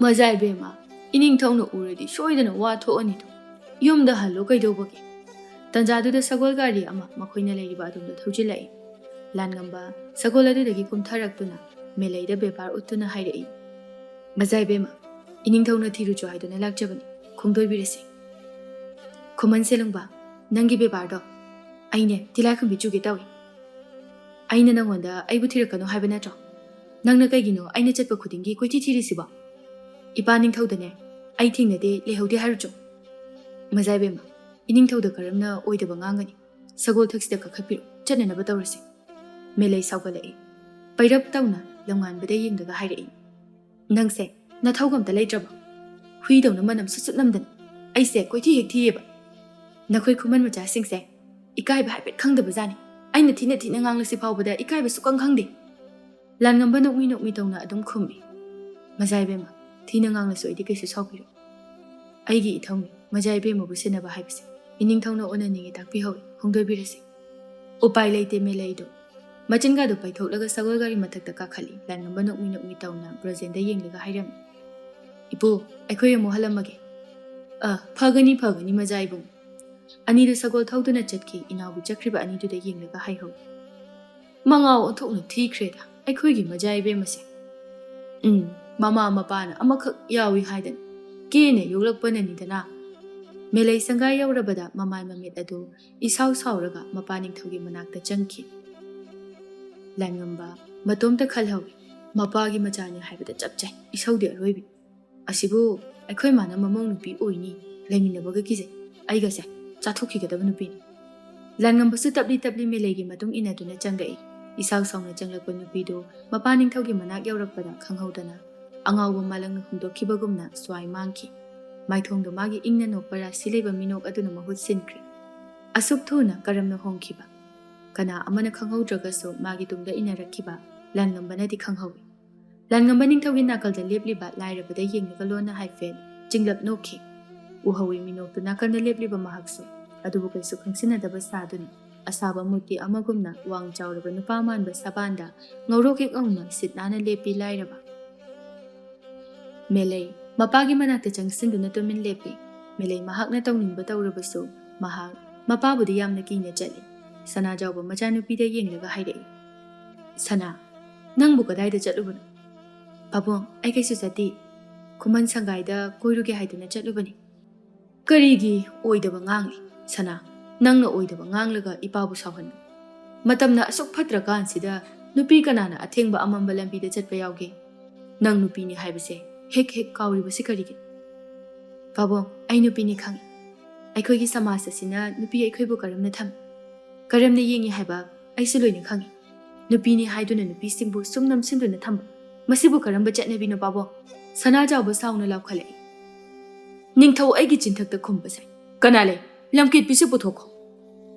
ꯃꯖꯥ ꯏꯕꯦꯝꯃ, ꯏꯅꯤꯡꯊꯧꯅ ꯎꯔꯗꯤ ꯁꯣꯏꯗꯅ ꯋꯥ ꯊꯣꯛꯑꯅꯤꯗꯣ꯫ ꯌꯨꯝꯗ ꯍꯜꯂꯣ ꯀꯩꯗꯧꯕꯒꯦ? ꯇꯟꯖꯥꯗꯨꯗ ꯁꯒꯣꯜ ꯒꯥꯔꯤ ꯑꯃ ꯃꯈꯣꯏꯅ ꯂꯩꯔꯤꯕ ꯑꯗꯣꯝꯗ ꯊꯧꯖꯤꯜꯂꯛꯏ꯫ ꯂꯥꯟꯉꯝꯕ ꯁꯒꯣꯜ ꯑꯗꯨꯗꯒꯤ ꯀꯨꯝꯊꯔꯛꯇꯨꯅ ꯃꯦꯂꯩꯗ ꯕꯦꯕꯥꯔ ꯎꯠꯇꯨꯅ ꯍꯥꯏꯔꯛꯏ, ꯃꯖꯥ ꯏꯕꯦꯝꯃ, ꯏꯅꯤꯡꯊꯧꯅ ꯊꯤꯔꯨꯆꯣ ꯍꯥꯏꯗꯨꯅ ꯂꯥꯛꯆꯕꯅꯤ, ꯈꯣꯡꯗꯣꯏꯕꯤꯔꯁꯤ꯫ ꯈꯨꯃꯟ ꯁꯦꯂꯨꯡꯕ, ꯅꯪꯒꯤ ꯕꯦꯕꯥꯔꯗꯣ꯫ ꯑꯩꯅꯦ ꯇꯤꯂꯥꯏꯈꯨꯝꯕꯤ ꯆꯨꯒꯦ ꯇꯧꯏ꯫ ꯑꯩꯅ ꯅꯪꯉꯣꯟꯗ ꯑꯩꯕꯨ ꯊꯤꯔꯛꯀꯅꯨ ꯍꯥꯏꯕ ꯅꯠꯇ꯭ꯔꯣ? ꯅꯪꯅ ꯀꯩꯒꯤꯅꯣ ꯑꯩꯅ ꯆꯠꯄ ꯈꯨꯗꯤꯡꯒꯤ ꯀꯣꯏꯊꯤ ꯊꯤꯔꯤꯁꯤꯕꯣ? ꯏꯄꯥ ꯅꯤꯡꯊꯧꯗꯅꯦ ꯑꯩ ꯊꯦꯡꯅꯗꯦ, ꯂꯩꯍꯧꯗꯦ ꯍꯥꯏꯔꯨꯆꯣ꯫ ꯃꯖꯥ ꯏꯕꯦꯝꯃ, ꯏꯅꯤꯡꯊꯧꯗ ꯀꯔꯝꯅ ꯑꯣꯏꯗꯕ ꯉꯥꯡꯒꯅꯤ? ꯁꯒꯣꯜ ꯊꯛꯁꯤꯗ ꯀꯥꯈꯠꯄꯤꯔꯣ, ꯆꯠꯅꯅꯕ ꯇꯧꯔꯁꯤ꯫ ꯃꯦꯂꯩ ꯁꯥꯎꯒꯠꯂꯛꯏ꯫ ꯄꯩꯔꯞ ꯇꯧꯅ ꯂꯝꯉꯥꯟꯕꯗ ꯌꯦꯡꯂꯒ ꯍꯥꯏꯔꯛꯏ, ꯅꯪꯁꯦ ꯅꯊꯧꯒ ꯑꯝꯇ ꯂꯩꯇ꯭ꯔꯕꯣ? ꯍꯨꯏꯗꯧꯅ ꯃꯅꯝ ꯁꯨꯠ ꯁꯨꯠ ꯅꯝꯗꯅ꯫ ꯑꯩꯁꯦ ꯀꯣꯏꯊꯤ ꯍꯦꯛ ꯊꯤꯌꯦꯕ꯫ ꯅꯈꯣꯏ ꯈꯨꯃꯟ ꯃꯆꯥꯁꯤꯡꯁꯦ ꯏꯀꯥꯏꯕ ꯍꯥꯏꯐꯦꯠ ꯈꯪꯗꯕ ꯖꯥꯠꯅꯤ꯫ ꯑꯩꯅ ꯊꯤꯅ ꯊꯤꯅ ꯉꯥꯡꯂꯁꯤ ꯐꯥꯎꯕꯗ ꯏꯀꯥꯏꯕ ꯁꯨꯛꯈꯪ ꯈꯪꯗꯦ꯫ ꯂꯥꯟꯉꯝꯕ ꯅꯣꯛꯃꯤ ꯅꯣꯛꯃꯤ ꯇꯧꯅ ꯑꯗꯨꯝ ꯈꯨꯝꯃꯤ, ꯃꯖꯥ ꯏꯕꯦꯝꯃ, ꯊꯤꯅ ꯉꯥꯡꯂꯁꯨ ꯑꯩꯗꯤ ꯀꯩꯁꯨ ꯁꯥꯎꯕꯤꯔꯣꯏ꯫ ꯑꯩꯒꯤ ꯏꯊꯧꯅꯤ ꯃꯖꯥ ꯏꯕꯦꯝꯃꯕꯨ ꯁꯦꯟꯅꯕ ꯍꯥꯏꯕꯁꯦ꯫ ꯏꯅꯤꯡꯊꯧꯅ ꯑꯣꯟꯅꯅꯤꯡꯉꯤ ꯇꯥꯛꯄꯤꯍꯧꯏ, ꯈꯣꯡꯗꯣꯏꯕꯤꯔꯁꯤ꯫ ꯎꯄꯥꯏ ꯂꯩꯇꯦ ꯃꯦꯂꯩꯗꯣ꯫ ꯃꯆꯤꯟꯒꯥꯗꯣ ꯄꯩꯊꯣꯛꯂꯒ ꯁꯒꯣꯜ ꯒꯥꯔꯤ ꯃꯊꯛꯇ ꯀꯥꯈꯠꯂꯤ꯫ ꯂꯥꯟꯉꯝꯕ ꯅꯣꯛꯃꯤ ꯅꯣꯛꯃꯤ ꯇꯧꯅ ꯕ꯭ꯔꯣꯖꯦꯟꯗ ꯌꯦꯡꯂꯒ ꯍꯥꯏꯔꯝꯃꯤ, ꯏꯄꯨ, ꯑꯩꯈꯣꯏ ꯑꯃꯨꯛ ꯍꯜꯂꯝꯃꯒꯦ꯫ ꯑ, ꯐꯒꯅꯤ, ꯐꯒꯅꯤ, ꯃꯖꯥ ꯏꯕꯨꯡ꯫ ꯑꯅꯤꯗꯨ ꯁꯒꯣꯜ ꯊꯧꯗꯨꯅ ꯆꯠꯈꯤ꯫ ꯏꯅꯥꯎꯕꯤ ꯆꯠꯈ꯭ꯔꯤꯕ ꯑꯅꯤꯗꯨꯗ ꯌꯦꯡꯂꯒ ꯍꯥꯏꯍꯧꯏ, ꯃꯉꯥꯎ ꯑꯣꯟꯊꯣꯛꯅ ꯊꯤꯈ꯭ꯔꯦꯗ ꯑꯩꯈꯣꯏꯒꯤ ꯃꯖꯥ ꯏꯕꯦꯝꯃꯁꯦ꯫ ꯎꯝ, ꯃꯃꯥ ꯃꯄꯥꯅ ꯑꯃꯈꯛ ꯌꯥꯎꯏ ꯍꯥꯏꯗꯅ ꯀꯦꯅ ꯌꯣꯛꯂꯛꯄꯅꯅꯤꯗꯅ꯫ ꯃꯦꯂꯩ ꯁꯪꯒꯥꯏ ꯌꯧꯔꯕꯗ ꯃꯃꯥꯏ ꯃꯃꯤꯠ ꯑꯗꯨ ꯏꯁꯥꯎ ꯁꯥꯎꯔꯒ ꯃꯄꯥ ꯅꯤꯡꯊꯧꯒꯤ ꯃꯅꯥꯛꯇ ꯆꯪꯈꯤ꯫ ꯂꯥꯟꯉꯝꯕ ꯃꯇꯣꯝꯇ ꯈꯜꯍꯧꯏ, ꯃꯄꯥꯒꯤ ꯃꯆꯥꯅꯤ ꯍꯥꯏꯕꯗ ꯆꯞ ꯆꯥꯏ, ꯏꯁꯧꯗꯤ ꯑꯔꯣꯏꯕꯤ꯫ ꯑꯁꯤꯕꯨ ꯑꯩꯈꯣꯏ ꯃꯥꯅ ꯃꯃꯧ ꯅꯨꯄꯤ ꯑꯣꯏꯅꯤ, ꯂꯩꯃꯤꯟꯅꯕꯒ ꯀꯤꯖꯩ, ꯑꯩꯒꯁꯦ ꯆꯥꯊꯣꯛꯈꯤꯒꯗꯕ ꯅꯨꯄꯤꯅꯤ꯫ ꯂꯥꯟꯉꯝꯕꯁꯨ ꯇꯞꯂꯤ ꯇꯞꯂꯤ ꯃꯦꯂꯩꯒꯤ ꯃꯇꯨꯡ ꯏꯟꯅꯗꯨꯅ ꯆꯪꯂꯛꯏ꯫ ꯏꯁꯥꯎ ꯁꯥꯎꯅ ꯆꯪꯂꯛꯄ ꯅꯨꯄꯤꯗꯨ ꯃꯄꯥ ꯅꯤꯡꯊꯧꯒꯤ ꯃꯅꯥꯛ ꯌꯧꯔꯛꯄꯗ ꯈꯪꯍꯧꯗꯅ ꯑꯉꯥꯎꯕ ꯃꯥꯂꯪꯅ ꯍꯨꯝꯗꯣꯛꯈꯤꯕꯒꯨꯝꯅ ꯁ꯭ꯋꯥꯏ ꯃꯥꯡꯈꯤ꯫ ꯃꯥꯏꯊꯣꯡꯗ ꯃꯥꯒꯤ ꯏꯪꯅ ꯅꯣꯛꯄ ꯔꯥꯁꯤ ꯂꯩꯕ ꯃꯤꯅꯣꯛ ꯑꯗꯨꯅ ꯃꯍꯨꯠ ꯁꯤꯟꯈ꯭ꯔꯦ꯫ ꯑꯁꯨꯛ ꯊꯨꯅ ꯀꯔꯝꯅ ꯍꯣꯡꯈꯤꯕ? ꯀꯅꯥ ꯑꯃꯅ ꯈꯪꯍꯧꯗ꯭ꯔꯒꯁꯨ ꯃꯥꯒꯤ ꯇꯨꯡꯗ ꯏꯟꯅꯔꯛꯈꯤꯕ ꯂꯥꯟꯉꯝꯕꯅꯗꯤ ꯈꯪꯍꯧꯏ꯫ ꯂꯥꯟꯉꯝꯕ ꯅꯤꯡꯊꯧꯒꯤ ꯅꯥꯀꯜꯗ ꯂꯦꯞꯂꯤꯕ ꯂꯥꯏꯔꯕꯗ ꯌꯦꯡꯂꯒ ꯂꯣꯟꯅ ꯍꯥꯏꯐꯦꯠ ꯆꯤꯡꯂꯞ ꯅꯣꯛꯈꯤ꯫ ꯎꯍꯧꯏ ꯃꯤꯅꯣꯛꯇꯨ ꯅꯥꯀꯟꯗ ꯂꯦꯞꯂꯤꯕ ꯃꯍꯥꯛꯁꯨ꯫ ꯑꯗꯨꯕꯨ ꯀꯩꯁꯨ ꯈꯪꯁꯤꯟꯅꯗꯕ ꯁꯥꯗꯨꯅ ꯑꯁꯥꯕ ꯃꯨꯔꯇꯤ ꯑꯃꯒꯨꯝꯅ ꯋꯥꯡ ꯆꯥꯎꯔꯕ ꯅꯨꯄꯥ ꯃꯥꯟꯕ ꯁꯕꯥꯟꯗ ꯉꯧꯔꯣꯛ ꯍꯦꯛ ꯉꯧꯅ ꯁꯤꯠ ꯅꯥꯟꯅ ꯂꯦꯞꯄꯤ ꯂꯥꯏꯔꯕ꯫ ꯃꯦꯂꯩ ꯃꯄꯥꯒꯤ ꯃꯅꯥꯛꯇ ꯆꯪꯁꯤꯟꯗꯨꯅ ꯇꯨꯃꯤꯟ ꯂꯦꯞꯄꯤ꯫ ꯃꯦꯂꯩ ꯃꯍꯥꯛꯅ ꯇꯧꯅꯤꯡꯕ ꯇꯧꯔꯕꯁꯨ ꯃꯍꯥꯛ ꯃꯄꯥꯕꯨꯗꯤ ꯌꯥꯝꯅ ꯀꯤꯅ ꯆꯠꯂꯤ꯫ ꯁꯅꯥꯖꯥꯎꯕ ꯃꯆꯥꯅꯨꯄꯤꯗ ꯌꯦꯡꯂꯒ ꯍꯥꯏꯔꯛꯏ, "ꯁꯅꯥ, ꯅꯪꯕꯨ ꯀꯗꯥꯏꯗ ꯆꯠꯂꯨꯕꯅꯣ?" "ꯄꯥꯕꯨꯡ, ꯑꯩ ꯀꯩꯁꯨ ꯆꯠꯇꯦ꯫ ꯈꯨꯃꯟ ꯁꯪꯒꯥꯏꯗ ꯀꯣꯏꯔꯨꯒꯦ ꯍꯥꯏꯗꯨꯅ ꯆꯠꯂꯨꯕꯅꯤ꯫" "ꯀꯔꯤꯒꯤ ꯑꯣꯏꯗꯕ ꯉꯥꯡꯂꯤ? ꯁꯅꯥ, ꯅꯪꯅ ꯑꯣꯏꯗꯕ ꯉꯥꯡꯂꯒ ꯏꯄꯥꯕꯨ ꯁꯥꯎꯍꯟꯒꯅꯨ꯫ ꯃꯇꯝꯅ ꯑꯁꯨꯛ ꯐꯠꯇ꯭ꯔꯀꯥꯟꯁꯤꯗ ꯅꯨꯄꯤ ꯀꯅꯥꯅ ꯑꯊꯦꯡꯕ ꯑꯃꯝꯕ ꯂꯝꯕꯤꯗ ꯆꯠꯄ ꯌꯥꯎꯒꯦ? ꯅꯪ ꯅꯨꯄꯤꯅꯤ ꯍꯥꯏꯕꯁꯦ ꯍꯦꯛ ꯍꯦꯛ ꯀꯥꯎꯔꯤꯕꯁꯤ ꯀꯔꯤꯒꯤꯅꯣ?" "ꯄꯥꯕꯨꯡ, ꯑꯩ ꯅꯨꯄꯤꯅꯤ ꯈꯪꯏ꯫ ꯑꯩꯈꯣꯏꯒꯤ ꯁꯃꯥꯖ ꯑꯁꯤꯅ ꯅꯨꯄꯤ ꯑꯩꯈꯣꯏꯕꯨ ꯀꯔꯝꯅ ꯊꯝꯃꯤ, ꯀꯔꯝꯅ ꯌꯦꯡꯉꯤ ꯍꯥꯏꯕ ꯑꯩꯁꯨ ꯂꯣꯏꯅ ꯈꯪꯏ꯫ ꯅꯨꯄꯤꯅꯤ ꯍꯥꯏꯗꯨꯅ ꯅꯨꯄꯤꯁꯤꯡꯕꯨ ꯁꯨꯝ ꯅꯝꯁꯤꯟꯗꯨꯅ ꯊꯝꯕ, ꯃꯁꯤꯕꯨ ꯀꯔꯝꯕ ꯆꯠꯅꯕꯤꯅꯣ ꯄꯥꯕꯨꯡ?" ꯁꯅꯥꯖꯥꯎꯕ ꯁꯥꯎꯅ ꯂꯥꯎꯈꯠꯂꯛꯏ꯫ "ꯅꯤꯡꯊꯧ ꯑꯩꯒꯤ ꯆꯤꯟꯊꯛꯇ ꯈꯨꯝꯕꯁꯦ ꯀꯅꯥ ꯂꯩ? ꯂꯝꯀꯦꯠꯄꯤꯁꯤ ꯄꯨꯊꯣꯛꯈꯣ꯫"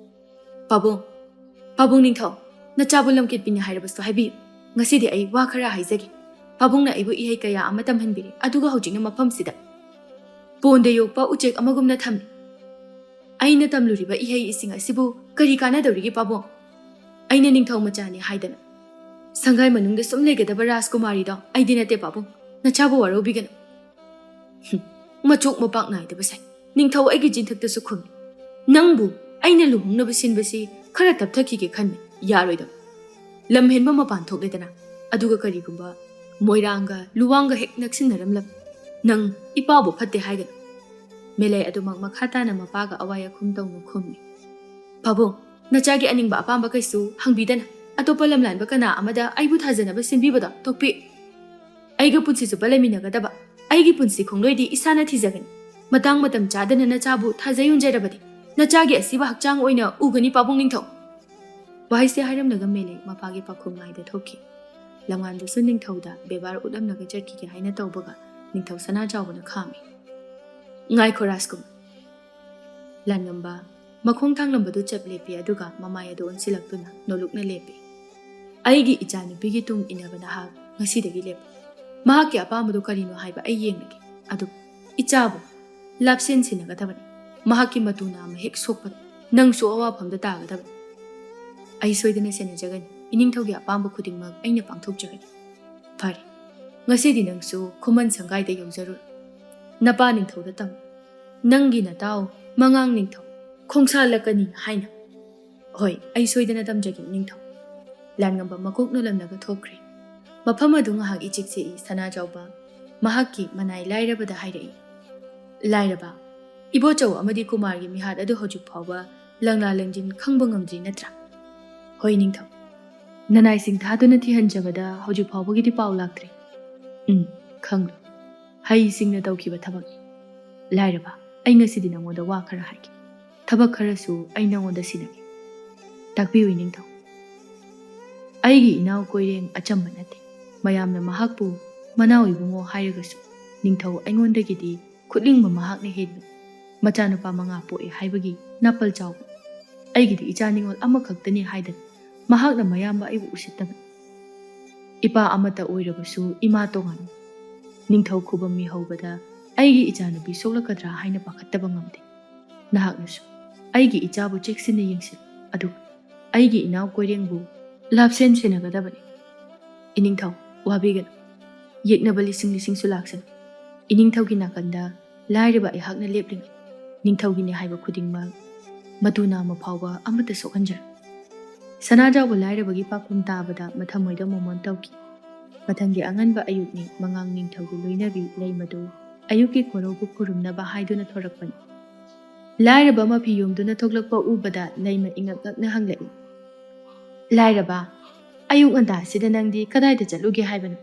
"ꯄꯥꯕꯨꯡ, ꯄꯥꯕꯨꯡ ꯅꯤꯡꯊꯧ, ꯅꯆꯥꯕꯨ ꯂꯝꯀꯦꯠꯄꯤꯅꯤ ꯍꯥꯏꯔꯕꯁꯨ ꯍꯥꯏꯕꯤꯌꯨ꯫ ꯉꯁꯤꯗꯤ ꯑꯩ ꯋꯥ ꯈꯔ ꯍꯥꯏꯖꯒꯦ꯫ ꯄꯥꯕꯨꯡꯅ ꯑꯩꯕꯨ ꯏꯍꯩ ꯀꯌꯥ ꯑꯃ ꯇꯝꯍꯟꯕꯤꯔꯦ, ꯑꯗꯨꯒ ꯍꯧꯖꯤꯛꯅ ꯃꯐꯝꯁꯤꯗ ꯄꯣꯟꯗ ꯌꯣꯛꯄ ꯎꯆꯦꯛ ꯑꯃꯒꯨꯝꯅ ꯊꯝꯃꯤ꯫ ꯑꯩꯅ ꯇꯝꯂꯨꯔꯤꯕ ꯏꯍꯩ ꯏꯁꯤꯡ ꯑꯁꯤꯕꯨ ꯀꯔꯤ ꯀꯥꯟꯅꯗꯧꯔꯤꯒꯦ ꯄꯥꯕꯨꯡ? ꯑꯩꯅ ꯅꯤꯡꯊꯧ ꯃꯆꯥꯅꯤ ꯍꯥꯏꯗꯅ ꯁꯪꯒꯥꯏ ꯃꯅꯨꯡꯗ ꯁꯨꯝ ꯂꯩꯒꯗꯕ ꯔꯥꯖꯀꯨꯃꯥꯔꯤꯗꯣ ꯑꯩꯗꯤ ꯅꯠꯇꯦ ꯄꯥꯕꯨꯡ꯫ ꯅꯆꯥꯕꯨ ꯋꯥꯔꯧꯕꯤꯒꯅꯨ꯫" "ꯍꯨꯝ, ꯃꯆꯣꯛ ꯃꯄꯥꯛ ꯅꯥꯏꯗꯕ ꯁꯥꯏ꯫ ꯅꯤꯡꯊꯧ ꯑꯩꯒꯤ ꯆꯤꯟꯊꯛꯇꯁꯨ ꯈꯨꯝꯃꯤ꯫ ꯅꯪꯕꯨ ꯑꯩꯅ ꯂꯨꯍꯣꯡꯅꯕ ꯁꯤꯟꯕꯁꯤ ꯈꯔ ꯇꯞꯊꯈꯤꯒꯦ ꯈꯟꯕ ꯌꯥꯔꯣꯏꯗꯕ꯫ ꯂꯝ ꯍꯦꯟꯕ ꯃꯄꯥꯟ ꯊꯣꯛꯂꯦꯗꯅ, ꯑꯗꯨꯒ ꯀꯔꯤꯒꯨꯝꯕ ꯃꯣꯏꯔꯥꯡꯒ ꯂꯨꯋꯥꯡꯒ ꯍꯦꯛ ꯅꯛꯁꯤꯟꯅꯔꯝꯂꯕ ꯅꯪ ꯏꯄꯥꯕꯨ ꯐꯠꯇꯦ ꯍꯥꯏꯒꯅꯨ꯫" ꯃꯦꯂꯩ ꯑꯗꯨꯃꯛ ꯃꯈꯥ ꯇꯥꯅ ꯃꯄꯥꯒ ꯑꯋꯥꯏ ꯑꯈꯨꯝ ꯇꯧꯅ ꯈꯨꯝꯃꯤ꯫ "ꯄꯥꯕꯨꯡ, ꯅꯆꯥꯒꯤ ꯑꯅꯤꯡꯕ ꯑꯄꯥꯝꯕ ꯀꯩꯁꯨ ꯍꯪꯕꯤꯗꯅ ꯑꯇꯣꯞꯄ ꯂꯝꯂꯥꯟꯕ ꯀꯅꯥ ꯑꯃꯗ ꯑꯩꯕꯨ ꯊꯥꯖꯅꯕ ꯁꯤꯟꯕꯤꯕꯗꯣ ꯇꯣꯛꯄꯤꯌꯨ꯫ ꯑꯩꯒ ꯄꯨꯟꯁꯤ ꯆꯨꯞꯄ ꯂꯩꯃꯤꯟꯅꯒꯗꯕ ꯑꯩꯒꯤ ꯄꯨꯟꯁꯤ ꯈꯣꯡꯂꯣꯏꯗꯤ ꯏꯁꯥꯅ ꯊꯤꯖꯒꯅꯤ꯫ ꯃꯇꯥꯡ ꯃꯇꯝ ꯆꯥꯗꯅ ꯅꯆꯥꯕꯨ ꯊꯥꯖ ꯌꯣꯟꯖꯔꯕꯗꯤ ꯅꯆꯥꯒꯤ ꯑꯁꯤꯕ ꯍꯛꯆꯥꯡ ꯑꯣꯏꯅ ꯎꯒꯅꯤ ꯄꯥꯕꯨꯡ ꯅꯤꯡꯊꯧ꯫" ꯋꯥꯍꯩꯁꯦ ꯍꯥꯏꯔꯝꯂꯒ ꯃꯦꯂꯩ ꯃꯄꯥꯒꯤ ꯄꯥꯎꯈꯨꯝ ꯉꯥꯏꯗ ꯊꯣꯛꯈꯤ꯫ ꯂꯝꯉꯥꯟꯕꯁꯨ ꯅꯤꯡꯊꯧꯗ ꯕꯦꯕꯥꯔ ꯎꯠꯂꯝꯂꯒ ꯆꯠꯈꯤꯒꯦ ꯍꯥꯏꯅ ꯇꯧꯕꯒ ꯅꯤꯡꯊꯧ ꯁꯅꯥꯖꯥꯎꯕꯅ ꯈꯥꯝꯃꯤ꯫ "ꯉꯥꯏꯈꯣ ꯔꯥꯖꯀꯨꯃꯥꯔ꯫" ꯂꯥꯟꯉꯝꯕ ꯃꯈꯣꯡ ꯊꯥꯡꯂꯝꯕꯗꯨ ꯆꯞ ꯂꯦꯞꯄꯤ, ꯑꯗꯨꯒ ꯃꯃꯥꯏ ꯑꯗꯨ ꯑꯣꯟꯁꯤꯜꯂꯛꯇꯨꯅ ꯅꯣꯂꯨꯛꯅ ꯂꯦꯞꯄꯤ꯫ "ꯑꯩꯒꯤ ꯏꯆꯥꯅꯨꯄꯤꯒꯤ ꯇꯨꯡ ꯏꯟꯅꯕ ꯅꯍꯥꯛ ꯉꯁꯤꯗꯒꯤ ꯂꯦꯞꯄꯨ꯫ ꯃꯍꯥꯛꯀꯤ ꯑꯄꯥꯝꯕꯗꯨ ꯀꯔꯤꯅꯣ ꯍꯥꯏꯕ ꯑꯩ ꯌꯦꯡꯂꯒꯦ꯫ ꯑꯗꯨꯕꯨ ꯏꯆꯥꯕꯨ ꯂꯥꯞꯁꯦꯟ ꯁꯤꯟꯅꯒꯗꯕꯅꯤ꯫ ꯃꯍꯥꯛꯀꯤ ꯃꯇꯨ ꯅꯥꯝꯃ ꯍꯦꯛ ꯁꯣꯛꯄꯗ ꯅꯪꯁꯨ ꯑꯋꯥꯐꯝꯗ ꯇꯥꯒꯗꯕꯅꯤ꯫ ꯑꯩ ꯁꯣꯏꯗꯅ ꯁꯦꯟꯅꯖꯒꯅꯤ꯫ ꯏꯅꯤꯡꯊꯧꯒꯤ ꯑꯄꯥꯝꯕ ꯈꯨꯗꯤꯡꯃꯛ ꯑꯩꯅ ꯄꯥꯡꯊꯣꯛꯆꯒꯅꯤ꯫ ꯐꯔꯦ, ꯉꯁꯤꯗꯤ ꯅꯪꯁꯨ ꯈꯨꯃꯟ ꯁꯪꯒꯥꯏꯗ ꯌꯧꯖꯔꯨꯔꯣ꯫ ꯅꯄꯥ ꯅꯤꯡꯊꯧꯗ ꯇꯝꯃꯨ꯫ ꯅꯪꯒꯤ ꯅꯇꯥꯎ ꯃꯉꯥꯡ ꯅꯤꯡꯊꯧ ꯈꯣꯡꯁꯥꯜꯂꯛꯀꯅꯤ ꯍꯥꯏꯅ꯫ ꯍꯣꯏ, ꯑꯩ ꯁꯣꯏꯗꯅ ꯇꯝꯖꯒꯦ, ꯏꯅꯤꯡꯊꯧ꯫ ꯂꯥꯟꯉꯝꯕ ꯃꯀꯣꯛ ꯅꯣꯜꯂꯝꯂꯒ ꯊꯣꯛꯈ꯭ꯔꯦ꯫ ꯃꯐꯝ ꯑꯗꯨ ꯉꯥꯏꯍꯥꯛ ꯏꯆꯤꯛ ꯆꯤꯛꯏ꯫ ꯁꯅꯥꯖꯥꯎꯕ ꯃꯍꯥꯛꯀꯤ ꯃꯅꯥꯏ ꯂꯥꯏꯔꯕꯗ ꯍꯥꯏꯔꯛꯏ, "ꯂꯥꯏꯔꯕ, ꯏꯕꯣꯆꯧ ꯑꯃꯗꯤ ꯀꯨꯃꯥꯔꯒꯤ ꯃꯤꯍꯥꯠ ꯑꯗꯨ ꯍꯧꯖꯤꯛ ꯐꯥꯎꯕ ꯂꯪꯂꯥ ꯂꯪꯖꯤꯟ ꯈꯪꯕ ꯉꯝꯗ꯭ꯔꯤ ꯅꯠꯇ꯭ꯔꯥ?" "ꯍꯣꯏ, ꯅꯤꯡꯊꯧ꯫ ꯅꯅꯥꯏꯁꯤꯡ ꯊꯥꯗꯨꯅ ꯊꯤꯍꯟꯖꯕꯗ ꯍꯧꯖꯤꯛ ꯐꯥꯎꯕꯒꯤꯗꯤ ꯄꯥꯎ ꯂꯥꯛꯇ꯭ꯔꯤ꯫" "ꯎꯝ, ꯈꯪꯂꯨ꯫ ꯍꯩꯁꯤꯡꯅ ꯇꯧꯈꯤꯕ ꯊꯕꯛꯅꯤ꯫ ꯂꯥꯏꯔꯕ, ꯑꯩ ꯉꯁꯤꯗꯤ ꯅꯉꯣꯟꯗ ꯋꯥ ꯈꯔ ꯍꯥꯏꯒꯦ꯫ ꯊꯕꯛ ꯈꯔꯁꯨ ꯑꯩ ꯅꯉꯣꯟꯗ ꯁꯤꯟꯅꯒꯦ꯫ ꯇꯥꯛꯄꯤꯌꯨ, ꯏꯅꯤꯡꯊꯧ꯫" ꯑꯩꯒꯤ ꯏꯅꯥꯎ ꯀꯣꯏꯔꯦꯡ ꯑꯆꯝꯕ ꯅꯠꯇꯦ꯫ ꯃꯌꯥꯝꯅ ꯃꯍꯥꯛꯄꯨ ꯃꯅꯥꯎ ꯏꯕꯨꯡꯉꯣ ꯍꯥꯏꯔꯒꯁꯨ ꯅꯤꯡꯊꯧ ꯑꯩꯉꯣꯟꯗꯒꯤꯗꯤ ꯈꯨꯠꯂꯤꯡꯕ ꯃꯍꯥꯛꯅ ꯍꯦꯟꯕꯅꯤ꯫ ꯃꯆꯥꯅꯨꯄꯥ ꯃꯉꯥ ꯄꯣꯛꯑꯦ ꯍꯥꯏꯕꯒꯤ ꯅꯥꯄꯜ ꯆꯥꯎꯕꯅꯤ꯫ ꯑꯩꯒꯤꯗꯤ ꯏꯆꯥ ꯅꯤꯉꯣꯜ ꯑꯃꯈꯛꯇꯅꯤ ꯍꯥꯏꯗꯅ ꯃꯍꯥꯛꯅ ꯃꯌꯥꯝꯕ ꯑꯩꯕꯨ ꯎꯁꯤꯠꯇꯕꯅꯤ꯫ ꯏꯄꯥ ꯑꯃꯠꯇ ꯑꯣꯏꯔꯕꯁꯨ ꯏꯃꯥ ꯇꯣꯉꯥꯟꯅꯤ꯫ ꯅꯤꯡꯊꯧ ꯈꯨꯕꯝ ꯃꯤꯍꯧꯕꯗ ꯑꯩꯒꯤ ꯏꯆꯥꯅꯨꯄꯤ ꯁꯣꯛꯂꯛꯀꯗ꯭ꯔꯥ ꯍꯥꯏꯅ ꯄꯥꯈꯠꯇꯕ ꯉꯝꯗꯦ꯫ ꯅꯍꯥꯛꯅꯁꯨ ꯑꯩꯒꯤ ꯏꯆꯥꯕꯨ ꯆꯦꯛꯁꯤꯟꯅ ꯌꯦꯡꯁꯤꯜꯂꯨ, ꯑꯗꯨꯒ ꯑꯩꯒꯤ ꯏꯅꯥꯎ ꯀꯣꯏꯔꯦꯡꯕꯨ ꯂꯥꯞꯁꯦꯟ ꯁꯦꯟꯅꯒꯗꯕꯅꯤ꯫ ꯏꯅꯤꯡꯊꯧ, ꯋꯥꯕꯤꯒꯅꯨ꯫ ꯌꯦꯛꯅꯕ ꯂꯤꯁꯤꯡ ꯂꯤꯁꯤꯡꯁꯨ ꯂꯥꯛꯁꯅꯨ꯫ ꯏꯅꯤꯡꯊꯧꯒꯤ ꯅꯥꯀꯟꯗ ꯂꯥꯏꯔꯕ ꯑꯩꯍꯥꯛꯅ ꯂꯦꯞꯂꯤꯉꯩ, ꯅꯤꯡꯊꯧꯒꯤꯅꯤ ꯍꯥꯏꯕ ꯈꯨꯗꯤꯡꯃꯛ ꯃꯇꯨ ꯅꯥꯝꯃ ꯐꯥꯎꯕ ꯑꯃꯠꯇ ꯁꯣꯛꯍꯟꯖꯔꯣꯏ꯫ ꯁꯅꯥꯖꯥꯎꯕ ꯂꯥꯏꯔꯕꯒꯤ ꯄꯥꯎꯈꯨꯝ ꯇꯥꯕꯗ ꯃꯊꯃꯣꯏꯗ ꯃꯣꯃꯣꯟ ꯇꯧꯈꯤ꯫ ꯃꯊꯪꯒꯤ ꯑꯉꯟꯕ ꯑꯌꯨꯛꯅꯤ꯫ ꯃꯉꯥꯡ ꯅꯤꯡꯊꯧꯒꯤ ꯂꯣꯏꯅꯕꯤ ꯂꯩꯃꯗꯨ ꯑꯌꯨꯛꯀꯤ ꯈꯣꯔꯧꯕꯨ ꯈꯨꯔꯨꯝꯅꯕ ꯍꯥꯏꯗꯨꯅ ꯊꯣꯔꯛꯄꯅꯤ꯫ ꯂꯥꯏꯔꯕ ꯃꯐꯤ ꯌꯣꯝꯗꯨꯅ ꯊꯣꯛꯂꯛꯄ ꯎꯕꯗ ꯂꯩꯃ ꯏꯉꯛ ꯉꯛꯅ ꯍꯪꯂꯛꯏ, "ꯂꯥꯏꯔꯕ, ꯑꯌꯨꯛ ꯉꯟꯇꯥꯁꯤꯗ ꯅꯪꯗꯤ ꯀꯗꯥꯏꯗ ꯆꯠꯂꯨꯒꯦ ꯍꯥꯏꯕꯅꯣ?"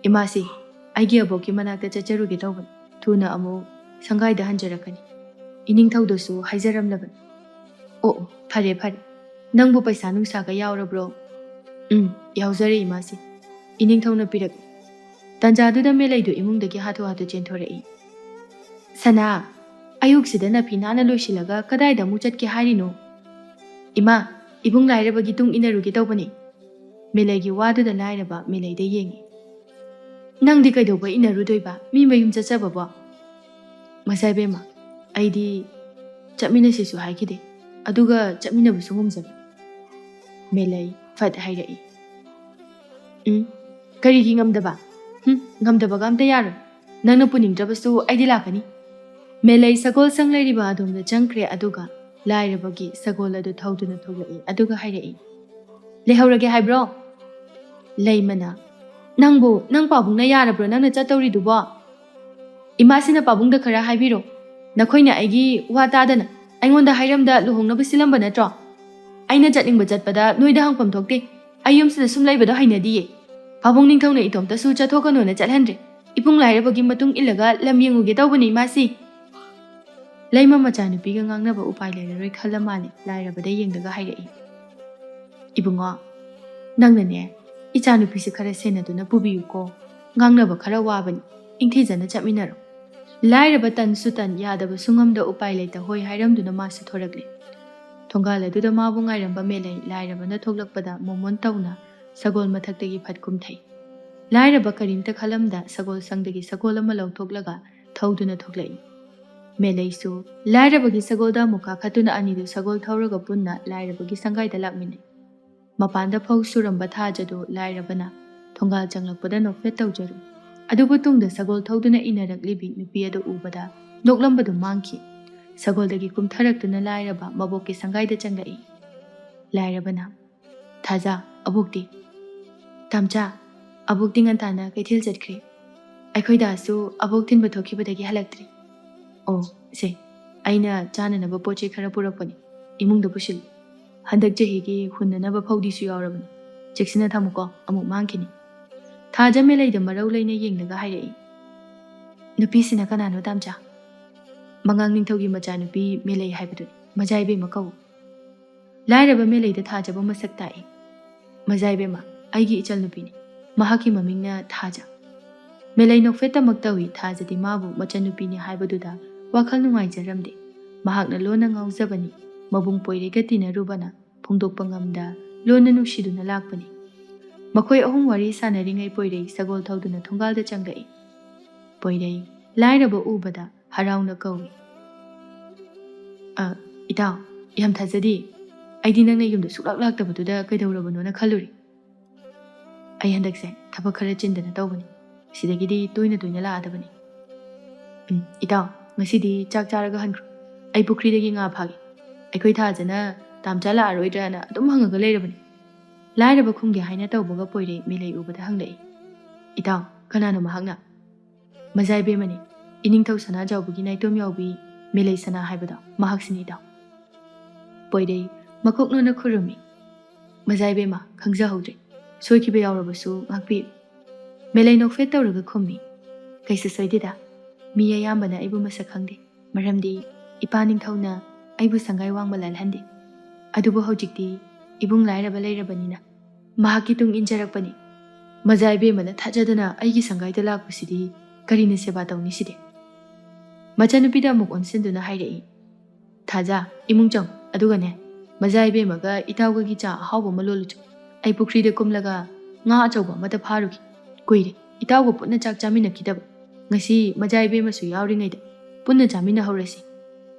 "ꯏꯃꯥꯁꯤ, ꯑꯩꯒꯤ ꯑꯕꯣꯛꯀꯤ ꯃꯅꯥꯛꯇ ꯆꯠꯆꯔꯨꯒꯦ ꯇꯧꯕꯅꯤ꯫ ꯊꯨꯅ ꯑꯃꯨꯛ ꯁꯪꯒꯥꯏꯗ ꯍꯟꯖꯔꯛꯀꯅꯤ꯫" ꯏꯅꯤꯡꯊꯧꯗꯁꯨ ꯍꯥꯏꯖꯔꯝꯂꯕꯅꯤ꯫ "ꯑꯣ, ꯑꯣ, ꯐꯔꯦ, ꯐꯔꯦ꯫ ꯅꯪꯕꯨ ꯄꯩꯁꯥ ꯅꯨꯡꯁꯥꯒ ꯌꯥꯎꯔꯕ꯭ꯔꯣ?" "ꯎꯝ, ꯌꯥꯎꯖꯔꯦ, ꯏꯃꯥꯁꯤ꯫ ꯏꯅꯤꯡꯊꯧꯅ ꯄꯤꯔꯛꯂꯦ꯫" ꯇꯟꯖꯥꯗꯨꯗ ꯃꯦꯂꯩꯗꯨ ꯏꯃꯨꯡꯗꯒꯤ ꯍꯥꯊꯨ ꯍꯥꯊꯨ ꯆꯦꯟꯊꯣꯔꯛꯏ꯫ "ꯁꯅꯥ, ꯑꯌꯨꯛꯁꯤꯗ ꯅꯐꯤ ꯅꯥꯟꯅ ꯂꯣꯏꯁꯤꯜꯂꯒ ꯀꯗꯥꯏꯗ ꯑꯃꯨꯛ ꯆꯠꯀꯦ ꯍꯥꯏꯔꯤꯅꯣ?" "ꯏꯃꯥ, ꯏꯕꯨꯡ ꯂꯥꯏꯔꯕꯒꯤ ꯇꯨꯡ ꯏꯟꯅꯔꯨꯒꯦ ꯇꯧꯕꯅꯤ꯫" ꯃꯦꯂꯩꯒꯤ ꯋꯥꯗꯨꯗ ꯂꯥꯏꯔꯕ ꯃꯦꯂꯩꯗ ꯌꯦꯡꯉꯤ꯫ "ꯅꯪꯗꯤ ꯀꯩꯗꯧꯕ ꯏꯟꯅꯔꯨꯗꯣꯏꯕ, ꯃꯤ ꯃꯌꯨꯝ ꯆꯠꯆꯕꯕꯣ?" "ꯃꯆꯥ ꯏꯕꯦꯝꯃ, ꯑꯩꯗꯤ ꯆꯠꯃꯤꯟꯅꯁꯤꯁꯨ ꯍꯥꯏꯈꯤꯗꯦ, ꯑꯗꯨꯒ ꯆꯠꯃꯤꯟꯅꯕꯁꯨ ꯉꯝꯖꯔꯣꯏ꯫ ꯃꯦꯂꯩ ꯐꯠ ꯍꯥꯏꯔꯛꯏ꯫ "ꯎꯝ, ꯀꯔꯤꯒꯤ ꯉꯝꯗꯕ? ꯍꯨꯝ, ꯉꯝꯗꯕꯒ ꯑꯝꯇ ꯌꯥꯔꯣꯏ꯫ ꯅꯪꯅ ꯄꯨꯅꯤꯡꯗ꯭ꯔꯕꯁꯨ ꯑꯩꯗꯤ ꯂꯥꯛꯀꯅꯤ꯫" ꯃꯦꯂꯩ ꯁꯒꯣꯜ ꯁꯪ ꯂꯩꯔꯤꯕ ꯑꯗꯣꯝꯗ ꯆꯪꯈ꯭ꯔꯦ, ꯑꯗꯨꯒ ꯂꯥꯏꯔꯕꯒꯤ ꯁꯒꯣꯜ ꯑꯗꯨ ꯊꯧꯗꯨꯅ ꯊꯣꯛꯂꯛꯏ, ꯑꯗꯨꯒ ꯍꯥꯏꯔꯛꯏ, "ꯂꯩꯍꯧꯔꯒꯦ ꯍꯥꯏꯕ꯭ꯔꯣ?" ꯂꯩꯃꯅ, "ꯅꯪꯕꯨ ꯅꯪ ꯄꯥꯕꯨꯡꯅ ꯌꯥꯔꯕ꯭ꯔꯣ ꯅꯪꯅ ꯆꯠꯇꯧꯔꯤꯗꯨꯕꯣ? ꯏꯃꯥꯁꯤꯅ ꯄꯥꯕꯨꯡꯗ ꯈꯔ ꯍꯥꯏꯕꯤꯔꯣ꯫ ꯅꯈꯣꯏꯅ ꯑꯩꯒꯤ ꯋꯥ ꯇꯥꯗꯅ ꯑꯩꯉꯣꯟꯗ ꯍꯥꯏꯔꯝꯗ ꯂꯨꯍꯣꯡꯅꯕ ꯁꯤꯜꯂꯝꯕ ꯅꯠꯇ꯭ꯔꯣ? ꯑꯩꯅ ꯆꯠꯅꯤꯡꯕ ꯆꯠꯄꯗ ꯅꯣꯏꯗ ꯍꯪꯐꯝ ꯊꯣꯛꯇꯦ꯫ ꯑꯩ ꯌꯨꯝꯁꯤꯗ ꯁꯨꯝ ꯂꯩꯕꯗꯣ ꯍꯩꯅꯗꯤꯌꯦ꯫ ꯄꯥꯕꯨꯡ ꯅꯤꯡꯊꯧꯅ ꯏꯇꯣꯝꯇꯁꯨ ꯆꯠꯊꯣꯛꯀꯅꯣꯅ ꯆꯠꯍꯟꯗ꯭ꯔꯦ꯫ ꯏꯕꯨꯡ ꯂꯥꯏꯔꯕꯒꯤ ꯃꯇꯨꯡ ꯏꯜꯂꯒ ꯂꯝ ꯌꯦꯡꯉꯨꯒꯦ ꯇꯧꯕꯅꯦ ꯏꯃꯥꯁꯤ꯫" ꯂꯩꯃ ꯃꯆꯥꯅꯨꯄꯤꯒ ꯉꯥꯡꯅꯕ ꯎꯄꯥꯏ ꯂꯩꯔꯔꯣꯏ ꯈꯜꯂ ꯃꯥꯜꯂꯦ, ꯂꯥꯏꯔꯕꯗ ꯌꯦꯡꯂꯒ ꯍꯥꯏꯔꯛꯏ, "ꯏꯕꯨꯡꯉꯣ, ꯅꯪꯅꯅꯦ, ꯏꯆꯥꯅꯨꯄꯤꯁꯦ ꯈꯔ ꯁꯦꯟꯅꯗꯨꯅ ꯄꯨꯕꯤꯌꯨꯀꯣ꯫ ꯉꯥꯡꯅꯕ ꯈꯔ ꯋꯥꯕꯅꯤ, ꯏꯪꯊꯤꯖꯅ ꯆꯠꯃꯤꯟꯅꯔꯣ꯫" ꯂꯥꯏꯔꯕ ꯇꯟꯁꯨ ꯇꯟ, ꯌꯥꯗꯕꯁꯨ ꯉꯝꯗ, ꯎꯄꯥꯏ ꯂꯩꯇ ꯍꯣꯏ ꯍꯥꯏꯔꯝꯗꯨꯅ ꯃꯥꯁꯨ ꯊꯣꯔꯛꯂꯦ꯫ ꯊꯣꯡꯒꯥꯜ ꯑꯗꯨꯗ ꯃꯥꯕꯨ ꯉꯥꯏꯔꯝꯕ ꯃꯦꯂꯩ ꯂꯥꯏꯔꯕꯅ ꯊꯣꯛꯂꯛꯄꯗ ꯃꯣꯃꯣꯟ ꯇꯧꯅ ꯁꯒꯣꯜ ꯃꯊꯛꯇꯒꯤ ꯐꯠ ꯀꯨꯝꯊꯩ꯫ ꯂꯥꯏꯔꯕ ꯀꯔꯤꯝꯇ ꯈꯜꯂꯝꯗ ꯁꯒꯣꯜ ꯁꯪꯗꯒꯤ ꯁꯒꯣꯜ ꯑꯃ ꯂꯧꯊꯣꯛꯂꯒ ꯊꯧꯗꯨꯅ ꯊꯣꯛꯂꯛꯏ꯫ ꯃꯦꯂꯩꯁꯨ ꯂꯥꯏꯔꯕꯒꯤ ꯁꯒꯣꯜꯗ ꯑꯃꯨꯛ ꯀꯥꯈꯠꯇꯨꯅ ꯑꯅꯤꯗꯨ ꯁꯒꯣꯜ ꯊꯧꯔꯒ ꯄꯨꯟꯅ ꯂꯥꯏꯔꯕꯒꯤ ꯁꯪꯒꯥꯏꯗ ꯂꯥꯛꯃꯤꯟꯅꯩ꯫ ꯃꯄꯥꯟꯗ ꯐꯧ ꯁꯨꯔꯝꯕ ꯊꯥꯖꯗꯨ ꯂꯥꯏꯔꯕꯅ ꯊꯣꯡꯒꯥꯜ ꯆꯪꯂꯛꯄꯗ ꯅꯣꯛꯐꯦꯠ ꯇꯧꯖꯔꯨ꯫ ꯑꯗꯨꯕꯨ ꯇꯨꯡꯗ ꯁꯒꯣꯜ ꯊꯧꯗꯨꯅ ꯏꯟꯅꯔꯛꯂꯤꯕꯤ ꯅꯨꯄꯤ ꯑꯗꯨ ꯎꯕꯗ ꯅꯣꯛꯂꯝꯕꯗꯨ ꯃꯥꯡꯈꯤ꯫ ꯁꯒꯣꯜꯗꯒꯤ ꯀꯨꯝꯊꯔꯛꯇꯨꯅ ꯂꯥꯏꯔꯕ ꯃꯕꯣꯛꯀꯤ ꯁꯪꯒꯥꯏꯗ ꯆꯪꯂꯛꯏ꯫ ꯂꯥꯏꯔꯕꯅ, "ꯊꯥꯖ, ꯑꯕꯣꯛꯇꯤ?" "ꯇꯥꯝꯆꯥ, ꯑꯕꯣꯛꯇꯤ ꯉꯟꯇꯥꯅ ꯀꯩꯊꯦꯜ ꯆꯠꯈ꯭ꯔꯦ꯫ ꯑꯩꯈꯣꯏ ꯗꯥꯁꯨ ꯑꯕꯣꯛ ꯊꯤꯟꯕ ꯊꯣꯛꯈꯤꯕꯗꯒꯤ ꯍꯜꯂꯛꯇ꯭ꯔꯤ꯫ ꯑꯣ, ꯁꯦ, ꯑꯩꯅ ꯆꯥꯅꯅꯕ ꯄꯣꯠ ꯆꯩ ꯈꯔ ꯄꯨꯔꯛꯄꯅꯤ, ꯏꯃꯨꯡꯗ ꯄꯨꯁꯤꯜꯂꯨ꯫ ꯍꯟꯗꯛ ꯆꯍꯤꯒꯤ ꯍꯨꯟꯅꯅꯕ ꯐꯧꯗꯤꯁꯨ ꯌꯥꯎꯔꯕꯅꯤ꯫ ꯆꯦꯛꯁꯤꯟꯅ ꯊꯝꯃꯨꯀꯣ, ꯑꯃꯨꯛ ꯃꯥꯡꯈꯤꯅꯤ꯫" ꯊꯥꯖ ꯃꯦꯂꯩꯗ ꯃꯔꯧ ꯂꯩꯅ ꯌꯦꯡꯂꯒ ꯍꯥꯏꯔꯛꯏ, "ꯅꯨꯄꯤꯁꯤꯅ ꯀꯅꯥꯅꯣ, ꯇꯥꯝꯆꯥ?" "ꯃꯉꯥꯡ ꯅꯤꯡꯊꯧꯒꯤ ꯃꯆꯥꯅꯨꯄꯤ ꯃꯦꯂꯩ ꯍꯥꯏꯕꯗꯨꯅꯤ, ꯃꯖꯥ ꯏꯕꯦꯝꯃ ꯀꯧ꯫" ꯂꯥꯏꯔꯕ ꯃꯦꯂꯩꯗ ꯊꯥꯖꯕ ꯃꯁꯛ ꯇꯥꯛꯏ꯫ "ꯃꯖꯥ ꯏꯕꯦꯝꯃ, ꯑꯩꯒꯤ ꯏꯆꯜꯅꯨꯄꯤꯅꯤ꯫ ꯃꯍꯥꯛꯀꯤ ꯃꯃꯤꯡꯅ ꯊꯥꯖ꯫" ꯃꯦꯂꯩ ꯅꯣꯛꯐꯦꯠꯇꯃꯛ ꯇꯧꯏ꯫ ꯊꯥꯖꯗꯤ ꯃꯥꯕꯨ ꯃꯆꯟꯅꯨꯄꯤꯅꯤ ꯍꯥꯏꯕꯗꯨꯗ ꯋꯥꯈꯜ ꯅꯨꯡꯉꯥꯏꯖꯔꯝꯗꯦ꯫ ꯃꯍꯥꯛꯅ ꯂꯣꯟꯅ ꯉꯥꯎꯖꯕꯅꯤ꯫ ꯃꯕꯨꯡ ꯄꯣꯏꯔꯩꯒ ꯇꯤꯟꯅꯔꯨꯕꯅ ꯐꯣꯡꯗꯣꯛꯄ ꯉꯝꯗ ꯂꯣꯟꯅ ꯅꯨꯡꯁꯤꯗꯨꯅ ꯂꯥꯛꯄꯅꯤ꯫ ꯃꯈꯣꯏ ꯑꯍꯨꯝ ꯋꯥꯔꯤ ꯁꯥꯟꯅꯔꯤꯉꯩ ꯄꯣꯏꯔꯩ ꯁꯒꯣꯜ ꯊꯧꯗꯨꯅ ꯊꯣꯡꯒꯥꯜꯗ ꯆꯪꯂꯛꯏ꯫ ꯄꯣꯏꯔꯩ ꯂꯥꯏꯔꯕ ꯎꯕꯗ ꯍꯔꯥꯎꯅ ꯀꯧꯏ꯫ ꯑ, ꯏꯇꯥꯎ, ꯌꯥꯝ ꯊꯥꯖꯗꯦ꯫ ꯑꯩꯗꯤ ꯅꯪꯅ ꯌꯨꯝꯗ ꯁꯨꯛꯂꯥꯛ ꯂꯥꯛꯇꯕꯗꯨꯗ ꯀꯩꯗꯧꯔꯕꯅꯣꯅ ꯈꯜꯂꯨꯔꯦ꯫ ꯑꯩ ꯍꯟꯗꯛꯁꯦ ꯊꯕꯛ ꯈꯔ ꯆꯤꯟꯗꯅ ꯇꯧꯕꯅꯤ꯫ ꯁꯤꯗꯒꯤꯗꯤ ꯇꯣꯏꯅ ꯇꯣꯏꯅ ꯂꯥꯛꯑꯗꯕꯅꯤ꯫ ꯎꯝ, ꯏꯇꯥꯎ, ꯉꯁꯤꯗꯤ ꯆꯥꯛ ꯆꯥꯔꯒ ꯍꯟꯈ꯭ꯔꯣ꯫ ꯑꯩ ꯄꯨꯈ꯭ꯔꯤꯗꯒꯤ ꯉꯥ ꯐꯥꯒꯦ꯫ ꯑꯩꯈꯣꯏ ꯊꯥꯖꯅ ꯇꯥꯝꯆꯥ ꯂꯥꯛꯑꯔꯣꯏꯗ꯭ꯔꯥꯅ ꯑꯗꯨꯝ ꯍꯪꯉꯒ ꯂꯩꯔꯕꯅꯤ꯫ ꯂꯥꯏꯔꯕ ꯈꯨꯝꯒꯦ ꯍꯥꯏꯅ ꯇꯧꯕꯒ ꯄꯣꯏꯔꯩ ꯃꯦꯂꯩ ꯎꯕꯗ ꯍꯪꯂꯛꯏ, "ꯏꯇꯥꯎ, ꯀꯅꯥꯅꯣ ꯃꯍꯥꯛꯅ?" "ꯃꯖꯥ ꯏꯕꯦꯝꯃꯅꯤ, ꯏꯅꯤꯡꯊꯧ ꯁꯅꯥꯖꯥꯎꯕꯒꯤ ꯅꯥꯏꯇꯣꯝ ꯌꯥꯎꯕꯤ ꯃꯦꯂꯩ ꯁꯅꯥ ꯍꯥꯏꯕꯗꯣ, ꯃꯍꯥꯛꯁꯤꯅꯤ ꯏꯇꯥꯎ꯫" ꯄꯣꯏꯔꯩ ꯃꯀꯣꯛ ꯅꯣꯟꯅ ꯈꯨꯔꯨꯝꯃꯤ꯫ "ꯃꯖꯥ ꯏꯕꯦꯝꯃ, ꯈꯪꯖꯍꯧꯗ꯭ꯔꯦ꯫ ꯁꯣꯏꯈꯤꯕ ꯌꯥꯎꯔꯕꯁꯨ ꯉꯥꯛꯄꯤꯌꯨ꯫" ꯃꯦꯂꯩ ꯅꯣꯛꯐꯦꯠ ꯇꯧꯔꯒ ꯈꯨꯝꯃꯤ꯫ "ꯀꯩꯁꯨ ꯁꯣꯏꯗꯦꯗ꯫ ꯃꯤ ꯑꯌꯥꯝꯕꯅ ꯑꯩꯕꯨ ꯃꯁꯛ ꯈꯪꯗꯦ꯫ ꯃꯔꯝꯗꯤ ꯏꯄꯥ ꯅꯤꯡꯊꯧꯅ ꯑꯩꯕꯨ ꯁꯪꯒꯥꯏ ꯋꯥꯡꯃ ꯂꯥꯜꯍꯟꯗꯦ꯫ ꯑꯗꯨꯕꯨ ꯍꯧꯖꯤꯛꯇꯤ ꯏꯕꯨꯡ ꯂꯥꯏꯔꯕ ꯂꯩꯔꯕꯅꯤꯅ ꯃꯍꯥꯛꯀꯤ ꯇꯨꯡ ꯏꯟꯖꯔꯛꯄꯅꯤ꯫" ꯃꯖꯥ ꯏꯕꯦꯝꯃꯅ ꯊꯥꯖꯗꯅ ꯑꯩꯒꯤ ꯁꯪꯒꯥꯏꯗ ꯂꯥꯛꯄꯁꯤꯗꯤ ꯀꯔꯤꯅ ꯁꯦꯕꯥ ꯇꯧꯅꯤ ꯁꯤꯗꯤ? ꯃꯆꯥꯅꯨꯄꯤꯗ ꯑꯃꯨꯛ ꯑꯣꯟꯁꯤꯟꯗꯨꯅ ꯍꯥꯏꯔꯛꯏ, "ꯊꯥꯖ, ꯏꯃꯨꯡ ꯆꯪ꯫ ꯑꯗꯨꯒꯅꯦ, ꯃꯖꯥ ꯏꯕꯦꯝꯃꯒ ꯏꯇꯥꯎꯒꯒꯤ ꯆꯥ ꯑꯍꯥꯎꯕ ꯑꯃ ꯂꯣꯜꯂꯨꯆꯣ꯫ ꯑꯩ ꯄꯨꯈ꯭ꯔꯤꯗ ꯀꯨꯝꯂꯒ ꯉꯥ ꯑꯆꯧꯕ ꯑꯃꯇ ꯐꯥꯔꯨꯒꯦ꯫ ꯀꯨꯏꯔꯦ ꯏꯇꯥꯎꯒ ꯄꯨꯟꯅ ꯆꯥꯛ ꯆꯥꯃꯤꯟꯅꯈꯤꯗꯕ꯫ ꯉꯁꯤ ꯃꯖꯥ ꯏꯕꯦꯝꯃꯁꯨ ꯌꯥꯎꯔꯤꯉꯩꯗ ꯄꯨꯟꯅ ꯆꯥꯃꯤꯟꯅꯍꯧꯔꯁꯤ꯫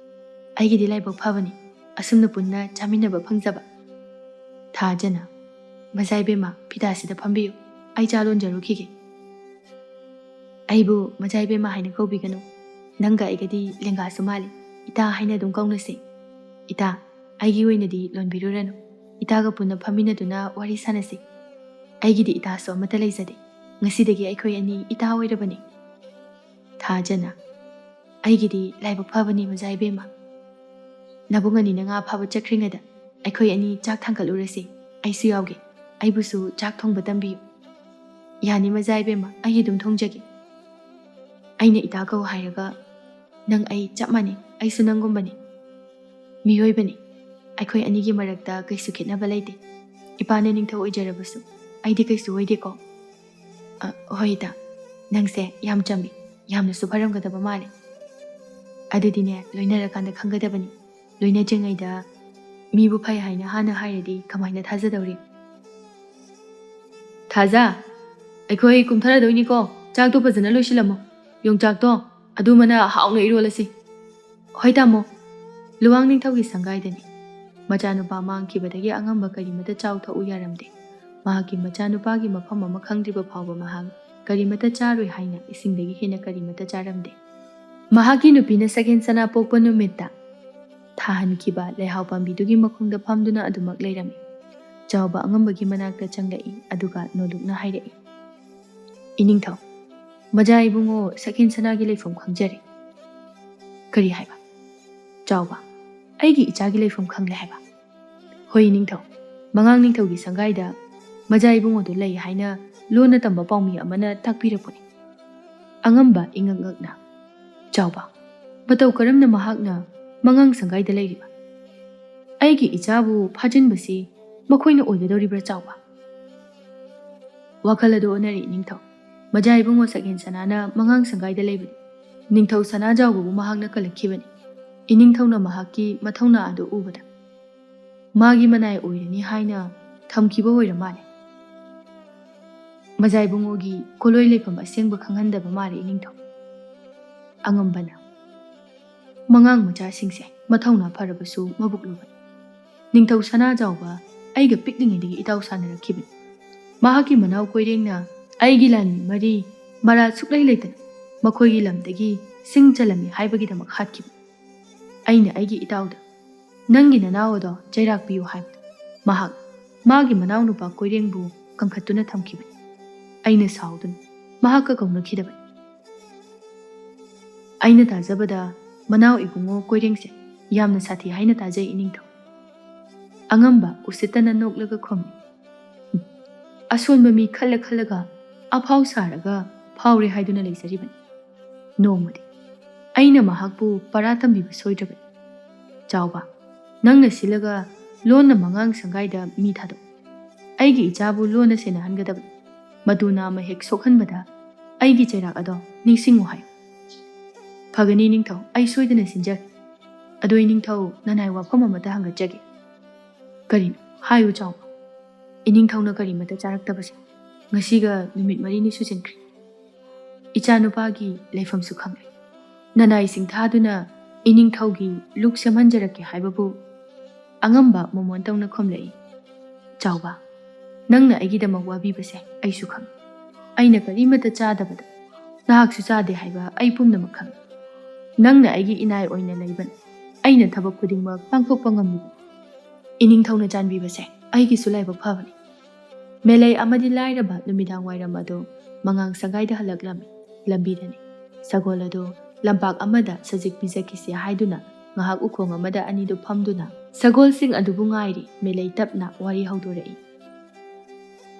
ꯑꯩꯒꯤꯗꯤ ꯂꯥꯏꯕꯛ ꯐꯕꯅꯤ, ꯑꯁꯨꯝꯅ ꯄꯨꯟꯅ ꯆꯥꯃꯤꯟꯅꯕ ꯐꯪꯖꯕ꯫" ꯊꯥꯖꯅ, "ꯃꯖꯥ ꯏꯕꯦꯝꯃ, ꯐꯤꯗꯥꯁꯤꯗ ꯐꯝꯕꯤꯌꯨ꯫ ꯑꯩ ꯆꯥ ꯂꯣꯟꯖꯔꯨꯈꯤꯒꯦ꯫" "ꯑꯩꯕꯨ ꯃꯖꯥ ꯏꯕꯦꯝꯃ ꯍꯥꯏꯅ ꯀꯧꯕꯤꯒꯅꯨ꯫ ꯅꯪꯒ ꯑꯩꯒꯗꯤ ꯂꯦꯡꯒꯥꯁꯨ ꯃꯥꯜꯂꯤ꯫ ꯏꯇꯥ ꯍꯥꯏꯅ ꯑꯗꯨꯝ ꯀꯧꯅꯁꯤ꯫ ꯏꯇꯥ, ꯑꯩꯒꯤ ꯑꯣꯏꯅꯗꯤ ꯂꯣꯟꯕꯤꯔꯨꯔꯅꯨ꯫ ꯏꯇꯥꯒ ꯄꯨꯟꯅ ꯐꯝꯃꯤꯟꯅꯗꯨꯅ ꯋꯥꯔꯤ ꯁꯥꯟꯅꯁꯤ꯫ ꯑꯩꯒꯤꯗꯤ ꯏꯇꯥꯁꯨ ꯑꯃꯠꯇ ꯂꯩꯖꯗꯦ꯫ ꯉꯁꯤꯗꯒꯤ ꯑꯩꯈꯣꯏ ꯑꯅꯤ ꯏꯇꯥ ꯑꯣꯏꯔꯕꯅꯤ꯫" ꯊꯥꯖꯅ, "ꯑꯩꯒꯤꯗꯤ ꯂꯥꯏꯕꯛ ꯐꯕꯅꯤ ꯃꯖꯥ ꯏꯕꯦꯝꯃ꯫ ꯅꯕꯨꯡ ꯑꯅꯤꯅ ꯉꯥ ꯐꯥꯕ ꯆꯠꯈ꯭ꯔꯤꯉꯩꯗ ꯑꯩꯈꯣꯏ ꯑꯅꯤ ꯆꯥꯛ ꯊꯥꯡꯒꯠꯂꯨꯔꯁꯤ꯫ ꯑꯩꯁꯨ ꯌꯥꯎꯒꯦ꯫ ꯑꯩꯕꯨꯁꯨ ꯆꯥꯛ ꯊꯣꯡꯕ ꯇꯝꯕꯤꯌꯨ꯫" "ꯌꯥꯅꯤ ꯃꯖꯥ ꯏꯕꯦꯝꯃ, ꯑꯩ ꯑꯗꯨꯝ ꯊꯣꯡꯖꯒꯦ꯫" "ꯑꯩꯅ ꯏꯇꯥ ꯀꯧ ꯍꯥꯏꯔꯒ ꯅꯪ ꯑꯩ ꯆꯞ ꯃꯥꯟꯅꯩ, ꯑꯩꯁꯨ ꯅꯪꯒꯨꯝꯕꯅꯤ꯫ ꯃꯤꯑꯣꯏꯕꯅꯤ꯫ ꯑꯩꯈꯣꯏ ꯑꯅꯤꯒꯤ ꯃꯔꯛꯇ ꯀꯩꯁꯨ ꯈꯦꯠꯅꯕ ꯂꯩꯇꯦ꯫ ꯏꯄꯥꯅ ꯅꯤꯡꯊꯧ ꯑꯣꯏꯖꯔꯕꯁꯨ ꯑꯩꯗꯤ ꯀꯩꯁꯨ ꯑꯣꯏꯗꯦꯀꯣ꯫" "ꯑ, ꯍꯣꯏ ꯏꯇꯥ, ꯅꯪꯁꯦ ꯌꯥꯝ ꯆꯝꯃꯤ, ꯌꯥꯝꯅꯁꯨ ꯐꯔꯝꯒꯗꯕ ꯃꯥꯜꯂꯤ꯫" "ꯑꯗꯨꯗꯤꯅꯦ, ꯂꯣꯏꯅꯔꯀꯥꯟꯗ ꯈꯪꯒꯗꯕꯅꯤ꯫ ꯂꯣꯏꯅꯗ꯭ꯔꯤꯉꯩꯗ ꯃꯤꯕꯨ ꯐꯩ ꯍꯥꯏꯅ ꯍꯥꯟꯅ ꯍꯥꯏꯔꯗꯤ ꯀꯃꯥꯏꯅ ꯊꯥꯖꯗꯧꯔꯤ?" "ꯊꯥꯖ, ꯑꯩꯈꯣꯏ ꯀꯨꯝꯊꯔꯗꯣꯏꯅꯤꯀꯣ, ꯆꯥꯛꯇꯣ ꯐꯖꯅ ꯂꯣꯏꯁꯤꯜꯂꯝꯃꯣ꯫ ꯌꯣꯡꯆꯥꯛꯇꯣ ꯑꯗꯨꯃꯅ ꯍꯥꯎꯅ ꯏꯔꯣꯜꯂꯁꯤ꯫" "ꯍꯣꯏ ꯇꯥꯃꯣ꯫" ꯂꯨꯋꯥꯡ ꯅꯤꯡꯊꯧꯒꯤ ꯁꯪꯒꯥꯏꯗꯅꯤ꯫ ꯃꯆꯥꯅꯨꯄꯥ ꯃꯥꯡꯈꯤꯕꯗꯒꯤ ꯑꯉꯝꯕ ꯀꯔꯤꯃꯠꯇ ꯆꯥꯎ ꯊꯛꯎ ꯌꯥꯔꯝꯗꯦ꯫ ꯃꯍꯥꯛꯀꯤ ꯃꯆꯥꯅꯨꯄꯥꯒꯤ ꯃꯐꯝ ꯑꯃ ꯈꯪꯗ꯭ꯔꯤꯕ ꯐꯥꯎꯕ ꯃꯍꯥꯛ ꯀꯔꯤꯃꯠꯇ ꯆꯥꯔꯣꯏ ꯍꯥꯏꯅ ꯏꯁꯤꯡꯗꯒꯤ ꯍꯦꯟꯅ ꯀꯔꯤꯃꯠꯇ ꯆꯥꯔꯝꯗꯦ꯫ ꯃꯍꯥꯛꯀꯤ ꯅꯨꯄꯤꯅ ꯁꯒꯦꯟ ꯁꯅꯥ ꯄꯣꯛꯄ ꯅꯨꯃꯤꯠꯇ ꯊꯥꯍꯟꯈꯤꯕ ꯂꯩꯍꯥꯎ ꯄꯥꯝꯕꯤꯗꯨꯒꯤ ꯃꯈꯣꯡꯗ ꯐꯝꯗꯨꯅ ꯑꯗꯨꯃꯛ ꯂꯩꯔꯝꯃꯤ꯫ ꯆꯥꯎꯕ ꯑꯉꯝꯕꯒꯤ ꯃꯅꯥꯛꯇ ꯆꯪꯂꯛꯏ, ꯑꯗꯨꯒ ꯅꯣꯂꯨꯛꯅ ꯍꯥꯏꯔꯛꯏ, "ꯏꯅꯤꯡꯊꯧ, ꯃꯖꯥ ꯏꯕꯨꯡꯉꯣ ꯁꯒꯦꯟ ꯁꯅꯥꯒꯤ ꯂꯩꯐꯝ ꯈꯪꯖꯔꯦ꯫" "ꯀꯔꯤ ꯍꯥꯏꯕ?" "ꯆꯥꯎꯕ, ꯑꯩꯒꯤ ꯏꯆꯥꯒꯤ ꯂꯩꯐꯝ ꯈꯪꯂꯦ ꯍꯥꯏꯕ?" "ꯍꯣꯏ ꯏꯅꯤꯡꯊꯧ, ꯃꯉꯥꯡ ꯅꯤꯡꯊꯧꯒꯤ ꯁꯪꯒꯥꯏꯗ ꯃꯖꯥ ꯏꯕꯨꯡꯉꯣꯗꯨ ꯂꯩ ꯍꯥꯏꯅ ꯂꯣꯟꯅ ꯇꯝꯕ ꯄꯥꯎꯃꯤ ꯑꯃꯅ ꯇꯥꯛꯄꯤꯔꯛꯄꯅꯤ꯫" ꯑꯉꯝꯕ ꯏꯉꯛ ꯉꯛꯅ, "ꯆꯥꯎꯕ, ꯃꯇꯧ ꯀꯔꯝꯅ ꯃꯍꯥꯛꯅ ꯃꯉꯥꯡ ꯁꯪꯒꯥꯏꯗ ꯂꯩꯔꯤꯕ? ꯑꯩꯒꯤ ꯏꯆꯥꯕꯨ ꯐꯥꯖꯤꯟꯕꯁꯤ ꯃꯈꯣꯏꯅ ꯑꯣꯏꯒꯗꯧꯔꯤꯕ꯭ꯔꯥ ꯆꯥꯎꯕ?" ꯋꯥꯈꯜ ꯑꯗꯨ ꯑꯣꯟꯅꯔꯦ ꯏꯅꯤꯡꯊꯧ꯫ ꯃꯖꯥ ꯏꯕꯨꯡꯉꯣ ꯁꯒꯦꯟ ꯁꯅꯥꯅ ꯃꯉꯥꯡ ꯁꯪꯒꯥꯏꯗ ꯂꯩꯕꯅꯤ꯫ ꯅꯤꯡꯊꯧ ꯁꯅꯥꯖꯥꯎꯕꯕꯨ ꯃꯍꯥꯛꯅ ꯀꯜꯂꯛꯈꯤꯕꯅꯤ꯫ ꯏꯅꯤꯡꯊꯧꯅ ꯃꯍꯥꯛꯀꯤ ꯃꯊꯧꯅꯥ ꯑꯗꯨ ꯎꯕꯗ ꯃꯥꯒꯤ ꯃꯅꯥꯏ ꯑꯣꯏꯔꯅꯤ ꯍꯥꯏꯅ ꯊꯝꯈꯤꯕ ꯑꯣꯏꯔ ꯃꯥꯜꯂꯦ꯫ ꯃꯖꯥ ꯏꯕꯨꯡꯉꯣꯒꯤ ꯀꯣꯂꯣꯏ ꯂꯩꯐꯝ ꯑꯁꯦꯡꯕ ꯈꯪꯍꯟꯗꯕ ꯃꯥꯜꯂꯦ ꯏꯅꯤꯡꯊꯧ꯫ ꯑꯉꯝꯕꯅ, "ꯃꯉꯥꯡ ꯃꯆꯥꯁꯤꯡꯁꯦ ꯃꯊꯧꯅꯥ ꯐꯔꯕꯁꯨ ꯃꯕꯨꯛ ꯂꯨꯕꯅꯤ꯫ ꯅꯤꯡꯊꯧ ꯁꯅꯥꯖꯥꯎꯕ ꯑꯩꯒ ꯄꯤꯛꯂꯤꯉꯩꯗꯒꯤ ꯏꯇꯥꯎ ꯁꯥꯟꯅꯔꯛꯈꯤꯕꯅꯤ꯫ ꯃꯍꯥꯛꯀꯤ ꯃꯅꯥꯎ ꯀꯣꯏꯔꯦꯡꯅ ꯑꯩꯒꯤ ꯂꯥꯟꯃꯤ ꯃꯔꯤ ꯃꯔꯥ ꯁꯨꯛꯂꯩ ꯂꯩꯇꯅ ꯃꯈꯣꯏꯒꯤ ꯂꯝꯗꯒꯤ ꯁꯤꯡ ꯆꯜꯂꯝꯃꯤ ꯍꯥꯏꯕꯒꯤꯗꯃꯛ ꯍꯥꯠꯈꯤꯕꯅꯤ꯫ ꯑꯩꯅ ꯑꯩꯒꯤ ꯏꯇꯥꯎꯗ ꯅꯪꯒꯤ ꯅꯅꯥꯎ ꯑꯗꯣ ꯆꯩꯔꯥꯛ ꯄꯤꯌꯨ ꯍꯥꯏꯕꯗ ꯃꯍꯥꯛ ꯃꯥꯒꯤ ꯃꯅꯥꯎꯅꯨꯄꯥ ꯀꯣꯏꯔꯦꯡꯕꯨ ꯀꯟꯈꯠꯇꯨꯅ ꯊꯝꯈꯤꯕꯅꯤ꯫ ꯑꯩꯅ ꯁꯥꯎꯗꯨꯅ ꯃꯍꯥꯛꯀ ꯀꯧꯅꯈꯤꯗꯕꯅꯤ꯫" "ꯑꯩꯅ ꯇꯥꯖꯕꯗ ꯃꯅꯥꯎ ꯏꯕꯨꯡꯉꯣ ꯀꯣꯏꯔꯦꯡꯁꯦ ꯌꯥꯝꯅ ꯁꯥꯊꯤ ꯍꯥꯏꯅ ꯇꯥꯖꯩ ꯏꯅꯤꯡꯊꯧ꯫" ꯑꯉꯝꯕ ꯎꯁꯤꯠꯇꯅ ꯅꯣꯛꯂꯒ ꯈꯨꯝꯃꯤ꯫ "ꯑꯁꯣꯟꯕ ꯃꯤ ꯈꯜꯂ ꯈꯜꯂꯒ ꯑꯐꯥꯎ ꯁꯥꯔꯒ ꯐꯥꯎꯔꯦ ꯍꯥꯏꯗꯨꯅ ꯂꯩꯖꯔꯤꯕꯅꯤ꯫ ꯅꯣꯡꯃꯗꯤ ꯑꯩꯅ ꯃꯍꯥꯛꯄꯨ ꯄꯔꯥ ꯇꯝꯕꯤꯕ ꯁꯣꯏꯗ꯭ꯔꯕꯅꯤ꯫ ꯆꯥꯎꯕ, ꯅꯪꯅ ꯁꯤꯜꯂꯒ ꯂꯣꯟꯅ ꯃꯉꯥꯡ ꯁꯪꯒꯥꯏꯗ ꯃꯤ ꯊꯥꯗꯣꯛ꯫ ꯑꯩꯒꯤ ꯏꯆꯥꯕꯨ ꯂꯣꯟꯅ ꯁꯦꯟꯅꯍꯟꯒꯗꯕꯅꯤ꯫ ꯃꯗꯨ ꯅꯥꯝꯃ ꯍꯦꯛ ꯁꯣꯛꯍꯟꯕꯗ ꯑꯩꯒꯤ ꯆꯩꯔꯥꯛ ꯑꯗꯣ ꯅꯤꯡꯁꯤꯡꯉꯨ ꯍꯥꯏꯌꯨ꯫" "ꯐꯒꯅꯤ ꯅꯤꯡꯊꯧ, ꯑꯩ ꯁꯣꯏꯗꯅ ꯁꯤꯟꯖꯒꯦ꯫ ꯑꯗꯣ ꯏꯅꯤꯡꯊꯧ, ꯅꯅꯥꯏ ꯋꯥꯐꯝ ꯑꯃꯇ ꯍꯪꯒꯠꯆꯒꯦ꯫" "ꯀꯔꯤꯅꯣ? ꯍꯥꯏꯌꯨ ꯆꯥꯎꯕ꯫" "ꯏꯅꯤꯡꯊꯧꯅ ꯀꯔꯤꯃꯠꯇ ꯆꯥꯔꯛꯇꯕꯁꯦ ꯉꯁꯤꯒ ꯅꯨꯃꯤꯠ ꯃꯔꯤꯅꯤ ꯁꯨꯖꯤꯟꯈ꯭ꯔꯦ꯫ ꯏꯆꯥꯅꯨꯄꯥꯒꯤ ꯂꯩꯐꯝꯁꯨ ꯈꯪꯂꯦ꯫ ꯅꯅꯥꯏꯁꯤꯡ ꯊꯥꯗꯨꯅ ꯏꯅꯤꯡꯊꯧꯒꯤ ꯂꯨꯛ ꯁꯦꯝꯍꯟꯖꯔꯛꯀꯦ ꯍꯥꯏꯕꯕꯨ ꯑꯉꯝꯕ ꯃꯣꯃꯣꯟꯇꯧꯅ ꯈꯨꯝꯂꯛꯏ꯫ ꯆꯥꯎꯕ, ꯅꯪꯅ ꯑꯩꯒꯤꯗꯃꯛ ꯋꯥꯕꯤꯕꯁꯦ ꯑꯩꯁꯨ ꯈꯪꯏ꯫ ꯑꯩꯅ ꯀꯔꯤꯃꯠꯇ ꯆꯥꯗꯕꯗ ꯅꯍꯥꯛꯁꯨ ꯆꯥꯗꯦ ꯍꯥꯏꯕ ꯑꯩ ꯄꯨꯝꯅꯃꯛ ꯈꯪꯏ꯫ ꯅꯪꯅ ꯑꯩꯒꯤ ꯏꯅꯥꯏ ꯑꯣꯏꯅ ꯂꯩꯕꯅ ꯑꯩꯅ ꯊꯕꯛ ꯈꯨꯗꯤꯡꯃꯛ ꯄꯥꯡꯊꯣꯛꯄ ꯉꯝꯂꯤꯕꯅꯤ꯫ ꯏꯅꯤꯡꯊꯧꯅ ꯆꯥꯟꯕꯤꯕꯁꯦ ꯑꯩꯒꯤꯁꯨ ꯂꯥꯏꯕꯛ ꯐꯕꯅꯤ꯫ ꯃꯦꯂꯩ ꯑꯃꯗꯤ ꯂꯥꯏꯔꯕ ꯅꯨꯃꯤꯗꯥꯡ ꯋꯥꯏꯔꯝ ꯑꯗꯨ ꯃꯉꯥꯡ ꯁꯒꯥꯏꯗ ꯍꯜꯂꯛꯂꯝꯃꯤ꯫ ꯂꯝꯕꯤꯗꯅꯤ꯫ ꯁꯒꯣꯜ ꯑꯗꯨ ꯂꯝꯄꯥꯛ ꯑꯃꯗ ꯁꯖꯤꯛ ꯄꯤꯖꯈꯤꯁꯤ ꯍꯥꯏꯗꯨꯅ ꯉꯥꯏꯍꯥꯛ ꯎꯈꯣꯡ ꯑꯃꯗ ꯑꯅꯤꯗꯨ ꯐꯝꯗꯨꯅ ꯁꯒꯣꯜꯁꯤꯡ ꯑꯗꯨꯕꯨ ꯉꯥꯏꯔꯤ꯫ ꯃꯦꯂꯩ ꯇꯞꯅ ꯋꯥꯔꯤ ꯍꯧꯗꯣꯔꯛꯏ꯫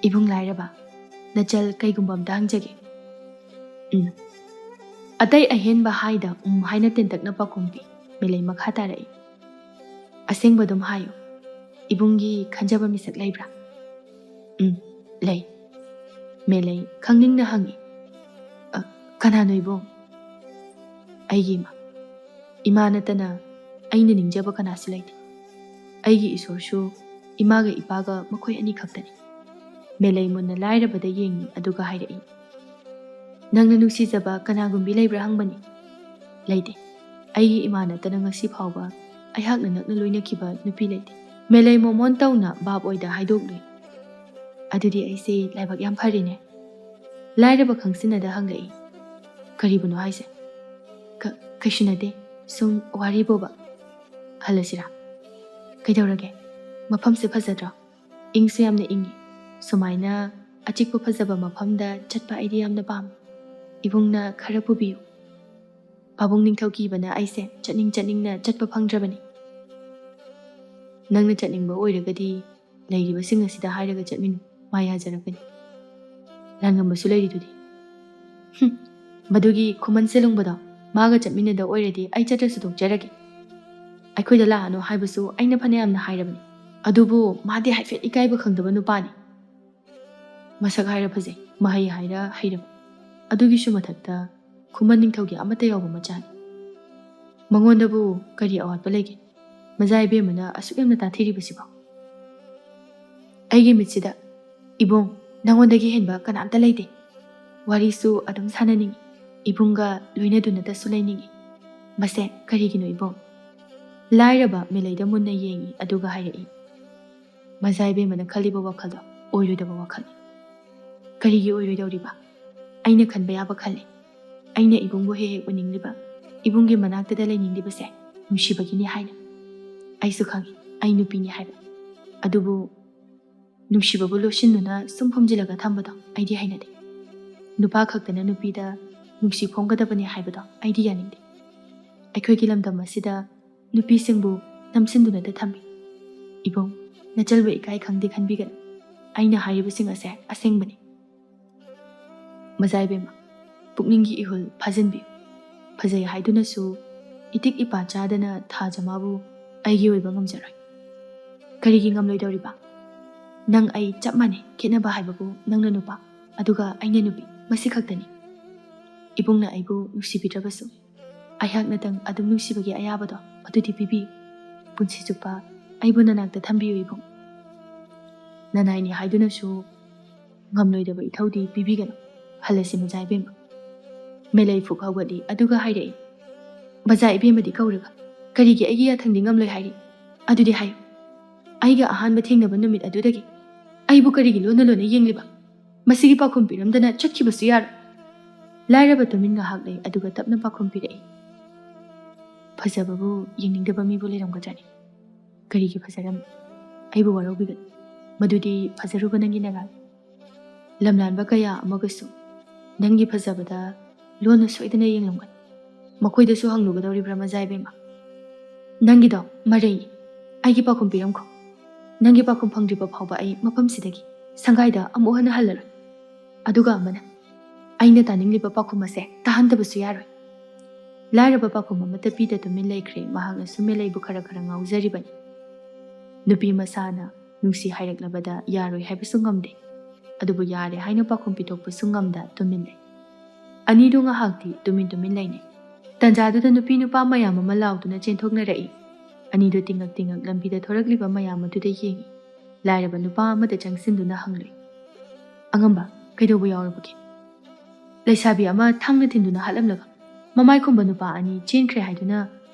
"ꯏꯕꯨꯡ ꯂꯥꯏꯔꯕ, ꯅꯆꯜ, ꯀꯩꯒꯨꯝꯕ ꯑꯝꯇ ꯍꯪꯖꯒꯦ?" "ꯎꯝ꯫" ꯑꯇꯩ ꯑꯍꯦꯟꯕ ꯍꯥꯏꯗ ꯎꯝ ꯍꯥꯏꯅ ꯇꯦꯟꯇꯛꯅ ꯄꯥꯎꯈꯨꯝ ꯄꯤ꯫ ꯃꯦꯂꯩ ꯃꯈꯥ ꯇꯥꯔꯛꯏ꯫ "ꯑꯁꯦꯡꯕ ꯑꯗꯨꯝ ꯍꯥꯏꯌꯨ꯫ ꯏꯕꯨꯡꯒꯤ ꯈꯟꯖꯕ ꯃꯤꯁꯛ ꯂꯩꯕ꯭ꯔꯥ?" "ꯎꯝ, ꯂꯩ꯫" ꯃꯦꯂꯩ ꯈꯪꯅꯤꯡꯅ ꯍꯪꯉꯤ꯫ "ꯑ, ꯀꯅꯥꯅꯣ ꯏꯕꯨꯡ?" "ꯑꯩꯒꯤ ꯏꯃꯥ꯫ ꯏꯃꯥ ꯅꯠꯇꯅ ꯑꯩꯅ ꯅꯤꯡꯖꯕ ꯀꯅꯥꯁꯨ ꯂꯩꯇꯦ꯫ ꯑꯩꯒꯤ ꯏꯁꯣꯔꯁꯨ ꯏꯃꯥꯒ ꯏꯄꯥꯒ ꯃꯈꯣꯏ ꯑꯅꯤ ꯈꯛꯇꯅꯤ꯫" ꯃꯦꯂꯩ ꯃꯨꯟꯅ ꯂꯥꯏꯔꯕꯗ ꯌꯦꯡꯉꯤ, ꯑꯗꯨꯒ ꯍꯥꯏꯔꯛꯏ, "ꯅꯪꯅ ꯅꯨꯡꯁꯤꯖꯕ ꯀꯅꯥꯒꯨꯝꯕꯤ ꯂꯩꯕ꯭ꯔꯥ ꯍꯪꯕꯅꯤ꯫ ꯂꯩꯇꯦ꯫ ꯑꯩꯒꯤ ꯏꯃꯥ ꯅꯠꯇꯅ ꯉꯁꯤ ꯐꯥꯎꯕ ꯑꯩꯍꯥꯛꯅ ꯅꯛꯅ ꯂꯣꯏꯅꯈꯤꯕ ꯅꯨꯄꯤ ꯂꯩꯇꯦ꯫" ꯃꯦꯂꯩ ꯃꯣꯃꯣꯟ ꯇꯧꯅ ꯚꯥꯞ ꯑꯣꯏꯗ ꯍꯥꯏꯗꯣꯛꯂꯨꯏ꯫ "ꯑꯗꯨꯗꯤ ꯑꯩꯁꯦ ꯂꯥꯏꯕꯛ ꯌꯥꯝ ꯐꯔꯦꯅꯦ?" ꯂꯥꯏꯔꯕ ꯈꯪꯁꯤꯟꯅꯗ ꯍꯪꯂꯛꯏ꯫ "ꯀꯔꯤꯕꯨꯅꯣ ꯍꯥꯏꯁꯦ?" "ꯀ-, ꯀꯩꯁꯨ ꯅꯠꯇꯦ꯫ ꯁꯨꯝ ꯋꯥꯔꯤꯕꯣꯕ꯫" "ꯍꯜꯂꯁꯤꯔꯥ?" "ꯀꯩꯗꯧꯔꯒꯦ? ꯃꯐꯝꯁꯦ ꯐꯖꯗ꯭ꯔꯣ? ꯏꯪꯁꯨ ꯌꯥꯝꯅ ꯏꯪꯉꯤ꯫ ꯁꯨꯃꯥꯏꯅ ꯑꯆꯤꯛꯄ ꯐꯖꯕ ꯃꯐꯝꯗ ꯆꯠꯄ ꯑꯩꯗꯤ ꯌꯥꯝꯅ ꯄꯥꯝꯃꯤ꯫ ꯏꯕꯨꯡꯅ ꯈꯔ ꯄꯨꯕꯤꯌꯨ꯫ ꯄꯥꯕꯨꯡ ꯅꯤꯡꯊꯧꯀꯤꯕꯅ ꯑꯩꯁꯦ ꯆꯠꯅꯤꯡ ꯆꯠꯅꯤꯡꯅ ꯆꯠꯄ ꯐꯪꯗ꯭ꯔꯕꯅꯤ꯫" "ꯅꯪꯅ ꯆꯠꯅꯤꯡꯕ ꯑꯣꯏꯔꯒꯗꯤ ꯂꯩꯔꯤꯕꯁꯤꯡ ꯑꯁꯤꯗ ꯍꯥꯏꯔꯒ ꯆꯠꯃꯤꯟꯅꯧ, ꯃꯥ ꯌꯥꯖꯔꯛꯀꯅꯤ꯫ ꯂꯥꯟꯉꯝꯕꯁꯨ ꯂꯩꯔꯤꯗꯨꯗꯤ꯫" "ꯍꯨꯝ, ꯃꯗꯨꯒꯤ ꯈꯨꯃꯟ ꯁꯦꯂꯨꯡꯕꯗꯣ ꯃꯥꯒ ꯆꯠꯃꯤꯟꯅꯗ ꯑꯣꯏꯔꯗꯤ ꯑꯩ ꯆꯠꯇ꯭ꯔꯁꯨ ꯇꯣꯛꯆꯔꯒꯦ꯫ ꯑꯩꯈꯣꯏꯗ ꯂꯥꯛꯑꯅꯨ ꯍꯥꯏꯕꯁꯨ ꯑꯩꯅ ꯐꯅꯌꯥꯝꯅ ꯍꯥꯏꯔꯕꯅꯤ꯫ ꯑꯗꯨꯕꯨ ꯃꯥꯗꯤ ꯍꯥꯏꯐꯦꯠ ꯏꯀꯥꯏꯕ ꯈꯪꯗꯕ ꯅꯨꯄꯥꯅꯤ꯫ ꯃꯁꯛ ꯍꯥꯏꯔ ꯐꯖꯩ, ꯃꯍꯩ ꯍꯥꯏꯔ ꯍꯩꯔꯕ, ꯑꯗꯨꯒꯤꯁꯨ ꯃꯊꯛꯇ ꯈꯨꯃꯟ ꯅꯤꯡꯊꯧꯒꯤ ꯑꯃꯠꯇ ꯌꯥꯎꯕ ꯃꯆꯥꯅꯤ꯫ ꯃꯉꯣꯟꯗꯕꯨ ꯀꯔꯤ ꯑꯋꯥꯠꯄ ꯂꯩꯒꯦ? ꯃꯖꯥ ꯏꯕꯦꯝꯃꯅ ꯑꯁꯨꯛ ꯌꯥꯝꯅ ꯇꯥꯊꯤꯔꯤꯕꯁꯤꯕꯣ?" "ꯑꯩꯒꯤ ꯃꯤꯠꯁꯤꯗ, ꯏꯕꯨꯡ, ꯅꯉꯣꯟꯗꯒꯤ ꯍꯦꯟꯕ ꯀꯅꯥꯝꯇ ꯂꯩꯇꯦ꯫ ꯋꯥꯔꯤꯁꯨ ꯑꯗꯨꯝ ꯁꯥꯟꯅꯅꯤꯡꯏ, ꯏꯕꯨꯡꯒ ꯂꯣꯏꯅꯗꯨꯅꯇꯁꯨ ꯂꯩꯅꯤꯡꯏ꯫" "ꯃꯁꯦ ꯀꯔꯤꯒꯤꯅꯣ ꯏꯕꯨꯡ?" ꯂꯥꯏꯔꯕ ꯃꯦꯂꯩꯗ ꯃꯨꯟꯅ ꯌꯦꯡꯏ, ꯑꯗꯨꯒ ꯍꯥꯏꯔꯛꯏ, "ꯃꯖꯥ ꯏꯕꯦꯝꯃꯅ ꯈꯜꯂꯤꯕ ꯋꯥꯈꯜꯗꯣ ꯑꯣꯏꯔꯣꯏꯗꯕ ꯋꯥꯈꯜꯅꯤ"꯫ "ꯀꯔꯤꯒꯤ ꯑꯣꯏꯔꯣꯏꯗꯧꯔꯤꯕ? ꯑꯩꯅ ꯈꯟꯕ ꯌꯥꯕ ꯈꯜꯂꯤ꯫ ꯑꯩꯅ ꯏꯕꯨꯡꯕꯨ ꯍꯦꯛ ꯍꯦꯛ ꯎꯅꯤꯡꯂꯤꯕ, ꯏꯕꯨꯡꯒꯤ ꯃꯅꯥꯛꯇꯗ ꯂꯩꯅꯤꯡꯂꯤꯕꯁꯦ ꯅꯨꯡꯁꯤꯕꯒꯤꯅꯤ ꯍꯥꯏꯅ꯫ ꯑꯩꯁꯨ ꯈꯪꯏ ꯑꯩ ꯅꯨꯄꯤꯅꯤ ꯍꯥꯏꯕ꯫ ꯑꯗꯨꯕꯨ ꯅꯨꯡꯁꯤꯕꯕꯨ ꯂꯣꯠꯁꯤꯟꯗꯨꯅ ꯁꯨꯝ ꯐꯝꯖꯤꯜꯂꯒ ꯊꯝꯕꯗꯣ ꯑꯩꯗꯤ ꯍꯩꯅꯗꯦ꯫ ꯅꯨꯄꯥ ꯈꯛꯇꯅ ꯅꯨꯄꯤꯗ ꯅꯨꯡꯁꯤ ꯐꯣꯡꯒꯗꯕꯅꯤ ꯍꯥꯏꯕꯗꯣ ꯑꯩꯗꯤ ꯌꯥꯅꯤꯡꯗꯦ꯫ ꯑꯩꯈꯣꯏꯒꯤ ꯂꯝꯗꯝ ꯑꯁꯤꯗ ꯅꯨꯄꯤꯁꯤꯡꯕꯨ ꯅꯝꯁꯤꯟꯗꯨꯅꯇ ꯊꯝꯃꯤ꯫ ꯏꯕꯨꯡ, ꯅꯆꯜꯕꯨ ꯏꯀꯥꯏ ꯈꯪꯗꯦ ꯈꯟꯕꯤꯒꯅꯨ꯫ ꯑꯩꯅ ꯍꯥꯏꯔꯤꯕꯁꯤꯡ ꯑꯁꯦ ꯑꯁꯦꯡꯕꯅꯤ"꯫ "ꯃꯖꯥ ꯏꯕꯦꯝꯃ, ꯄꯨꯛꯅꯤꯡꯒꯤ ꯏꯍꯨꯜ ꯐꯥꯖꯤꯟꯕꯤꯌꯨ꯫ ꯐꯖꯩ ꯍꯥꯏꯗꯨꯅꯁꯨ ꯏꯇꯤꯛ ꯏꯄꯥ ꯆꯥꯗꯅ ꯊꯥꯖ ꯃꯥꯕꯨ ꯑꯩꯒꯤ ꯑꯣꯏꯕ ꯉꯝꯖꯔꯣꯏ"꯫ "ꯀꯔꯤꯒꯤ ꯉꯝꯂꯣꯏꯗꯧꯔꯤꯕ? ꯅꯪ ꯑꯩ ꯆꯞ ꯃꯥꯟꯅꯩ, ꯈꯦꯠꯅꯕ ꯍꯥꯏꯕꯕꯨ ꯅꯪꯅ ꯅꯨꯄꯥ, ꯑꯗꯨꯒ ꯑꯩꯅ ꯅꯨꯄꯤ, ꯃꯁꯤ ꯈꯛꯇꯅꯤ꯫ ꯏꯕꯨꯡꯅ ꯑꯩꯕꯨ ꯅꯨꯡꯁꯤꯕꯤꯗ꯭ꯔꯕꯁꯨ, ꯑꯩꯍꯥꯛꯅꯇꯪ ꯑꯗꯨꯝ ꯅꯨꯡꯁꯤꯕꯒꯤ ꯑꯌꯥꯕꯗꯣ ꯑꯗꯨꯗꯤ ꯄꯤꯕꯤꯌꯨ꯫ ꯄꯨꯟꯁꯤ ꯆꯨꯞꯄ ꯑꯩꯕꯨ ꯅꯅꯥꯛꯇ ꯊꯝꯕꯤꯌꯨ ꯏꯕꯨꯡ꯫ ꯅꯅꯥꯏꯅꯤ ꯍꯥꯏꯗꯨꯅꯁꯨ ꯉꯝꯂꯣꯏꯗꯕ ꯏꯊꯧꯗꯤ ꯄꯤꯕꯤꯒꯅꯨ"꯫ ꯍꯜꯂꯁꯤ ꯃꯖꯥ ꯏꯕꯦꯝꯃ꯫ ꯃꯦꯂꯩ ꯐꯨꯛ ꯍꯧꯒꯠꯂꯤ, ꯑꯗꯨꯒ ꯍꯥꯏꯔꯛꯏ, "ꯃꯖꯥ ꯏꯕꯦꯝꯃꯗꯤ ꯀꯧꯔꯒ ꯀꯔꯤꯒꯤ ꯑꯩꯒꯤ ꯌꯥꯊꯪꯗꯤ ꯉꯝꯂꯣꯏ ꯍꯥꯏꯔꯤ? ꯑꯗꯨꯗꯤ ꯍꯥꯏꯌꯨ, ꯑꯩꯒ ꯑꯍꯥꯟꯕ ꯊꯦꯡꯅꯕ ꯅꯨꯃꯤꯠ ꯑꯗꯨꯗꯒꯤ ꯑꯩꯕꯨ ꯀꯔꯤꯒꯤ ꯂꯣꯟꯅ ꯂꯣꯟꯅ ꯌꯦꯡꯂꯤꯕ? ꯃꯁꯤꯒꯤ ꯄꯥꯎꯈꯨꯝ ꯄꯤꯔꯝꯗꯅ ꯆꯠꯈꯤꯕꯁꯨ ꯌꯥꯔꯣꯏ"꯫ ꯂꯥꯏꯔꯕ ꯇꯨꯃꯤꯟ ꯉꯥꯏꯍꯥꯛ ꯂꯩ, ꯑꯗꯨꯒ ꯇꯞꯅ ꯄꯥꯎꯈꯨꯝ ꯄꯤꯔꯛꯏ, "ꯐꯖꯕꯕꯨ ꯌꯦꯡꯅꯤꯡꯗꯕ ꯃꯤꯕꯨ ꯂꯩꯔꯝꯒꯗ꯭ꯔꯅꯤ? ꯀꯔꯤꯒꯤ ꯐꯖꯔꯝꯃꯤ? ꯑꯩꯕꯨ ꯋꯥꯔꯧꯕꯤꯒꯅꯨ꯫ ꯃꯗꯨꯗꯤ ꯐꯖꯔꯨꯕ ꯅꯪꯒꯤ ꯅꯔꯥꯜ꯫ ꯂꯝꯂꯥꯟꯕ ꯀꯌꯥ ꯑꯃꯒꯁꯨ ꯅꯪꯒꯤ ꯐꯖꯕꯗ ꯂꯣꯟꯅ ꯁꯣꯏꯗꯅ ꯌꯦꯡꯂꯝꯒꯅꯤ꯫ ꯃꯈꯣꯏꯗꯁꯨ ꯍꯪꯂꯨꯒꯗꯧꯔꯤꯕ꯭ꯔꯥ, ꯃꯖꯥ ꯏꯕꯦꯝꯃ? ꯅꯪꯒꯤꯗꯣ ꯃꯔꯩꯅꯤ꯫ ꯑꯩꯒꯤ ꯄꯥꯎꯈꯨꯝ ꯄꯤꯔꯝꯈꯣ꯫ ꯅꯪꯒꯤ ꯄꯥꯎꯈꯨꯝ ꯐꯪꯗ꯭ꯔꯤꯕ ꯐꯥꯎꯕ ꯑꯩ ꯃꯐꯝꯁꯤꯗꯒꯤ ꯁꯪꯒꯥꯏꯗ ꯑꯃꯨꯛ ꯍꯟꯅ ꯍꯜꯂꯔꯣꯏ꯫ ꯑꯗꯨꯒ ꯑꯃꯅ, ꯑꯩꯅ ꯇꯥꯅꯤꯡꯂꯤꯕ ꯄꯥꯎꯈꯨꯝ ꯑꯁꯦ ꯇꯥꯍꯟꯗꯕꯁꯨ ꯌꯥꯔꯣꯏ"꯫ ꯂꯥꯏꯔꯕ ꯄꯥꯎꯈꯨꯝ ꯑꯃꯠꯇ ꯄꯤꯗ ꯇꯨꯃꯤꯟ ꯂꯩꯈ꯭ꯔꯦ꯫ ꯃꯍꯥꯛꯅꯁꯨ ꯃꯦꯂꯩꯕꯨ ꯈꯔ ꯈꯔ ꯉꯥꯎꯖꯔꯤꯕꯅꯤ꯫ ꯅꯨꯄꯤ ꯃꯁꯥꯅ ꯅꯨꯡꯁꯤ ꯍꯥꯏꯔꯛꯂꯕꯗ ꯌꯥꯔꯣꯏ ꯍꯥꯏꯕꯁꯨ ꯉꯝꯗꯦ꯫ ꯑꯗꯨꯕꯨ ꯌꯥꯔꯦ ꯍꯥꯏꯅ ꯄꯥꯎꯈꯨꯝ ꯄꯤꯊꯣꯛꯄꯁꯨ ꯉꯝꯗ ꯇꯨꯃꯤꯟ ꯂꯩ꯫ ꯑꯅꯤꯗꯨ ꯉꯥꯏꯍꯥꯛꯇꯤ ꯇꯨꯃꯤꯟ ꯇꯨꯃꯤꯟ ꯂꯩꯅꯩ꯫ ꯇꯟꯖꯥꯗꯨꯗ ꯅꯨꯄꯤ ꯅꯨꯄꯥ ꯃꯌꯥꯝ ꯑꯃ ꯂꯥꯎꯗꯨꯅ ꯆꯦꯟꯊꯣꯛꯅꯔꯛꯏ꯫ ꯑꯅꯤꯗꯨ ꯇꯤꯡꯉꯛ ꯇꯤꯡꯉꯛ ꯂꯝꯕꯤꯗ ꯊꯣꯔꯛꯂꯤꯕ ꯃꯌꯥꯝ ꯑꯗꯨꯗ ꯌꯦꯡꯏ꯫ ꯂꯥꯏꯔꯕ ꯅꯨꯄꯥ ꯑꯃꯗ ꯆꯪꯁꯤꯟꯗꯨꯅ ꯍꯪꯂꯨꯏ, "ꯑꯉꯝꯕ, ꯀꯩꯗꯧꯕ ꯌꯥꯎꯔꯕꯒꯦ? ꯂꯩꯁꯥꯕꯤ ꯑꯃ ꯊꯥꯡꯅ ꯊꯤꯟꯗꯨꯅ ꯍꯥꯠꯂꯝꯂꯒ ꯃꯃꯥꯏ ꯈꯨꯝꯕ ꯅꯨꯄꯥ ꯑꯅꯤ ꯆꯦꯟꯈ꯭ꯔꯦ ꯍꯥꯏꯗꯨꯅ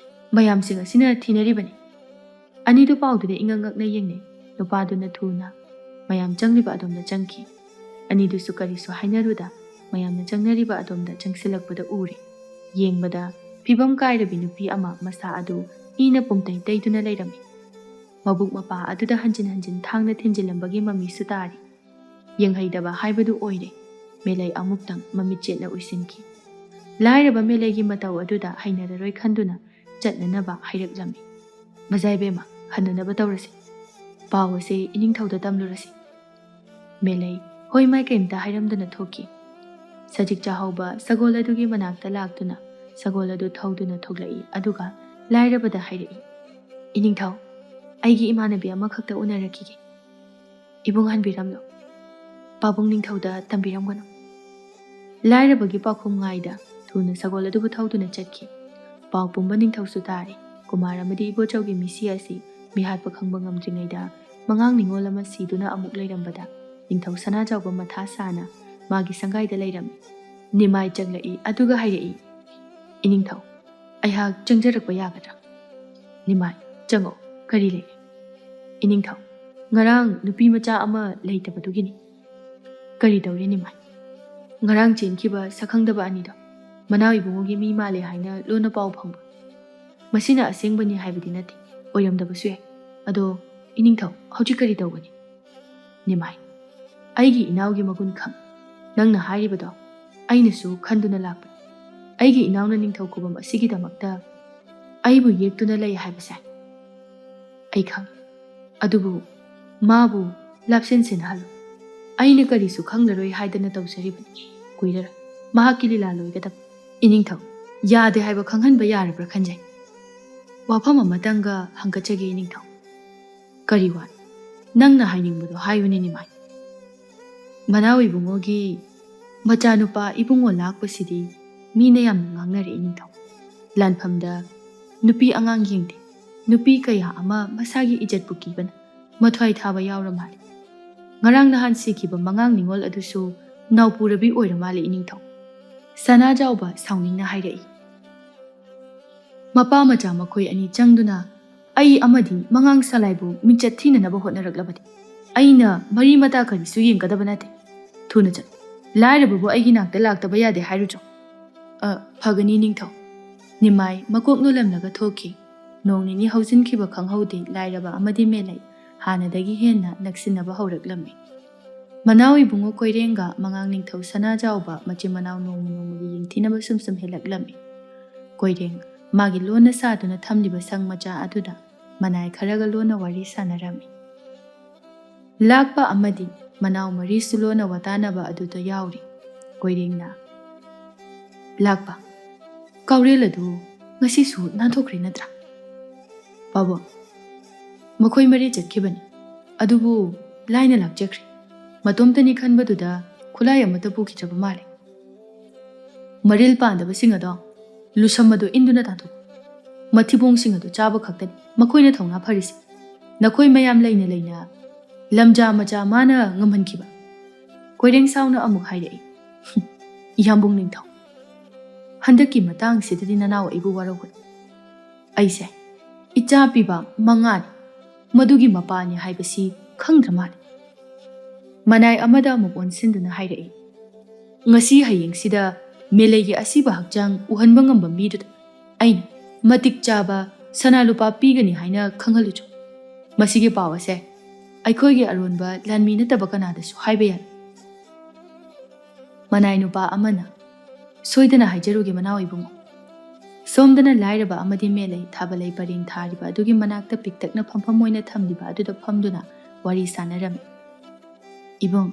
ꯃꯌꯥꯝꯁꯤꯡ ꯑꯁꯤꯅ ꯊꯤꯅꯔꯤꯕꯅꯤ꯫ ꯑꯅꯤꯗꯨ ꯄꯥꯎꯗꯨꯗ ꯏꯉꯛ ꯉꯛꯅ ꯌꯦꯡꯅꯩ꯫ ꯅꯨꯄꯥꯗꯨꯅ ꯊꯨꯅ ꯃꯌꯥꯝ ꯆꯪꯂꯤꯕ ꯑꯗꯣꯝꯗ ꯆꯪꯈꯤ꯫ ꯑꯅꯤꯗꯨꯁꯨ ꯀꯔꯤꯁꯨ ꯍꯥꯏꯅꯔꯨꯗ ꯃꯌꯥꯝꯅ ꯆꯪꯅꯔꯤꯕ ꯑꯗꯣꯝꯗ ꯆꯪꯁꯤꯜꯂꯛꯄꯗ ꯎꯔꯦ꯫ ꯌꯦꯡꯕꯗ ꯐꯤꯕꯝ ꯀꯥꯏꯔꯕꯤ ꯅꯨꯄꯤ ꯑꯃ ꯃꯁꯥ ꯑꯗꯨ ꯏꯅ ꯄꯨꯝꯇꯩ ꯇꯩꯗꯨꯅ ꯂꯩꯔꯝꯃꯤ꯫ ꯃꯕꯨꯛ ꯃꯄꯥ ꯑꯗꯨꯗ ꯍꯟꯖꯤꯟ ꯍꯟꯖꯤꯟ ꯊꯥꯡꯅ ꯊꯤꯟꯖꯤꯜꯂꯝꯕꯒꯤ ꯃꯃꯤꯁꯨ ꯇꯥꯔꯤ꯫ ꯌꯦꯡꯍꯩꯗꯕ ꯍꯥꯏꯕꯗꯨ ꯑꯣꯏꯔꯦ꯫ ꯃꯦꯂꯩ ꯑꯃꯨꯛꯇꯪ ꯃꯃꯤꯠ ꯆꯦꯠꯅ ꯎꯏꯁꯤꯟꯈꯤ꯫ ꯂꯥꯏꯔꯕ ꯃꯦꯂꯩꯒꯤ ꯃꯇꯧ ꯑꯗꯨꯗ ꯍꯩꯅꯔꯔꯣꯏ ꯈꯟꯗꯨꯅ ꯆꯠꯅꯅꯕ ꯍꯥꯏꯔꯛꯂꯝꯃꯤ꯫ "ꯃꯖꯥ ꯏꯕꯦꯝꯃ, ꯍꯟꯅꯅꯕ ꯇꯧꯔꯁꯤ꯫ ꯄꯥꯎ ꯑꯁꯤ ꯏꯅꯤꯡꯊꯧꯗ ꯇꯝꯂꯨꯔꯁꯤ꯫" ꯃꯦꯂꯩ ꯍꯣꯏ ꯃꯥꯏ ꯀꯩꯝꯇ ꯍꯥꯏꯔꯝꯗꯅ ꯊꯣꯛꯈꯤ꯫ ꯁꯖꯤꯛ ꯆꯥꯍꯧꯕ ꯁꯒꯣꯜ ꯑꯗꯨꯒꯤ ꯃꯅꯥꯛꯇ ꯂꯥꯛꯇꯨꯅ ꯁꯒꯣꯜ ꯑꯗꯨ ꯊꯧꯗꯨꯅ ꯊꯣꯛꯂꯛꯏ, ꯑꯗꯨꯒ ꯂꯥꯏꯔꯕꯗ ꯍꯥꯏꯔꯛꯏ, "ꯏꯅꯤꯡꯊꯧ, ꯑꯩꯒꯤ ꯏꯃꯥꯟꯅꯕꯤ ꯑꯃꯈꯛꯇ ꯎꯅꯔꯛꯈꯤꯒꯦ꯫ ꯏꯕꯨꯡ ꯍꯟꯕꯤꯔꯝꯂꯣ꯫ ꯄꯥꯕꯨꯡ ꯅꯤꯡꯊꯧꯗ ꯇꯝꯕꯤꯔꯝꯒꯅꯨ꯫" ꯂꯥꯏꯔꯕꯒꯤ ꯄꯥꯎꯈꯨꯝ ꯉꯥꯏꯗ ꯊꯨꯅ ꯁꯒꯣꯜ ꯑꯗꯨꯕꯨ ꯊꯧꯗꯨꯅ ꯆꯠꯈꯤ꯫ ꯄꯥꯎ ꯄꯨꯝꯕ ꯅꯤꯡꯊꯧꯁꯨ ꯇꯥꯔꯦ꯫ ꯀꯨꯃꯥꯔ ꯑꯃꯗꯤ ꯏꯕꯣꯆꯧꯒꯤ ꯃꯤꯁꯤ ꯑꯁꯤ ꯃꯤꯍꯥꯠꯄ ꯈꯪꯕ ꯉꯝꯗ꯭ꯔꯤꯉꯩꯗ ꯃꯉꯥꯡ ꯅꯤꯉꯣꯜ ꯑꯃ ꯁꯤꯗꯨꯅ ꯑꯃꯨꯛ ꯂꯩꯔꯝꯕꯗ ꯅꯤꯡꯊꯧ ꯁꯅꯥꯖꯥꯎꯕ ꯃꯊꯥ ꯁꯥꯅ ꯃꯥꯒꯤ ꯁꯪꯒꯥꯏꯗ ꯂꯩꯔꯝꯃꯤ꯫ ꯅꯤꯃꯥꯏ ꯆꯪꯂꯛꯏ, ꯑꯗꯨꯒ ꯍꯥꯏꯔꯛꯏ, "ꯏꯅꯤꯡꯊꯧ, ꯑꯩꯍꯥꯛ ꯆꯪꯖꯔꯛꯄ ꯌꯥꯒꯗ꯭ꯔꯥ?" ꯅꯤꯃꯥꯏ, "ꯆꯪꯉꯛꯎ, ꯀꯔꯤ ꯂꯩꯔꯦ?" ꯏꯅꯤꯡꯊꯧ, "ꯉꯔꯥꯡ ꯅꯨꯄꯤ ꯃꯆꯥ ꯑꯃ ꯂꯩꯇꯕꯗꯨꯒꯤꯅꯤ꯫" "ꯀꯔꯤ ꯇꯧꯔꯦ ꯅꯤꯃꯥꯏ?" "ꯉꯔꯥꯡ ꯆꯦꯟꯈꯤꯕ ꯁꯛꯈꯪꯗꯕ ꯑꯅꯤꯗꯣ ꯃꯅꯥꯎ ꯏꯕꯨꯡꯉꯣꯒꯤ ꯃꯤ ꯃꯥꯜꯂꯦ ꯍꯥꯏꯅ ꯂꯣꯟꯅ ꯄꯥꯎ ꯐꯪꯕ꯫ ꯃꯁꯤꯅ ꯑꯁꯦꯡꯕꯅꯤ ꯍꯥꯏꯕꯗꯤ ꯅꯠꯇꯦ, ꯑꯣꯏꯔꯝꯗꯕꯁꯨ ꯌꯥꯏ꯫ ꯑꯗꯣ ꯏꯅꯤꯡꯊꯧ, ꯍꯧꯖꯤꯛ ꯀꯔꯤ ꯇꯧꯒꯅꯤ?" ꯅꯤꯃꯥꯏ, "ꯑꯩꯒꯤ ꯏꯅꯥꯎꯒꯤ ꯃꯒꯨꯟ ꯈꯪ꯫ ꯅꯪꯅ ꯍꯥꯏꯔꯤꯕꯗꯣ ꯑꯩꯅꯁꯨ ꯈꯟꯗꯨꯅ ꯂꯥꯛꯄꯅꯤ꯫ ꯑꯩꯒꯤ ꯏꯅꯥꯎꯅ ꯅꯤꯡꯊꯧ ꯈꯨꯕꯝ ꯑꯁꯤꯒꯤꯗꯃꯛꯇ ꯑꯩꯕꯨ ꯌꯦꯛꯇꯨꯅ ꯂꯩ ꯍꯥꯏꯕꯁꯦ ꯑꯩ ꯈꯪꯏ꯫ ꯑꯗꯨꯕꯨ ꯃꯥꯕꯨ ꯂꯥꯞꯁꯤꯟꯁꯤꯟꯅꯍꯜꯂꯨ꯫ ꯑꯩꯅ ꯀꯔꯤꯁꯨ ꯈꯪꯂꯔꯣꯏ ꯍꯥꯏꯗꯅ ꯇꯧꯖꯔꯤꯕꯅꯤ꯫ ꯀꯨꯏꯔꯔꯣꯏ ꯃꯍꯥꯛꯀꯤ ꯂꯤꯂꯥ ꯂꯣꯏꯒꯗꯕ꯫" "ꯏꯅꯤꯡꯊꯧ, ꯌꯥꯗꯦ ꯍꯥꯏꯕ ꯈꯪꯍꯟꯕ ꯌꯥꯔꯕ꯭ꯔꯥ ꯈꯟꯖꯩ꯫ ꯋꯥꯐꯝ ꯑꯃꯇꯪꯒ ꯍꯪꯒꯠꯆꯒꯦ ꯏꯅꯤꯡꯊꯧ꯫" "ꯀꯔꯤ ꯋꯥꯅꯣ? ꯅꯪꯅ ꯍꯥꯏꯅꯤꯡꯕꯗꯣ ꯍꯥꯏꯌꯨꯅꯦ ꯅꯤꯃꯥꯏ꯫" "ꯃꯅꯥꯎ ꯏꯕꯨꯡꯉꯣꯒꯤ ꯃꯆꯥꯅꯨꯄꯥ ꯏꯕꯨꯡꯉꯣ ꯂꯥꯛꯄꯁꯤꯗꯤ ꯃꯤꯅ ꯌꯥꯝꯅ ꯉꯥꯡꯅꯔꯦ ꯏꯅꯤꯡꯊꯧ꯫ ꯂꯥꯟꯐꯝꯗ ꯅꯨꯄꯤ ꯑꯉꯥꯡ ꯌꯦꯡꯗꯦ꯫ ꯅꯨꯄꯤ ꯀꯌꯥ ꯑꯃ ꯃꯁꯥꯒꯤ ꯏꯖꯠꯄꯨ ꯀꯤꯕꯅ ꯃꯊ꯭ꯋꯥꯏ ꯊꯥꯕ ꯌꯥꯎꯔ ꯃꯥꯜꯂꯦ꯫ ꯉꯔꯥꯡ ꯅꯍꯥꯟ ꯁꯤꯈꯤꯕ ꯃꯉꯥꯡ ꯅꯤꯉꯣꯜ ꯑꯗꯨꯁꯨ ꯅꯥꯎꯄꯨꯔꯕꯤ ꯑꯣꯏꯔ ꯃꯥꯜꯂꯦ ꯏꯅꯤꯡꯊꯧ꯫" ꯁꯅꯥꯖꯥꯎꯕ ꯁꯥꯎꯅꯤꯡꯅ ꯍꯥꯏꯔꯛꯏ꯫ ꯃꯄꯥ ꯃꯆꯥ ꯃꯈꯣꯏ ꯑꯅꯤ ꯆꯪꯗꯨꯅ ꯑꯩ ꯑꯃꯗꯤ ꯃꯉꯥꯡ ꯁꯂꯥꯏꯕꯨ ꯃꯤꯡꯆꯠ ꯊꯤꯅꯅꯕ ꯍꯣꯠꯅꯔꯛꯂꯕꯗꯤ ꯑꯩꯅ ꯃꯔꯤ ꯃꯇꯥ ꯀꯔꯤꯁꯨ ꯌꯦꯡꯒꯗꯕ ꯅꯠꯇꯦ꯫ ꯊꯨꯅ ꯆꯠꯂꯨ꯫ ꯂꯥꯏꯔꯕꯕꯨ ꯑꯩꯒꯤ ꯅꯥꯛꯇ ꯂꯥꯛꯇꯕ ꯌꯥꯗꯦ ꯍꯥꯏꯔꯨꯆꯣ꯫ ꯑ, ꯐꯒꯅꯤ ꯅꯤꯡꯊꯧ꯫ ꯅꯤꯃꯥꯏ ꯃꯀꯣꯛ ꯅꯣꯜꯂꯝꯂꯒ ꯊꯣꯛꯈꯤ꯫ ꯅꯣꯡ ꯅꯤꯅꯤ ꯍꯧꯖꯤꯟꯈꯤꯕ ꯈꯪꯍꯧꯗꯦ꯫ ꯂꯥꯏꯔꯕ ꯑꯃꯗꯤ ꯃꯦꯂꯩ ꯍꯥꯟꯅꯗꯒꯤ ꯍꯦꯟꯅ ꯅꯛꯁꯤꯟꯅꯕ ꯍꯧꯔꯛꯂꯝꯃꯤ꯫ ꯃꯅꯥꯎ ꯏꯕꯨꯡꯉꯣ ꯀꯣꯏꯔꯦꯡꯒ ꯃꯉꯥꯡ ꯅꯤꯡꯊꯧ ꯁꯅꯥꯖꯥꯎꯕ ꯃꯆꯤꯟ ꯃꯅꯥꯎ ꯅꯣꯡꯃ ꯅꯣꯡꯃꯒꯤ ꯌꯦꯡꯊꯤꯅꯕ ꯁꯨꯝ ꯁꯨꯝ ꯍꯦꯜꯂꯛꯂꯝꯃꯤ꯫ ꯀꯣꯏꯔꯦꯡ ꯃꯥꯒꯤ ꯂꯣꯟꯅ ꯁꯥꯗꯨꯅ ꯊꯝꯂꯤꯕ ꯁꯪ ꯃꯆꯥ ꯑꯗꯨꯗ ꯃꯅꯥꯏ ꯈꯔꯒ ꯂꯣꯟꯅ ꯋꯥꯔꯤ ꯁꯥꯟꯅꯔꯝꯃꯤ꯫ ꯂꯥꯛꯄ ꯑꯃꯗꯤ ꯃꯅꯥꯎ ꯃꯔꯤꯁꯨ ꯂꯣꯟꯅ ꯋꯥꯇꯥꯅꯕ ꯑꯗꯨꯗ ꯌꯥꯎꯔꯤ꯫ ꯀꯣꯏꯔꯦꯡꯅ, "ꯂꯥꯛꯄ, ꯀꯥꯎꯔꯦꯜ ꯑꯗꯨ ꯉꯁꯤꯁꯨ ꯅꯥꯟꯊꯣꯛꯈ꯭ꯔꯦ ꯅꯠꯇ꯭ꯔꯥ?" "ꯄꯥꯕꯣ, ꯃꯈꯣꯏ ꯃꯔꯤ ꯆꯠꯈꯤꯕꯅꯤ, ꯑꯗꯨꯕꯨ ꯂꯥꯏꯅ ꯂꯥꯛꯆꯈ꯭ꯔꯦ꯫ ꯃꯇꯣꯝꯇꯅꯤ ꯈꯟꯕꯗꯨꯗ ꯈꯨꯠꯂꯥꯏ ꯑꯃꯠꯇ ꯄꯨꯈꯤꯗ꯭ꯔꯕ ꯃꯥꯜꯂꯦ꯫ ꯃꯔꯤꯜ ꯄꯥꯟꯗꯕꯁꯤꯡ ꯑꯗꯣ ꯂꯨꯁꯝ ꯑꯗꯨ ꯏꯟꯗꯨꯅ ꯇꯥꯟꯊꯣꯛꯎ꯫ ꯃꯊꯤꯕꯣꯡꯁꯤꯡ ꯑꯗꯨ ꯆꯥꯕ ꯈꯛꯇꯅꯤ ꯃꯈꯣꯏꯅ ꯊꯧꯅꯥ ꯐꯔꯤꯁꯤ꯫ ꯅꯈꯣꯏ ꯃꯌꯥꯝ ꯂꯩꯅ ꯂꯩꯅ ꯂꯝꯖꯥ ꯃꯆꯥ ꯃꯥꯅ ꯉꯝꯍꯟꯈꯤꯕ꯫" ꯀꯣꯏꯔꯦꯡ ꯁꯥꯎꯅ ꯑꯃꯨꯛ ꯍꯥꯏꯔꯛꯏ꯫ "ꯌꯥꯝꯕꯨꯡ ꯅꯤꯡꯊꯧ, ꯍꯟꯗꯛꯀꯤ ꯃꯇꯥꯡꯁꯤꯗꯗꯤ ꯅꯅꯥꯎ ꯑꯩꯕꯨ ꯋꯥꯔꯧꯒꯅꯨ꯫ ꯑꯩꯁꯦ ꯏꯆꯥ ꯄꯤꯕ ꯃꯉꯥꯅꯤ, ꯃꯗꯨꯒꯤ ꯃꯄꯥꯅꯤ ꯍꯥꯏꯕꯁꯤ ꯈꯪꯗ꯭ꯔ ꯃꯥꯜꯂꯦ꯫" ꯃꯅꯥꯏ ꯑꯃꯗ ꯑꯃꯨꯛ ꯑꯣꯟꯁꯤꯟꯗꯨꯅ ꯍꯥꯏꯔꯛꯏ꯫ "ꯉꯁꯤ ꯍꯌꯦꯡꯁꯤꯗ ꯃꯦꯂꯩꯒꯤ ꯑꯁꯤꯕ ꯍꯛꯆꯥꯡ ꯎꯍꯟꯕ ꯉꯝꯕ ꯃꯤꯗꯨꯗ ꯑꯩꯅ ꯃꯇꯤꯛ ꯆꯥꯕ ꯁꯅꯥ ꯂꯨꯄꯥ ꯄꯤꯒꯅꯤ ꯍꯥꯏꯅ ꯈꯪꯍꯜꯂꯨꯆꯣ꯫ ꯃꯁꯤꯒꯤ ꯄꯥꯎ ꯑꯁꯦ ꯑꯩꯈꯣꯏꯒꯤ ꯑꯔꯣꯟꯕ ꯂꯥꯟꯃꯤ ꯅꯠꯇꯕ ꯀꯅꯥꯗꯁꯨ ꯍꯥꯏꯕ ꯌꯥꯏ꯫" ꯃꯅꯥꯏ ꯅꯨꯄꯥ ꯑꯃꯅ, "ꯁꯣꯏꯗꯅ ꯍꯥꯏꯖꯔꯨꯒꯦ ꯃꯅꯥꯎ ꯏꯕꯨꯡꯉꯣ꯫" ꯁꯣꯝꯗꯅ ꯂꯥꯏꯔꯕ ꯑꯃꯗꯤ ꯃꯦꯂꯩ ꯊꯥꯕꯂꯩ ꯄꯔꯦꯡ ꯊꯥꯔꯤꯕ ꯑꯗꯨꯒꯤ ꯃꯅꯥꯛꯇ ꯄꯤꯛꯇꯛꯅ ꯐꯝꯐꯝ ꯑꯣꯏꯅ ꯊꯝꯂꯤꯕ ꯑꯗꯨꯗ ꯐꯝꯗꯨꯅ ꯋꯥꯔꯤ ꯁꯥꯟꯅꯔꯝꯃꯤ꯫ "ꯏꯕꯨꯡ,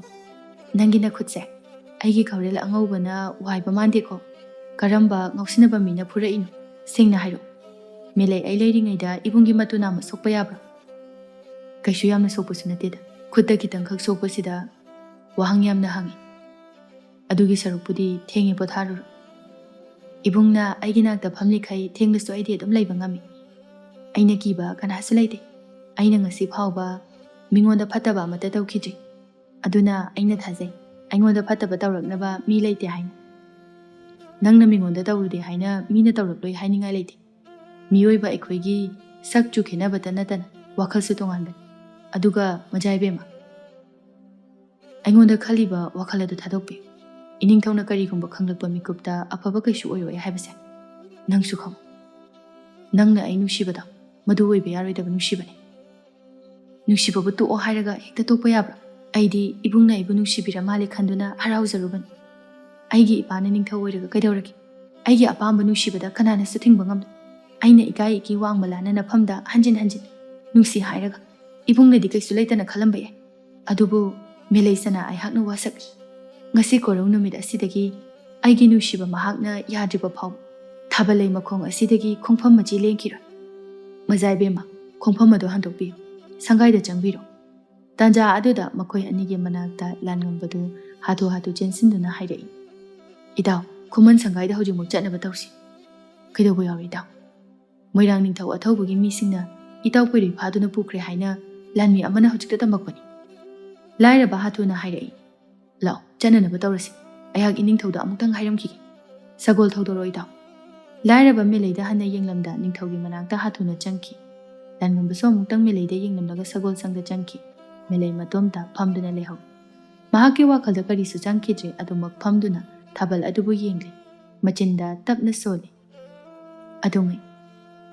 ꯅꯪꯒꯤ ꯅꯈꯨꯠꯁꯦ ꯑꯩꯒꯤ ꯀꯥꯎꯔꯦꯜ ꯑꯉꯧꯕꯅ ꯋꯥꯏꯕ ꯃꯥꯟꯗꯦꯀꯣ꯫ ꯀꯔꯝꯕ ꯉꯥꯎꯁꯤꯟꯅꯕ ꯃꯤꯅ ꯐꯨꯔꯛꯏꯅꯣ? ꯁꯦꯡꯅ ꯍꯥꯏꯔꯛꯎ꯫ ꯃꯦꯂꯩ ꯑꯩ ꯂꯩꯔꯤꯉꯩꯗ ꯏꯕꯨꯡꯒꯤ ꯃꯇꯨ ꯅꯥꯝꯃ ꯁꯣꯛꯄ ꯌꯥꯕ꯭ꯔꯥ?" "ꯀꯩꯁꯨ ꯌꯥꯝꯅ ꯁꯣꯛꯄꯁꯨ ꯅꯠꯇꯦꯗ꯫ ꯈꯨꯠꯇ ꯈꯤꯇꯪꯈꯛ ꯁꯣꯛꯄꯁꯤꯗ ꯋꯥꯍꯪ ꯌꯥꯝꯅ ꯍꯪꯉꯤ꯫ ꯑꯗꯨꯒꯤ ꯁꯔꯨꯛꯄꯨꯗꯤ ꯊꯦꯡꯉꯦ, ꯄꯣꯊꯥꯔꯨꯔꯣ꯫ ꯏꯕꯨꯡꯅ ꯑꯩꯒꯤ ꯅꯥꯛꯇ ꯐꯝꯂꯤꯈꯩ ꯊꯦꯡꯂꯁꯨ ꯑꯩꯗꯤ ꯑꯗꯨꯝ ꯂꯩꯕ ꯉꯝꯃꯤ꯫ ꯑꯩꯅ ꯀꯤꯕ ꯀꯅꯥꯁꯨ ꯂꯩꯇꯦ꯫ ꯑꯩꯅ ꯉꯁꯤ ꯐꯥꯎꯕ ꯃꯤꯉꯣꯟꯗ ꯐꯠꯇꯕ ꯑꯃꯠꯇ ꯇꯧꯈꯤꯗ꯭ꯔꯤ꯫ ꯑꯗꯨꯅ ꯑꯩꯅ ꯊꯥꯖꯩ, ꯑꯩꯉꯣꯟꯗ ꯐꯠꯇꯕ ꯇꯧꯔꯛꯅꯕ ꯃꯤ ꯂꯩꯇꯦ ꯍꯥꯏꯅ꯫ ꯅꯪꯅ ꯃꯤꯉꯣꯟꯗ ꯇꯧꯔꯨꯗꯦ ꯍꯥꯏꯅ ꯃꯤꯅ ꯇꯧꯔꯛꯂꯣꯏ ꯍꯥꯏꯅꯤꯡꯉꯥꯏ ꯂꯩꯇꯦ꯫ ꯃꯤꯑꯣꯏꯕ ꯑꯩꯈꯣꯏꯒꯤ ꯁꯛ ꯆꯨ ꯈꯦꯠꯅꯕꯇ ꯅꯠꯇꯅ ꯋꯥꯈꯜꯁꯨ ꯇꯣꯉꯥꯟꯕꯅꯤ꯫ ꯑꯗꯨꯒ ꯃꯖꯥ ꯏꯕꯦꯝꯃ, ꯑꯩꯉꯣꯟꯗ ꯈꯜꯂꯤꯕ ꯋꯥꯈꯜ ꯑꯗꯨ ꯊꯥꯗꯣꯛꯄꯤꯌꯨ꯫ ꯏꯅꯤꯡꯊꯧꯅ ꯀꯔꯤꯒꯨꯝꯕ ꯈꯪꯂꯛꯄ ꯃꯤꯀꯨꯞꯇ ꯑꯐꯕ ꯀꯩꯁꯨ ꯑꯣꯏꯔꯣꯏ ꯍꯥꯏꯕꯁꯦ ꯅꯪꯁꯨ ꯈꯪꯉꯨ꯫ ꯅꯪꯅ ꯑꯩ ꯅꯨꯡꯁꯤꯕꯗꯣ ꯃꯗꯨ ꯑꯣꯏꯕ ꯌꯥꯔꯣꯏꯗꯕ ꯅꯨꯡꯁꯤꯕꯅꯤ꯫ ꯅꯨꯡꯁꯤꯕꯕꯨ ꯇꯣꯛꯑꯣ ꯍꯥꯏꯔꯒ ꯍꯦꯛꯇ ꯇꯣꯛꯄ ꯌꯥꯕ꯭ꯔꯥ? ꯑꯩꯗꯤ ꯏꯕꯨꯡꯅ ꯑꯩꯕꯨ ꯅꯨꯡꯁꯤꯕꯤꯔ ꯃꯥꯜꯂꯦ ꯈꯟꯗꯨꯅ ꯍꯔꯥꯎꯖꯔꯨꯕꯅꯤ꯫ ꯑꯩꯒꯤ ꯏꯄꯥꯅ ꯅꯤꯡꯊꯧ ꯑꯣꯏꯔꯒ ꯀꯩꯗꯧꯔꯒꯦ? ꯑꯩꯒꯤ ꯑꯄꯥꯝꯕ ꯅꯨꯡꯁꯤꯕꯗ ꯀꯅꯥꯅꯁꯨ ꯊꯤꯡꯕ ꯉꯝꯂꯣꯏ꯫ ꯑꯩꯅ ꯏꯀꯥꯏ ꯏꯀꯤ ꯋꯥꯡꯃ ꯂꯥꯅ ꯅꯐꯝꯗ ꯍꯟꯖꯤꯟ ꯍꯟꯖꯤꯟ ꯅꯨꯡꯁꯤ ꯍꯥꯏꯔꯒ ꯏꯕꯨꯡꯅꯗꯤ ꯀꯩꯁꯨ ꯂꯩꯇꯅ ꯈꯜꯂꯝꯕ ꯌꯥꯏ꯫ ꯑꯗꯨꯕꯨ ꯃꯦꯂꯩ ꯆꯅꯥ ꯑꯩꯍꯥꯛꯅ ꯋꯥꯁꯛꯂꯤ꯫ ꯉꯁꯤ ꯀꯣꯔꯧ ꯅꯨꯃꯤꯠ ꯑꯁꯤꯗꯒꯤ ꯑꯩꯒꯤ ꯅꯨꯡꯁꯤꯕ ꯃꯍꯥꯛꯅ ꯌꯥꯗ꯭ꯔꯤꯕ ꯐꯥꯎꯕ ꯊꯥꯕꯜꯂꯩ ꯃꯈꯣꯡ ꯑꯁꯤꯗꯒꯤ ꯈꯣꯡꯐꯝ ꯃꯆꯤ ꯂꯦꯡꯈꯤꯔꯣꯏ꯫ ꯃꯖꯥ ꯏꯕꯦꯝꯃ, ꯈꯣꯡꯐꯝ ꯑꯗꯨ ꯍꯟꯗꯣꯛꯄꯤꯌꯨ꯫ ꯁꯪꯒꯥꯏꯗ ꯆꯪꯕꯤꯔꯣ꯫ ꯇꯥꯟꯖꯥ ꯑꯗꯨꯗ ꯃꯈꯣꯏ ꯑꯅꯤꯒꯤ ꯃꯅꯥꯛꯇ ꯂꯥꯟꯉꯝꯕꯗꯨ ꯍꯥꯊꯨ ꯍꯥꯊꯨ ꯆꯦꯟꯁꯤꯟꯗꯨꯅ ꯍꯥꯏꯔꯛꯏ, "ꯏꯇꯥꯎ, ꯈꯨꯃꯟ ꯁꯪꯒꯥꯏꯗ ꯍꯧꯖꯤꯛꯃꯛ ꯆꯠꯅꯕ ꯇꯧꯁꯤ꯫" "ꯀꯩꯗꯧꯕ ꯌꯥꯎꯔꯦ, ꯏꯇꯥꯎ?" "ꯃꯣꯏꯔꯥꯡ ꯅꯤꯡꯊꯧ ꯑꯊꯧꯕꯒꯤ ꯃꯤꯁꯤꯡꯅ ꯏꯇꯥꯎ ꯄꯣꯏꯔꯩ ꯐꯥꯗꯨꯅ ꯄꯨꯈ꯭ꯔꯦ ꯍꯥꯏꯅ ꯂꯥꯟꯃꯤ ꯑꯃꯅ ꯍꯧꯖꯤꯛꯇ ꯇꯝꯃꯛꯄꯅꯤ꯫" ꯂꯥꯏꯔꯕ ꯍꯥꯊꯨꯅ ꯍꯥꯏꯔꯛꯏ, "ꯂꯥꯛꯑꯣ, ꯆꯠꯅꯅꯕ ꯇꯧꯔꯁꯤ꯫ ꯑꯩꯍꯥꯛ ꯏꯅꯤꯡꯊꯧꯗ ꯑꯃꯨꯛꯇꯪ ꯍꯥꯏꯔꯝꯈꯤꯒꯦ꯫ ꯁꯒꯣꯜ ꯊꯧꯗꯣꯔꯛꯑꯣ, ꯏꯇꯥꯎ꯫" ꯂꯥꯏꯔꯕ ꯃꯦꯂꯩꯗ ꯍꯟꯅ ꯌꯦꯡꯂꯝꯗ ꯅꯤꯡꯊꯧꯒꯤ ꯃꯅꯥꯛꯇ ꯍꯥꯊꯨꯅ ꯆꯪꯈꯤ꯫ ꯂꯥꯟꯉꯝꯕꯁꯨ ꯑꯃꯨꯛꯇꯪ ꯃꯦꯂꯩꯗ ꯌꯦꯡꯂꯝꯂꯒ ꯁꯒꯣꯜ ꯁꯪꯗ ꯆꯪꯈꯤ꯫ ꯃꯦꯂꯩ ꯃꯇꯣꯝꯇ ꯐꯝꯗꯨꯅ ꯂꯩꯍꯧꯏ꯫ ꯃꯍꯥꯛꯀꯤ ꯋꯥꯈꯜꯗ ꯀꯔꯤꯁꯨ ꯆꯪꯈꯤꯗ꯭ꯔꯦ꯫ ꯑꯗꯨꯃꯛ ꯐꯝꯗꯨꯅ ꯊꯥꯕꯜ ꯑꯗꯨꯕꯨ ꯌꯦꯡꯂꯤ꯫ ꯃꯆꯤꯟꯗ ꯇꯞꯅ ꯁꯣꯜꯂꯤ꯫ "ꯑꯗꯨꯉꯩ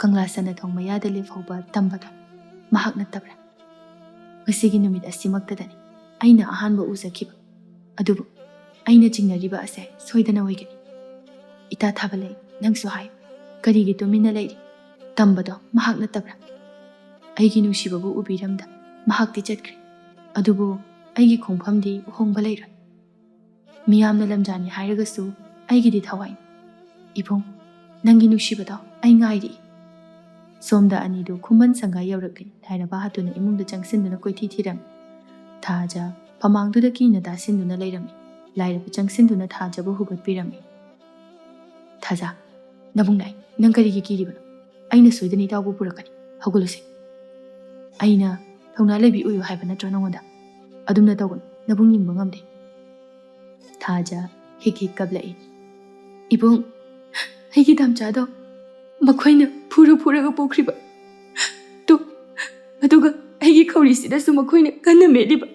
ꯀꯪꯂꯥ ꯁꯅꯥꯊꯣꯡ ꯃꯌꯥꯗ ꯂꯦꯞꯍꯧꯕ ꯇꯝꯕꯗꯣ ꯃꯍꯥꯛ ꯅꯠꯇꯕ꯭ꯔꯥ? ꯉꯁꯤꯒꯤ ꯅꯨꯃꯤꯠ ꯑꯁꯤꯃꯛꯇꯗꯅꯤ ꯑꯩꯅ ꯑꯍꯥꯟꯕ ꯎꯖꯈꯤꯕ꯫ ꯑꯗꯨꯕꯨ ꯑꯩꯅ ꯆꯤꯡꯅꯔꯤꯕ ꯑꯁꯦ ꯁꯣꯏꯗꯅ ꯑꯣꯏꯒꯅꯤ꯫ ꯏꯇꯥ ꯊꯥꯕꯂꯩ, ꯅꯪꯁꯨ ꯍꯥꯏꯌꯨ, ꯀꯔꯤꯒꯤ ꯇꯨꯃꯤꯟꯅ ꯂꯩꯔꯤ? ꯇꯝꯕꯗꯣ ꯃꯍꯥꯛ ꯅꯠꯇꯕ꯭ꯔꯥ? ꯑꯩꯒꯤ ꯅꯨꯡꯁꯤꯕꯕꯨ ꯎꯕꯤꯔꯝꯗ ꯃꯍꯥꯛꯇꯤ ꯆꯠꯈ꯭ꯔꯦ꯫ ꯑꯗꯨꯕꯨ ꯑꯩꯒꯤ ꯈꯣꯡꯐꯝꯗꯤ ꯍꯣꯡꯕ ꯂꯩꯔꯣꯏ꯫ ꯃꯤꯌꯥꯝꯅ ꯂꯝꯖꯥꯅꯤ ꯍꯥꯏꯔꯒꯁꯨ ꯑꯩꯒꯤꯗꯤ ꯊꯋꯥꯏꯅꯤ꯫ ꯏꯕꯨꯡ, ꯅꯪꯒꯤ ꯅꯨꯡꯁꯤꯕꯗꯣ ꯑꯩ ꯉꯥꯏꯔꯤ꯫" ꯁꯣꯝꯗ ꯑꯅꯤꯗꯨ ꯈꯨꯃꯟ ꯁꯪꯒꯥꯏ ꯌꯧꯔꯛꯂꯤ꯫ ꯂꯥꯏꯔꯕ ꯍꯥꯊꯨꯅ ꯏꯃꯨꯡꯗ ꯆꯪꯁꯤꯟꯗꯨꯅ ꯀꯣꯏꯊꯤ ꯊꯤꯔꯝꯃꯤ꯫ ꯊꯥꯖ ꯐꯃꯥꯡꯗꯨꯗ ꯀꯤꯅ ꯇꯥꯁꯤꯟꯗꯨꯅ ꯂꯩꯔꯝꯃꯤ꯫ ꯂꯥꯏꯔꯕ ꯆꯪꯁꯤꯟꯗꯨꯅ ꯊꯥꯖꯕꯨ ꯍꯨꯒꯠꯄꯤꯔꯝꯃꯤ꯫ "ꯊꯥꯖ, ꯅꯕꯨꯡ ꯅꯥꯏ, ꯅꯪ ꯀꯔꯤꯒꯤ ꯀꯤꯔꯤꯕꯅꯣ? ꯑꯩꯅ ꯁꯣꯏꯗꯅ ꯏꯇꯥꯎꯕꯨ ꯄꯨꯔꯛꯀꯅꯤ꯫ ꯍꯧꯒꯠꯂꯨꯁꯦ꯫" "ꯑꯩꯅ ꯊꯧꯅꯥ ꯂꯩꯕꯤ ꯑꯣꯏꯌꯨ ꯍꯥꯏꯕ ꯅꯠꯇ꯭ꯔꯣ ꯅꯉꯣꯟꯗ? ꯑꯗꯨꯝꯅ ꯇꯧꯒꯅꯨ, ꯅꯕꯨꯡ ꯌꯦꯡꯕ ꯉꯝꯗꯦ꯫" ꯊꯥꯖ ꯍꯤꯛ ꯍꯤꯛ ꯀꯞꯂꯛꯏ꯫ "ꯏꯕꯨꯡ, ꯑꯩꯒꯤ ꯇꯝꯆꯥꯗꯣ ꯃꯈꯣꯏꯅ ꯐꯨꯔ ꯐꯨꯔꯒ ꯄꯣꯛꯈ꯭ꯔꯤꯕ꯫ ꯇꯨ, ꯑꯗꯨꯒ ꯑꯩꯒꯤ ꯈꯧꯔꯤꯁꯤꯗꯁꯨ ꯃꯈꯣꯏꯅ ꯀꯟꯅ ꯃꯦꯠꯂꯤꯕ꯫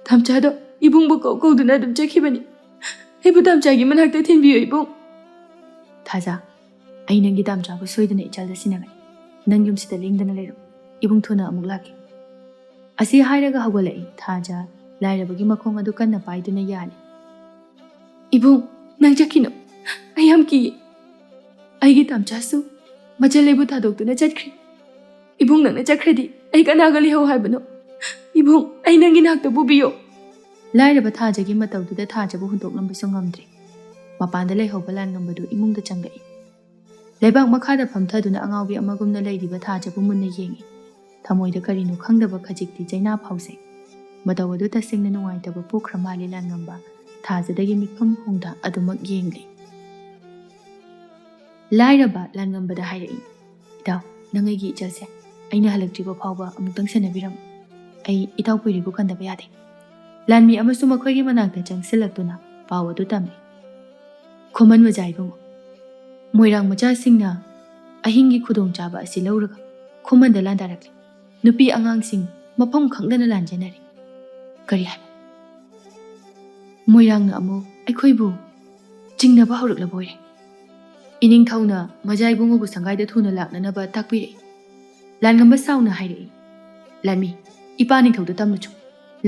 ꯇꯥꯝꯆꯥꯗꯣ ꯏꯕꯨꯡꯕꯨ ꯀꯧ ꯀꯧꯗꯨꯅ ꯑꯗꯨꯝ ꯆꯠꯈꯤꯕꯅꯤ꯫ ꯑꯩꯕꯨ ꯇꯥꯝꯆꯥꯒꯤ ꯃꯅꯥꯛꯇ ꯊꯤꯟꯕꯤꯌꯨ ꯏꯕꯨꯡ꯫ ꯊꯥꯖ, ꯑꯩ ꯅꯪꯒꯤ ꯇꯥꯝꯆꯥꯕꯨ ꯁꯣꯏꯗꯅ ꯏꯆꯜꯗ ꯁꯤꯟꯅꯒꯅꯤ꯫ ꯅꯪ ꯌꯨꯝꯁꯤꯗ ꯂꯦꯡꯗꯅ ꯂꯩꯔꯣ꯫ ꯏꯕꯨꯡ ꯊꯨꯅ ꯑꯃꯨꯛ ꯂꯥꯛꯀꯦ꯫ ꯑꯁꯤ ꯍꯥꯏꯔꯒ ꯍꯧꯒꯠꯂꯛꯏ꯫ ꯊꯥꯖ ꯂꯥꯏꯔꯕꯒꯤ ꯃꯈꯣꯡ ꯑꯗꯨ ꯀꯟꯅ ꯄꯥꯏꯗꯨꯅ ꯌꯥꯜꯂꯤ꯫ ꯏꯕꯨꯡ, ꯅꯪ ꯆꯠꯈꯤꯅꯨ꯫ ꯑꯩ ꯌꯥꯝ ꯀꯤꯌꯦ꯫ ꯑꯩꯒꯤ ꯇꯥꯝꯆꯥꯁꯨ ꯃꯆꯜ ꯑꯩꯕꯨ ꯊꯥꯗꯣꯛꯇꯨꯅ ꯆꯠꯈ꯭ꯔꯦ꯫ ꯏꯕꯨꯡ, ꯅꯪꯅ ꯆꯠꯈ꯭ꯔꯗꯤ ꯑꯩ ꯀꯅꯥꯒ ꯂꯩꯍꯧ ꯍꯥꯏꯕꯅꯣ? ꯏꯕꯨꯡ, ꯑꯩ ꯅꯪꯒꯤ ꯅꯥꯛꯇ ꯄꯨꯕꯤꯌꯣ꯫ ꯂꯥꯏꯔꯕ ꯊꯥꯖꯒꯤ ꯃꯇꯧꯗꯨꯗ ꯊꯥꯖꯕꯨ ꯍꯨꯟꯗꯣꯛꯂꯝꯕꯁꯨ ꯉꯝꯗ꯭ꯔꯦ꯫ ꯃꯄꯥꯟꯗ ꯂꯩꯍꯧꯕ ꯂꯥꯟꯉꯝꯕꯗꯨ ꯏꯃꯨꯡꯗ ꯆꯪꯂꯛꯏ꯫ ꯂꯩꯕꯥꯛ ꯃꯈꯥꯗ ꯐꯝꯊꯗꯨꯅ ꯑꯉꯥꯎꯕꯤ ꯑꯃꯒꯨꯝꯅ ꯂꯩꯔꯤꯕ ꯊꯥꯖꯕꯨ ꯃꯨꯟꯅ ꯌꯦꯡꯏ꯫ ꯊꯃꯣꯏꯗ ꯀꯔꯤꯅꯣ ꯈꯪꯗꯕ ꯈꯖꯤꯛꯇꯤ ꯆꯩꯅꯥ ꯐꯥꯎꯖꯩ꯫ ꯃꯇꯧ ꯑꯗꯨ ꯇꯁꯦꯡꯅ ꯅꯨꯡꯉꯥꯏꯇꯕ ꯄꯣꯛꯈ꯭ꯔ ꯃꯥꯜꯂꯦ ꯂꯥꯟꯉꯝꯕ꯫ ꯊꯥꯖꯗꯒꯤ ꯃꯤꯠꯐꯝ ꯍꯣꯡꯗ ꯑꯗꯨꯃꯛ ꯌꯦꯡꯂꯤ꯫ ꯂꯥꯏꯔꯕ ꯂꯥꯟꯉꯝꯕꯗ ꯍꯥꯏꯔꯛꯏ, "ꯏꯇꯥꯎ, ꯅꯪ ꯑꯩꯒꯤ ꯏꯆꯜꯁꯦ ꯑꯩꯅ ꯍꯜꯂꯛꯇ꯭ꯔꯤꯕ ꯐꯥꯎꯕ ꯑꯃꯨꯛꯇꯪ ꯁꯦꯟꯅꯕꯤꯔꯝꯃꯨ꯫ ꯑꯩ ꯏꯇꯥꯎ ꯄꯨꯏꯔꯤꯕꯨ ꯀꯟꯗꯕ ꯌꯥꯗꯦ꯫" ꯂꯥꯟꯃꯤ ꯑꯃꯁꯨ ꯃꯈꯣꯏꯒꯤ ꯃꯅꯥꯛꯇ ꯆꯪꯁꯤꯜꯂꯛꯇꯨꯅ ꯄꯥꯎ ꯑꯗꯨ ꯇꯝꯃꯤ꯫ ꯈꯨꯃꯟ ꯃꯖꯥ ꯏꯕꯨꯡꯉꯣ, ꯃꯣꯏꯔꯥꯡ ꯃꯆꯥꯁꯤꯡꯅ ꯑꯍꯤꯡꯒꯤ ꯈꯨꯗꯣꯡꯆꯥꯕ ꯑꯁꯤ ꯂꯧꯔꯒ ꯈꯨꯃꯟꯗ ꯂꯥꯟꯗꯥꯔꯛꯂꯤ꯫ ꯅꯨꯄꯤ ꯑꯉꯥꯡꯁꯤꯡ ꯃꯐꯝ ꯈꯪꯗꯅ ꯂꯥꯟꯖꯦꯟꯅꯔꯤ꯫ ꯀꯔꯤ ꯍꯥꯏꯕ? ꯃꯣꯏꯔꯥꯡꯅ ꯑꯃꯨꯛ ꯑꯩꯈꯣꯏꯕꯨ ꯆꯤꯡꯅꯕ ꯍꯧꯔꯛꯂꯕ ꯑꯣꯏꯔꯦ꯫ ꯏꯅꯤꯡꯊꯧꯅ ꯃꯖꯥ ꯏꯕꯨꯡꯉꯣꯕꯨ ꯁꯪꯒꯥꯏꯗ ꯊꯨꯅ ꯂꯥꯛꯅꯅꯕ ꯇꯥꯛꯄꯤꯔꯛꯏ꯫ ꯂꯥꯟꯉꯝꯕ ꯁꯥꯎꯅ ꯍꯥꯏꯔꯛꯏ, "ꯂꯥꯟꯃꯤ, ꯏꯄꯥ ꯅꯤꯡꯊꯧꯗ ꯇꯝꯂꯨꯆꯣ꯫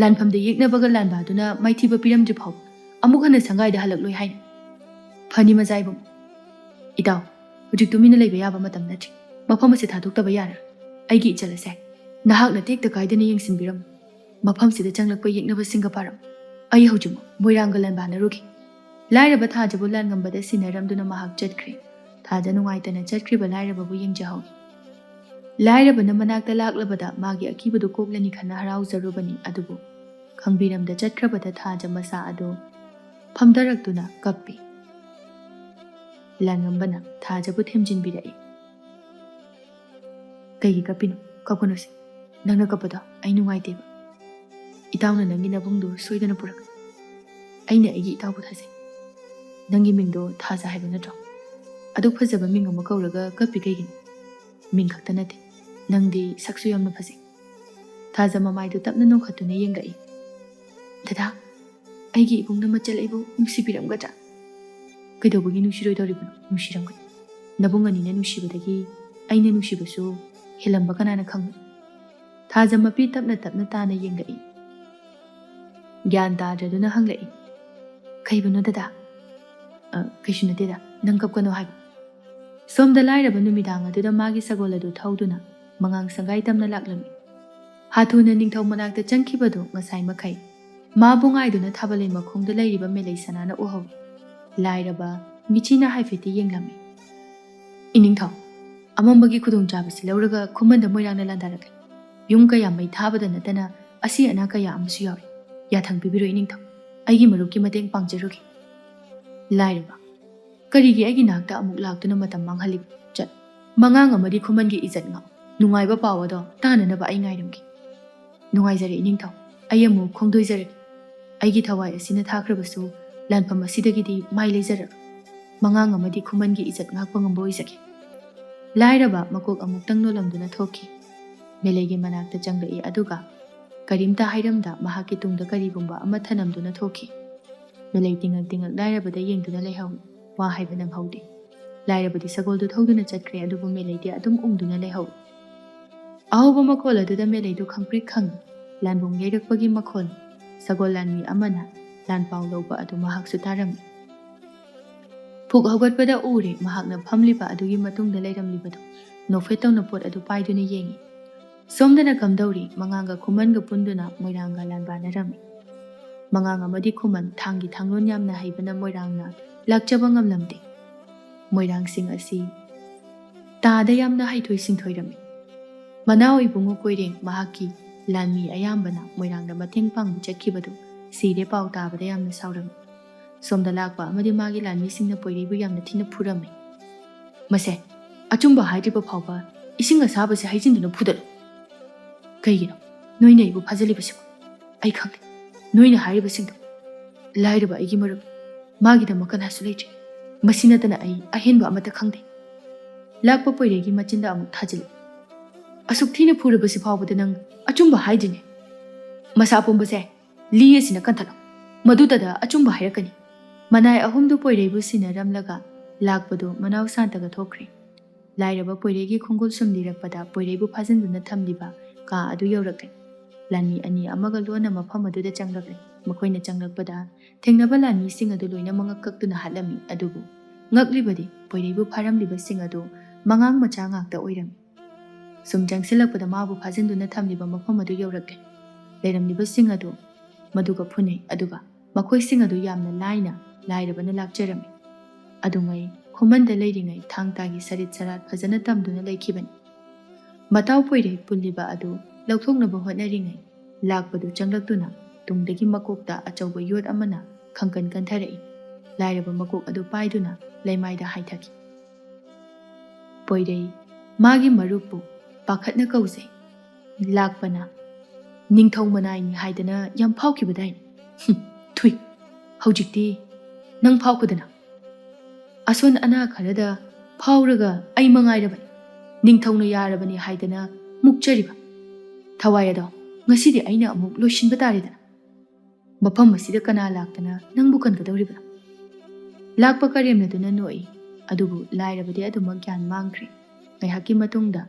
ꯂꯥꯟꯐꯝꯗ ꯌꯦꯛꯅꯕꯒ ꯂꯥꯟꯕ ꯑꯗꯨꯅ ꯃꯥꯏꯊꯤꯕ ꯄꯤꯔꯝꯗ꯭ꯔꯤ ꯐꯥꯎꯕ ꯑꯃꯨꯛ ꯍꯟꯅ ꯁꯪꯒꯥꯏꯗ ꯍꯜꯂꯛꯂꯣꯏ ꯍꯥꯏꯅ꯫" ꯐꯅꯤ ꯃꯖꯥ ꯏꯕꯨꯡꯉꯣ꯫ ꯏꯇꯥꯎ, ꯍꯧꯖꯤꯛ ꯇꯨꯃꯤꯟꯅ ꯂꯩꯕ ꯌꯥꯕ ꯃꯇꯝ ꯅꯠꯇ꯭ꯔꯤ꯫ ꯃꯐꯝ ꯑꯁꯤ ꯊꯥꯗꯣꯛꯇꯕ ꯌꯥꯔꯣꯏ꯫ ꯑꯩꯒꯤ ꯏꯆꯜ ꯑꯁꯦ ꯅꯍꯥꯛꯅ ꯇꯦꯛꯇ ꯀꯥꯏꯗꯅ ꯌꯦꯡꯁꯤꯟꯕꯤꯔꯝꯃꯨ꯫ ꯃꯐꯝꯁꯤꯗ ꯆꯪꯂꯛꯄ ꯌꯦꯛꯅꯕꯁꯤꯡꯒ ꯄꯥꯔꯝꯃꯨ꯫ ꯑꯩ ꯍꯧꯖꯤꯛꯃꯛ ꯃꯣꯏꯔꯥꯡꯒ ꯂꯥꯟꯕꯥꯅꯔꯨꯒꯦ꯫ ꯂꯥꯏꯔꯕ ꯊꯥꯖꯕꯨ ꯂꯥꯟꯉꯝꯕꯗ ꯁꯤꯟꯅꯔꯝꯗꯨꯅ ꯃꯍꯥꯛ ꯆꯠꯈ꯭ꯔꯦ꯫ ꯊꯥꯖ ꯅꯨꯡꯉꯥꯏꯇꯅ ꯆꯠꯈ꯭ꯔꯤꯕ ꯂꯥꯏꯔꯕꯕꯨ ꯌꯦꯡꯖꯍꯧꯏ꯫ ꯂꯥꯏꯔꯕꯅ ꯃꯅꯥꯛꯇ ꯂꯥꯛꯂꯕꯗ ꯃꯥꯒꯤ ꯑꯀꯤꯕꯗꯨ ꯀꯣꯛꯂꯅꯤ ꯈꯟꯅ ꯍꯔꯥꯎꯖꯔꯨꯕꯅꯤ, ꯑꯗꯨꯕꯨ ꯈꯪꯕꯤꯔꯝꯗ ꯆꯠꯈ꯭ꯔꯕꯗ ꯊꯥꯖ ꯃꯁꯥ ꯑꯗꯨ ꯐꯝꯊꯔꯛꯇꯨꯅ ꯀꯞꯄꯤ꯫ ꯂꯥꯟꯉꯝꯕꯅ ꯊꯥꯖꯕꯨ ꯊꯦꯝꯖꯤꯟꯕꯤꯔꯛꯏ꯫ "ꯀꯩꯒꯤ ꯀꯞꯄꯤꯅꯣ? ꯀꯞꯀꯅꯨꯁꯦ꯫ ꯅꯪꯅ ꯀꯞꯄꯗꯣ ꯑꯩ ꯅꯨꯡꯉꯥꯏꯇꯦꯕ꯫ ꯏꯇꯥꯎꯅ ꯅꯪꯒꯤ ꯅꯕꯨꯡꯗꯣ ꯁꯣꯏꯗꯅ ꯄꯨꯔꯛꯀꯅꯤ꯫ ꯑꯩꯅ ꯑꯩꯒꯤ ꯏꯇꯥꯎꯕꯨ ꯊꯥꯖꯩ꯫ ꯅꯪꯒꯤ ꯃꯤꯡꯗꯣ ꯊꯥꯖ ꯍꯥꯏꯕ ꯅꯠꯇ꯭ꯔꯣ?" "ꯑꯗꯨꯛ ꯐꯖꯕ ꯃꯤꯡ ꯑꯃ ꯀꯧꯔꯒ ꯀꯞꯄꯤ ꯀꯩꯒꯤꯅꯣ? ꯃꯤꯡ ꯈꯛꯇ ꯅꯠꯇꯦ, ꯅꯪꯗꯤ ꯁꯛꯁꯨ ꯌꯥꯝꯅ ꯐꯖꯩ꯫" ꯊꯥꯖ ꯃꯃꯥꯏꯗꯨ ꯇꯞꯅ ꯅꯣꯛꯈꯠꯇꯨꯅ ꯌꯦꯡꯂꯛꯏ꯫ "ꯗꯗꯥ, ꯑꯩꯒꯤ ꯏꯕꯨꯡꯅ ꯃꯆꯜ ꯑꯩꯕꯨ ꯅꯨꯡꯁꯤꯕꯤꯔꯝꯒꯗ꯭ꯔꯥ?" "ꯀꯩꯗꯧꯕꯒꯤ ꯅꯨꯡꯁꯤꯔꯣꯏꯗꯧꯔꯤꯕꯅꯣ? ꯅꯨꯡꯁꯤꯔꯝꯒꯅꯤ꯫ ꯅꯕꯨꯡ ꯑꯅꯤꯅ ꯅꯨꯡꯁꯤꯕꯗꯒꯤ ꯑꯩꯅ ꯅꯨꯡꯁꯤꯕꯁꯨ ꯍꯦꯜꯂꯝꯕ ꯀꯅꯥꯅ ꯈꯪꯕ?" ꯊꯥꯖ ꯃꯄꯤ ꯇꯞꯅ ꯇꯞꯅ ꯇꯥꯅ ꯌꯦꯡꯂꯛꯏ꯫ ꯒ꯭ꯌꯥꯟ ꯇꯥꯗ꯭ꯔꯗꯨꯅ ꯍꯪꯂꯛꯏ, "ꯀꯩꯕꯨꯅꯣ ꯗꯗꯥ?" "ꯑ, ꯀꯩꯁꯨ ꯅꯠꯇꯦꯗ, ꯅꯪ ꯀꯞꯀꯅꯣ ꯍꯥꯏꯕ꯫" ꯁꯣꯝꯗ ꯂꯥꯏꯔꯕ ꯅꯨꯃꯤꯗꯥꯡ ꯑꯗꯨꯗ ꯃꯥꯒꯤ ꯁꯒꯣꯜ ꯑꯗꯨ ꯊꯧꯗꯨꯅ ꯃꯉꯥꯡ ꯁꯪꯒꯥꯏ ꯇꯝꯅ ꯂꯥꯛꯂꯝꯃꯤ꯫ ꯍꯥꯊꯨꯅ ꯅꯤꯡꯊꯧ ꯃꯅꯥꯛꯇ ꯆꯪꯈꯤꯕꯗꯨ ꯉꯁꯥꯏ ꯃꯈꯩ ꯃꯥꯕꯨ ꯉꯥꯏꯗꯨꯅ ꯊꯥꯕꯜꯂꯩ ꯃꯈꯣꯡꯗ ꯂꯩꯔꯤꯕ ꯃꯦꯂꯩ ꯁꯅꯥꯅ ꯎꯍꯧꯏ꯫ ꯂꯥꯏꯔꯕ ꯃꯤꯆꯤꯅ ꯍꯥꯏꯐꯦꯠꯇꯤ ꯌꯦꯡꯂꯝꯃꯤ꯫ "ꯏꯅꯤꯡꯊꯧ, ꯑꯃꯝꯕꯒꯤ ꯈꯨꯗꯣꯡꯆꯥꯕꯁꯤ ꯂꯧꯔꯒ ꯈꯨꯃꯟꯗ ꯃꯣꯏꯔꯥꯡꯅ ꯂꯥꯟꯗꯥꯔꯛꯂꯦ꯫ ꯌꯨꯝ ꯀꯌꯥ ꯃꯩ ꯊꯥꯕꯗ ꯅꯠꯇꯅ ꯑꯁꯤ ꯑꯅꯥ ꯀꯌꯥ ꯑꯃꯁꯨ ꯌꯥꯎꯔꯤ꯫ ꯌꯥꯊꯪ ꯄꯤꯕꯤꯔꯣ ꯏꯅꯤꯡꯊꯧ, ꯑꯩꯒꯤ ꯃꯔꯨꯞꯀꯤ ꯃꯇꯦꯡ ꯄꯥꯡꯖꯔꯨꯒꯦ꯫" "ꯂꯥꯏꯔꯕ, ꯀꯔꯤꯒꯤ ꯑꯩꯒꯤ ꯅꯥꯛꯇ ꯑꯃꯨꯛ ꯂꯥꯛꯇꯨꯅ ꯃꯇꯝ ꯃꯥꯡꯍꯜꯂꯤꯕ? ꯆꯠ, ꯃꯉꯥꯡ ꯑꯃꯗꯤ ꯈꯨꯃꯟꯒꯤ ꯏꯖꯠ ꯉꯥꯛ꯫ ꯅꯨꯡꯉꯥꯏꯕ ꯄꯥꯎ ꯑꯗꯣ ꯇꯥꯅꯅꯕ ꯑꯩ ꯉꯥꯏꯔꯝꯒꯦ꯫" "ꯅꯨꯡꯉꯥꯏꯖꯔꯦ ꯏꯅꯤꯡꯊꯧ, ꯑꯩ ꯑꯃꯨꯛ ꯈꯣꯡꯗꯣꯏꯖꯔꯒꯦ꯫ ꯑꯩꯒꯤ ꯊꯋꯥꯏ ꯑꯁꯤꯅ ꯊꯥꯈ꯭ꯔꯕꯁꯨ ꯂꯥꯟꯐꯝ ꯑꯁꯤꯗꯒꯤꯗꯤ ꯃꯥꯏ ꯂꯩꯖꯔꯒ ꯃꯉꯥꯡ ꯑꯃꯗꯤ ꯈꯨꯃꯟꯒꯤ ꯏꯖꯠ ꯉꯥꯛꯄ ꯉꯝꯕ ꯑꯣꯏꯖꯒꯦ꯫" ꯂꯥꯏꯔꯕ ꯃꯀꯣꯛ ꯑꯃꯨꯛꯇꯪ ꯅꯣꯜꯂꯝꯗꯨꯅ ꯊꯣꯛꯈꯤ꯫ ꯃꯦꯂꯩꯒꯤ ꯃꯅꯥꯛꯇ ꯆꯪꯂꯛꯏ, ꯑꯗꯨꯒ ꯀꯔꯤꯝꯇ ꯍꯥꯏꯔꯝꯗ ꯃꯍꯥꯛꯀꯤ ꯇꯨꯡꯗ ꯀꯔꯤꯒꯨꯝꯕ ꯑꯃ ꯊꯅꯝꯗꯨꯅ ꯊꯣꯛꯈꯤ꯫ ꯃꯦꯂꯩ ꯇꯤꯡꯉꯛ ꯇꯤꯡꯉꯛ ꯂꯥꯏꯔꯕꯗ ꯌꯦꯡꯗꯨꯅ ꯂꯩꯍꯧꯏ꯫ ꯋꯥ ꯍꯥꯏꯕ ꯅꯪꯍꯧꯗꯦ꯫ ꯂꯥꯏꯔꯕꯗꯤ ꯁꯒꯣꯜꯗꯨ ꯊꯧꯗꯨꯅ ꯆꯠꯈ꯭ꯔꯦ, ꯑꯗꯨꯕꯨ ꯃꯦꯂꯩꯗꯤ ꯑꯗꯨꯝ ꯎꯪꯗꯨꯅ ꯂꯩꯍꯧꯏ꯫ ꯑꯍꯧꯕ ꯃꯈꯣꯜ ꯑꯗꯨꯗ ꯃꯦꯂꯩꯗꯨ ꯈꯪꯄ꯭ꯔꯤꯛ ꯈꯪꯏ꯫ ꯂꯥꯟꯕꯨꯡ ꯌꯩꯔꯛꯄꯒꯤ ꯃꯈꯣꯜ꯫ ꯁꯒꯣꯜ ꯂꯥꯟꯃꯤ ꯑꯃꯅ ꯂꯥꯟꯄꯥꯎ ꯂꯧꯕ ꯑꯗꯨ ꯃꯍꯥꯛꯁꯨ ꯇꯥꯔꯝꯃꯤ꯫ ꯐꯨꯛ ꯍꯧꯒꯠꯄꯗ ꯎꯔꯦ, ꯃꯍꯥꯛꯅ ꯐꯝꯂꯤꯕ ꯑꯗꯨꯒꯤ ꯃꯇꯨꯡꯗ ꯂꯩꯔꯝꯂꯤꯕꯗꯨ ꯅꯣꯛꯐꯦꯠ ꯇꯧꯅ ꯄꯣꯠ ꯑꯗꯨ ꯄꯥꯏꯗꯨꯅ ꯌꯦꯡꯏ꯫ ꯁꯣꯝꯗꯅ ꯀꯝꯗꯧꯔꯤ? ꯃꯉꯥꯡꯒ ꯈꯨꯃꯟꯒ ꯄꯨꯟꯗꯨꯅ ꯃꯣꯏꯔꯥꯡꯒ ꯂꯥꯟꯕꯥꯟꯅꯔꯝꯃꯤ꯫ ꯃꯉꯥꯡ ꯑꯃꯗꯤ ꯈꯨꯃꯟ ꯊꯥꯡꯒꯤ ꯊꯥꯡꯂꯣꯟ ꯌꯥꯝꯅ ꯍꯩꯕꯅ ꯃꯣꯏꯔꯥꯡꯅ ꯂꯥꯛꯆꯕ ꯉꯝꯂꯝꯗꯦ꯫ ꯃꯣꯏꯔꯥꯡꯁꯤꯡ ꯑꯁꯤ ꯇꯥꯗ ꯌꯥꯝꯅ ꯍꯩꯊꯣꯏ ꯁꯤꯡꯊꯣꯏꯔꯝꯃꯤ꯫ ꯃꯅꯥꯎ ꯏꯕꯨꯡꯉꯣ ꯀꯣꯏꯔꯦꯡ ꯃꯍꯥꯛꯀꯤ ꯂꯥꯟꯃꯤ ꯑꯌꯥꯝꯕꯅ ꯃꯣꯏꯔꯥꯡꯗ ꯃꯇꯦꯡ ꯄꯥꯡꯕ ꯆꯠꯈꯤꯕꯗꯨ ꯁꯤꯔꯦ ꯄꯥꯎ ꯇꯥꯕꯗ ꯌꯥꯝꯅ ꯁꯥꯎꯔꯝꯃꯤ꯫ ꯁꯣꯝꯗ ꯂꯥꯛꯄ ꯑꯃꯗꯤ ꯃꯥꯒꯤ ꯂꯥꯟꯃꯤꯁꯤꯡꯅ ꯄꯣꯏꯔꯩꯕꯨ ꯌꯥꯝꯅ ꯊꯤꯅ ꯐꯨꯔꯝꯃꯤ꯫ "ꯃꯁꯦ, ꯑꯆꯨꯝꯕ ꯍꯥꯏꯗ꯭ꯔꯤꯕ ꯐꯥꯎꯕ ꯏꯁꯤꯡ ꯑꯁꯥꯕꯁꯦ ꯍꯩꯖꯤꯟꯗꯨꯅ ꯐꯨꯗꯠꯂꯨ꯫" "ꯀꯩꯒꯤꯅꯣ ꯅꯣꯏꯅ ꯑꯩꯕꯨ ꯐꯥꯖꯜꯂꯤꯕꯁꯤꯕꯨ? ꯑꯩ ꯈꯪꯗꯦ ꯅꯣꯏꯅ ꯍꯥꯏꯔꯤꯕꯁꯤꯡꯗꯣ꯫ ꯂꯥꯏꯔꯕ ꯑꯩꯒꯤ ꯃꯔꯨꯞ, ꯃꯥꯒꯤꯗꯃꯛ ꯀꯅꯥꯁꯨ ꯂꯩꯇ꯭ꯔꯦ꯫ ꯃꯁꯤ ꯅꯠꯇꯅ ꯑꯩ ꯑꯍꯦꯟꯕ ꯑꯃꯠꯇ ꯈꯪꯗꯦ꯫ ꯂꯥꯛꯄ ꯄꯣꯏꯔꯩꯒꯤ ꯃꯆꯤꯟꯗ ꯑꯃꯨꯛ ꯊꯥꯖꯤꯜꯂꯤ꯫ "ꯑꯁꯨꯛ ꯊꯤꯅ ꯐꯨꯔꯕꯁꯤ ꯐꯥꯎꯕꯗ ꯅꯪ ꯑꯆꯨꯝꯕ ꯍꯥꯏꯗ꯭ꯔꯤꯅꯦ꯫ ꯃꯁꯥ ꯄꯨꯝꯕꯁꯦ ꯂꯤ ꯑꯁꯤꯅ ꯀꯟꯊꯠꯂꯣ꯫ ꯃꯗꯨꯗꯗ ꯑꯆꯨꯝꯕ ꯍꯥꯏꯔꯛꯀꯅꯤ꯫" ꯃꯅꯥꯏ ꯑꯍꯨꯝꯗꯨ ꯄꯣꯏꯔꯩꯕꯨ ꯁꯤꯟꯅꯔꯝꯂꯒ ꯂꯥꯛꯄꯗꯨ ꯃꯅꯥꯎ ꯁꯥꯟꯇꯒ ꯊꯣꯛꯈ꯭ꯔꯦ꯫ ꯂꯥꯏꯔꯕ ꯄꯣꯏꯔꯩꯒꯤ ꯈꯣꯡꯒꯨꯜ ꯁꯨꯝ ꯂꯤꯔꯛꯄꯗ ꯄꯣꯏꯔꯩꯕꯨ ꯐꯥꯖꯤꯟꯗꯨꯅ ꯊꯝꯂꯤꯕ ꯀꯥ ꯑꯗꯨ ꯌꯧꯔꯛꯂꯦ꯫ ꯂꯥꯟꯃꯤ ꯑꯅꯤ ꯑꯃꯒ ꯂꯣꯟꯅ ꯃꯐꯝ ꯑꯗꯨꯗ ꯆꯪꯂꯛꯂꯦ꯫ ꯃꯈꯣꯏꯅ ꯆꯪꯂꯛꯄꯗ ꯊꯦꯡꯅꯕ ꯂꯥꯟꯃꯤꯁꯤꯡ ꯑꯗꯨ ꯂꯣꯏꯅꯃꯛ ꯀꯛꯇꯨꯅ ꯍꯥꯠꯂꯝꯃꯤ꯫ ꯑꯗꯨꯕꯨ ꯉꯛꯂꯤꯕꯗꯤ ꯄꯣꯏꯔꯩꯕꯨ ꯐꯥꯔꯝꯂꯤꯕꯁꯤꯡ ꯑꯗꯨ ꯃꯉꯥꯡ ꯃꯆꯥ ꯉꯥꯛꯇ ꯑꯣꯏꯔꯝꯃꯤ꯫ ꯁꯨꯝ ꯆꯪꯁꯤꯜꯂꯛꯄꯗ ꯃꯥꯕꯨ ꯐꯥꯖꯤꯟꯗꯨꯅ ꯊꯝꯂꯤꯕ ꯃꯐꯝ ꯑꯗꯨ ꯌꯧꯔꯛꯂꯦ꯫ ꯂꯩꯔꯝꯂꯤꯕꯁꯤꯡ ꯑꯗꯨ ꯃꯗꯨꯒ ꯐꯨꯅꯩ, ꯑꯗꯨꯒ ꯃꯈꯣꯏꯁꯤꯡ ꯑꯗꯨ ꯌꯥꯝꯅ ꯂꯥꯏꯅ ꯂꯥꯏꯔꯕꯅ ꯂꯥꯛꯆꯔꯝꯃꯤ꯫ ꯑꯗꯨꯉꯩ ꯈꯨꯃꯟꯗ ꯂꯩꯔꯤꯉꯩ ꯊꯥꯡ ꯇꯥꯒꯤ ꯁꯔꯤꯠ ꯁꯔꯥꯠ ꯐꯖꯅ ꯇꯝꯗꯨꯅ ꯂꯩꯈꯤꯕꯅꯤ꯫ ꯃꯇꯥꯎ ꯄꯣꯏꯔꯩ ꯄꯨꯜꯂꯤꯕ ꯑꯗꯨ ꯂꯧꯊꯣꯛꯅꯕ ꯍꯣꯠꯅꯔꯤꯉꯩ ꯂꯥꯛꯄꯗꯨ ꯆꯪꯂꯛꯇꯨꯅ ꯇꯨꯡꯗꯒꯤ ꯃꯀꯣꯛꯇ ꯑꯆꯧꯕ ꯌꯣꯠ ꯑꯃꯅ ꯈꯪꯀꯟ ꯀꯟꯊꯔꯛꯏ꯫ ꯂꯥꯏꯔꯕ ꯃꯀꯣꯛ ꯑꯗꯨ ꯄꯥꯏꯗꯨꯅ ꯂꯩꯃꯥꯏꯗ ꯍꯥꯏꯊꯈꯤ꯫ ꯄꯣꯏꯔꯩ ꯃꯥꯒꯤ ꯃꯔꯨꯞꯄꯨ ꯄꯥꯈꯠꯅ ꯀꯧꯖꯩ꯫ ꯂꯥꯛꯄꯅ, "ꯅꯤꯡꯊꯧ ꯃꯅꯥꯏꯅꯤ ꯍꯥꯏꯗꯅ ꯌꯥꯝ ꯐꯥꯎꯈꯤꯕꯗꯥꯏꯅꯦ? ꯍꯨꯝ, ꯊꯨꯏ꯫ ꯍꯧꯖꯤꯛꯇꯤ ꯅꯪ ꯐꯥꯎꯈꯗꯅ꯫ ꯑꯁꯣꯟ ꯑꯅꯥ ꯈꯔꯗ ꯐꯥꯎꯔꯒ ꯑꯩ ꯃꯉꯥꯏꯔꯕꯅꯤ꯫ ꯅꯤꯡꯊꯧꯅ ꯌꯥꯔꯕꯅꯤ ꯍꯥꯏꯗꯅ ꯃꯨꯛꯆꯔꯤꯕ꯫ ꯊꯋꯥꯏ ꯑꯗꯣ ꯉꯁꯤꯗꯤ ꯑꯩꯅ ꯑꯃꯨꯛ ꯂꯣꯏꯁꯤꯟꯕ ꯇꯥꯔꯦꯗꯅ꯫ ꯃꯐꯝ ꯑꯁꯤꯗ ꯀꯅꯥ ꯂꯥꯛꯇꯅ ꯅꯪꯕꯨ ꯀꯟꯒꯗꯧꯔꯤꯕꯅꯣ?" ꯂꯥꯛꯄ ꯀꯔꯦꯝꯅꯗꯨꯅ ꯅꯣꯛꯏ꯫ ꯑꯗꯨꯕꯨ ꯂꯥꯏꯔꯕꯗꯤ ꯑꯗꯨꯃꯛ ꯒ꯭ꯌꯥꯟ ꯃꯥꯡꯈ꯭ꯔꯦ꯫ ꯉꯥꯏꯍꯥꯛꯀꯤ ꯃꯇꯨꯡꯗ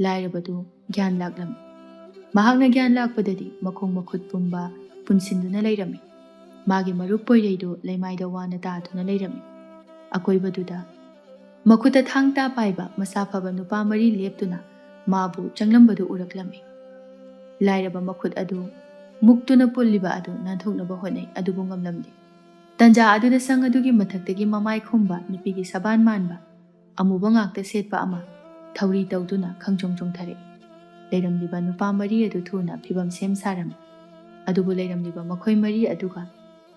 ꯂꯥꯏꯔꯕꯗꯨ ꯒ꯭ꯌꯥꯟ ꯂꯥꯛꯂꯝꯃꯤ꯫ ꯃꯍꯥꯛꯅ ꯒ꯭ꯌꯥꯟ ꯂꯥꯛꯄꯗꯗꯤ ꯃꯈꯣꯡ ꯃꯈꯨꯠ ꯄꯨꯝꯕ ꯄꯨꯟꯁꯤꯟꯗꯨꯅ ꯂꯩꯔꯝꯃꯤ꯫ ꯃꯥꯒꯤ ꯃꯔꯨꯞ ꯄꯣꯏꯔꯩꯗꯨ ꯂꯩꯃꯥꯏꯗ ꯋꯥꯅ ꯇꯥꯗꯨꯅ ꯂꯩꯔꯝꯃꯤ꯫ ꯑꯀꯣꯏꯕꯗꯨꯗ ꯃꯈꯨꯠꯇ ꯊꯥꯡ ꯇꯥ ꯄꯥꯏꯕ ꯃꯁꯥ ꯐꯕ ꯅꯨꯄꯥ ꯃꯔꯤ ꯂꯦꯞꯇꯨꯅ ꯃꯥꯕꯨ ꯆꯪꯂꯝꯕꯗꯨ ꯎꯔꯛꯂꯝꯃꯤ꯫ ꯂꯥꯏꯔꯕ ꯃꯈꯨꯠ ꯑꯗꯨ ꯃꯨꯛꯇꯨꯅ ꯄꯨꯜꯂꯤꯕ ꯑꯗꯨ ꯅꯥꯟꯊꯣꯛꯅꯕ ꯍꯣꯠꯅꯩ, ꯑꯗꯨꯕꯨ ꯉꯝꯂꯝꯗꯦ꯫ ꯇꯟꯖꯥ ꯑꯗꯨꯗ ꯁꯪ ꯑꯗꯨꯒꯤ ꯃꯊꯛꯇꯒꯤ ꯃꯃꯥꯏ ꯈꯨꯝꯕ ꯅꯨꯄꯤꯒꯤ ꯁꯕꯥꯟ ꯃꯥꯟꯕ ꯑꯃꯨꯕ ꯉꯥꯛꯇ ꯁꯦꯠꯄ ꯑꯃ ꯊꯧꯔꯤ ꯇꯧꯗꯨꯅ ꯈꯪꯆꯣꯡ ꯆꯣꯡꯊꯔꯛꯏ꯫ ꯂꯩꯔꯝꯂꯤꯕ ꯅꯨꯄꯥ ꯃꯔꯤ ꯑꯗꯨ ꯊꯨꯅ ꯐꯤꯕꯝ ꯁꯦꯝ ꯁꯥꯔꯝꯃꯤ꯫ ꯑꯗꯨꯕꯨ ꯂꯩꯔꯝꯂꯤꯕ ꯃꯈꯣꯏ ꯃꯔꯤ ꯑꯗꯨꯒ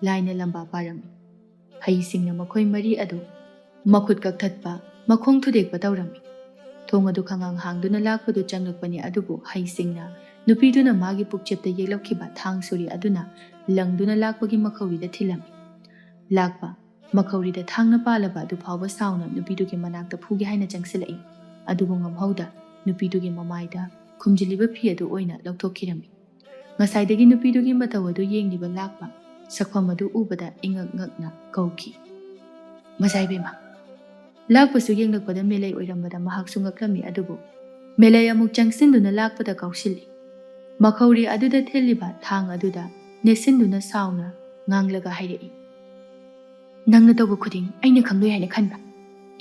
ꯂꯥꯏꯅ ꯂꯝꯕꯥ ꯄꯥꯔꯝꯃꯤ꯫ ꯍꯩꯁꯤꯡꯅ ꯃꯈꯣꯏ ꯃꯔꯤ ꯑꯗꯨ ꯃꯈꯨꯠ ꯀꯛꯊꯠꯄ, ꯃꯈꯣꯡ ꯊꯨꯗꯦꯛꯄ ꯇꯧꯔꯝꯃꯤ꯫ ꯊꯣꯡ ꯑꯗꯨ ꯈꯪꯍꯥꯡ ꯍꯥꯡꯗꯨꯅ ꯂꯥꯛꯄꯗꯨ ꯆꯪꯂꯛꯄꯅꯤ, ꯑꯗꯨꯕꯨ ꯍꯩꯁꯤꯡꯅ ꯅꯨꯄꯤꯗꯨꯅ ꯃꯥꯒꯤ ꯄꯨꯛꯆꯦꯞꯇ ꯌꯦꯛꯂꯛꯈꯤꯕ ꯊꯥꯡ ꯁꯨꯔꯤ ꯑꯗꯨꯅ ꯂꯪꯗꯨꯅ ꯂꯥꯛꯄꯒꯤ ꯃꯈꯧꯔꯤꯗ ꯊꯤꯜꯂꯝꯃꯤ꯫ ꯂꯥꯛꯄ, ꯃꯈꯧꯔꯤꯗ ꯊꯥꯡꯅ ꯄꯥꯜꯂꯕ ꯑꯗꯨ ꯐꯥꯎꯕ ꯁꯥꯎꯅ ꯅꯨꯄꯤꯗꯨꯒꯤ ꯃꯅꯥꯛꯇ ꯐꯨꯒꯦ ꯍꯥꯏꯅ ꯆꯪꯁꯤꯜꯂꯛꯏ꯫ ꯑꯗꯨꯕꯨ ꯉꯝꯍꯧꯗ ꯅꯨꯄꯤꯗꯨꯒꯤ ꯃꯃꯥꯏꯗ ꯈꯨꯝꯖꯤꯜꯂꯤꯕ ꯐꯤ ꯑꯗꯨ ꯑꯣꯏꯅ ꯂꯧꯊꯣꯛꯈꯤꯔꯝꯃꯤ꯫ ꯉꯁꯥꯏꯗꯒꯤ ꯅꯨꯄꯤꯗꯨꯒꯤ ꯃꯇꯧ ꯑꯗꯨ ꯌꯦꯡꯂꯤꯕ ꯂꯥꯛꯄ ꯁꯛꯐꯝ ꯑꯗꯨ ꯎꯕꯗ ꯏꯉꯛ ꯉꯛꯅ ꯀꯧꯈꯤ, "ꯃꯖꯥ ꯏꯕꯦꯝꯃ!" ꯂꯥꯛꯄꯁꯨ ꯌꯦꯡꯂꯛꯄꯗ ꯃꯦꯂꯩ ꯑꯣꯏꯔꯝꯕꯗ ꯃꯍꯥꯛꯁꯨ ꯉꯛꯂꯝꯃꯤ꯫ ꯑꯗꯨꯕꯨ ꯃꯦꯂꯩ ꯑꯃꯨꯛ ꯆꯪꯁꯤꯟꯗꯨꯅ ꯂꯥꯛꯄꯗ ꯀꯥꯎꯁꯤꯜꯂꯤ꯫ ꯃꯈꯧꯔꯤ ꯑꯗꯨꯗ ꯊꯤꯜꯂꯤꯕ ꯊꯥꯡ ꯑꯗꯨꯗ ꯅꯦꯠꯁꯤꯟꯗꯨꯅ ꯁꯥꯎꯅ ꯉꯥꯡꯂꯒ ꯍꯥꯏꯔꯛꯏ, "ꯅꯪꯅ ꯇꯧꯕ ꯈꯨꯗꯤꯡ ꯑꯩꯅ ꯈꯪꯂꯣꯏ ꯍꯥꯏꯅ ꯈꯟꯕ꯭ꯔꯥ?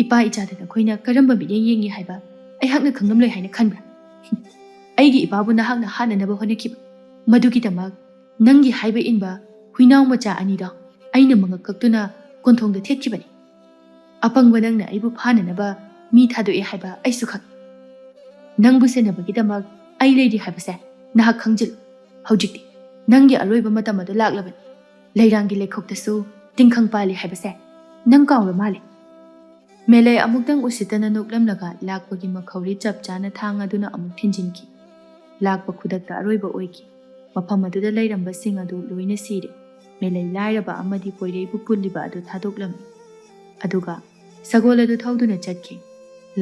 ꯏꯄꯥ ꯏꯆꯥꯗ ꯅꯈꯣꯏꯅ ꯀꯔꯝꯕ ꯃꯤꯠꯌꯦꯡ ꯌꯦꯡꯉꯤ ꯍꯥꯏꯕ ꯑꯩꯍꯥꯛꯅ ꯈꯪꯂꯝꯂꯣꯏ ꯍꯥꯏꯅ ꯈꯟꯕ꯭ꯔꯥ? ꯑꯩꯒꯤ ꯏꯄꯥꯕꯨ ꯅꯍꯥꯛꯅ ꯍꯥꯠꯅꯅꯕ ꯍꯣꯠꯅꯈꯤꯕ, ꯃꯗꯨꯒꯤꯗꯃꯛ ꯅꯪꯒꯤ ꯍꯥꯏꯕ ꯏꯟꯕ ꯍꯨꯏꯅꯥꯎ ꯃꯆꯥ ꯑꯅꯤꯗꯣ ꯑꯩꯅ ꯃꯉꯛ ꯀꯛꯇꯨꯅ ꯀꯣꯟꯊꯣꯡꯗ ꯊꯦꯠꯈꯤꯕꯅꯤ꯫ ꯑꯄꯪꯕ ꯅꯪꯅ ꯑꯩꯕꯨ ꯐꯥꯅꯅꯕ ꯃꯤ ꯊꯥꯗꯣꯛꯑꯦ ꯍꯥꯏꯕ ꯑꯩꯁꯨ ꯈꯪꯏ꯫ ꯅꯪꯕꯨ ꯁꯦꯟꯅꯕꯒꯤꯗꯃꯛ ꯑꯩ ꯂꯩꯔꯤ ꯍꯥꯏꯕꯁꯦ ꯅꯍꯥꯛ ꯈꯪꯖꯤꯜꯂꯨ꯫ ꯍꯧꯖꯤꯛꯇꯤ ꯅꯪꯒꯤ ꯑꯔꯣꯏꯕ ꯃꯇꯝ ꯑꯗꯨ ꯂꯥꯛꯂꯕꯅꯤ꯫ ꯂꯩꯔꯥꯡꯒꯤ ꯂꯩꯈꯣꯛꯇꯁꯨ ꯇꯤꯡꯈꯪ ꯄꯥꯜꯂꯤ ꯍꯥꯏꯕꯁꯦ ꯅꯪ ꯀꯥꯎꯔ ꯃꯥꯜꯂꯦ꯫" ꯃꯦꯂꯩ ꯑꯃꯨꯛꯇꯪ ꯎꯁꯤꯠꯇꯅ ꯅꯣꯛꯂꯝꯂꯒ ꯂꯥꯛꯄꯒꯤ ꯃꯈꯧꯔꯤ ꯆꯞ ꯆꯥꯅ ꯊꯥꯡ ꯑꯗꯨꯅ ꯑꯃꯨꯛ ꯊꯤꯟꯖꯤꯟꯈꯤ꯫ ꯂꯥꯛꯄ ꯈꯨꯗꯛꯇ ꯑꯔꯣꯏꯕ ꯑꯣꯏꯈꯤ꯫ ꯃꯐꯝ ꯑꯗꯨꯗ ꯂꯩꯔꯝꯕꯁꯤꯡ ꯑꯗꯨ ꯂꯣꯏꯅ ꯁꯤꯔꯦ꯫ ꯃꯦꯂꯩ ꯂꯥꯏꯔꯕ ꯑꯃꯗꯤ ꯄꯣꯏꯔꯩꯕꯨ ꯄꯨꯜꯂꯤꯕ ꯑꯗꯨ ꯊꯥꯗꯣꯛꯂꯝꯃꯤ꯫ ꯑꯗꯨꯒ ꯁꯒꯣꯜ ꯑꯗꯨ ꯊꯧꯗꯨꯅ ꯆꯠꯈꯤ꯫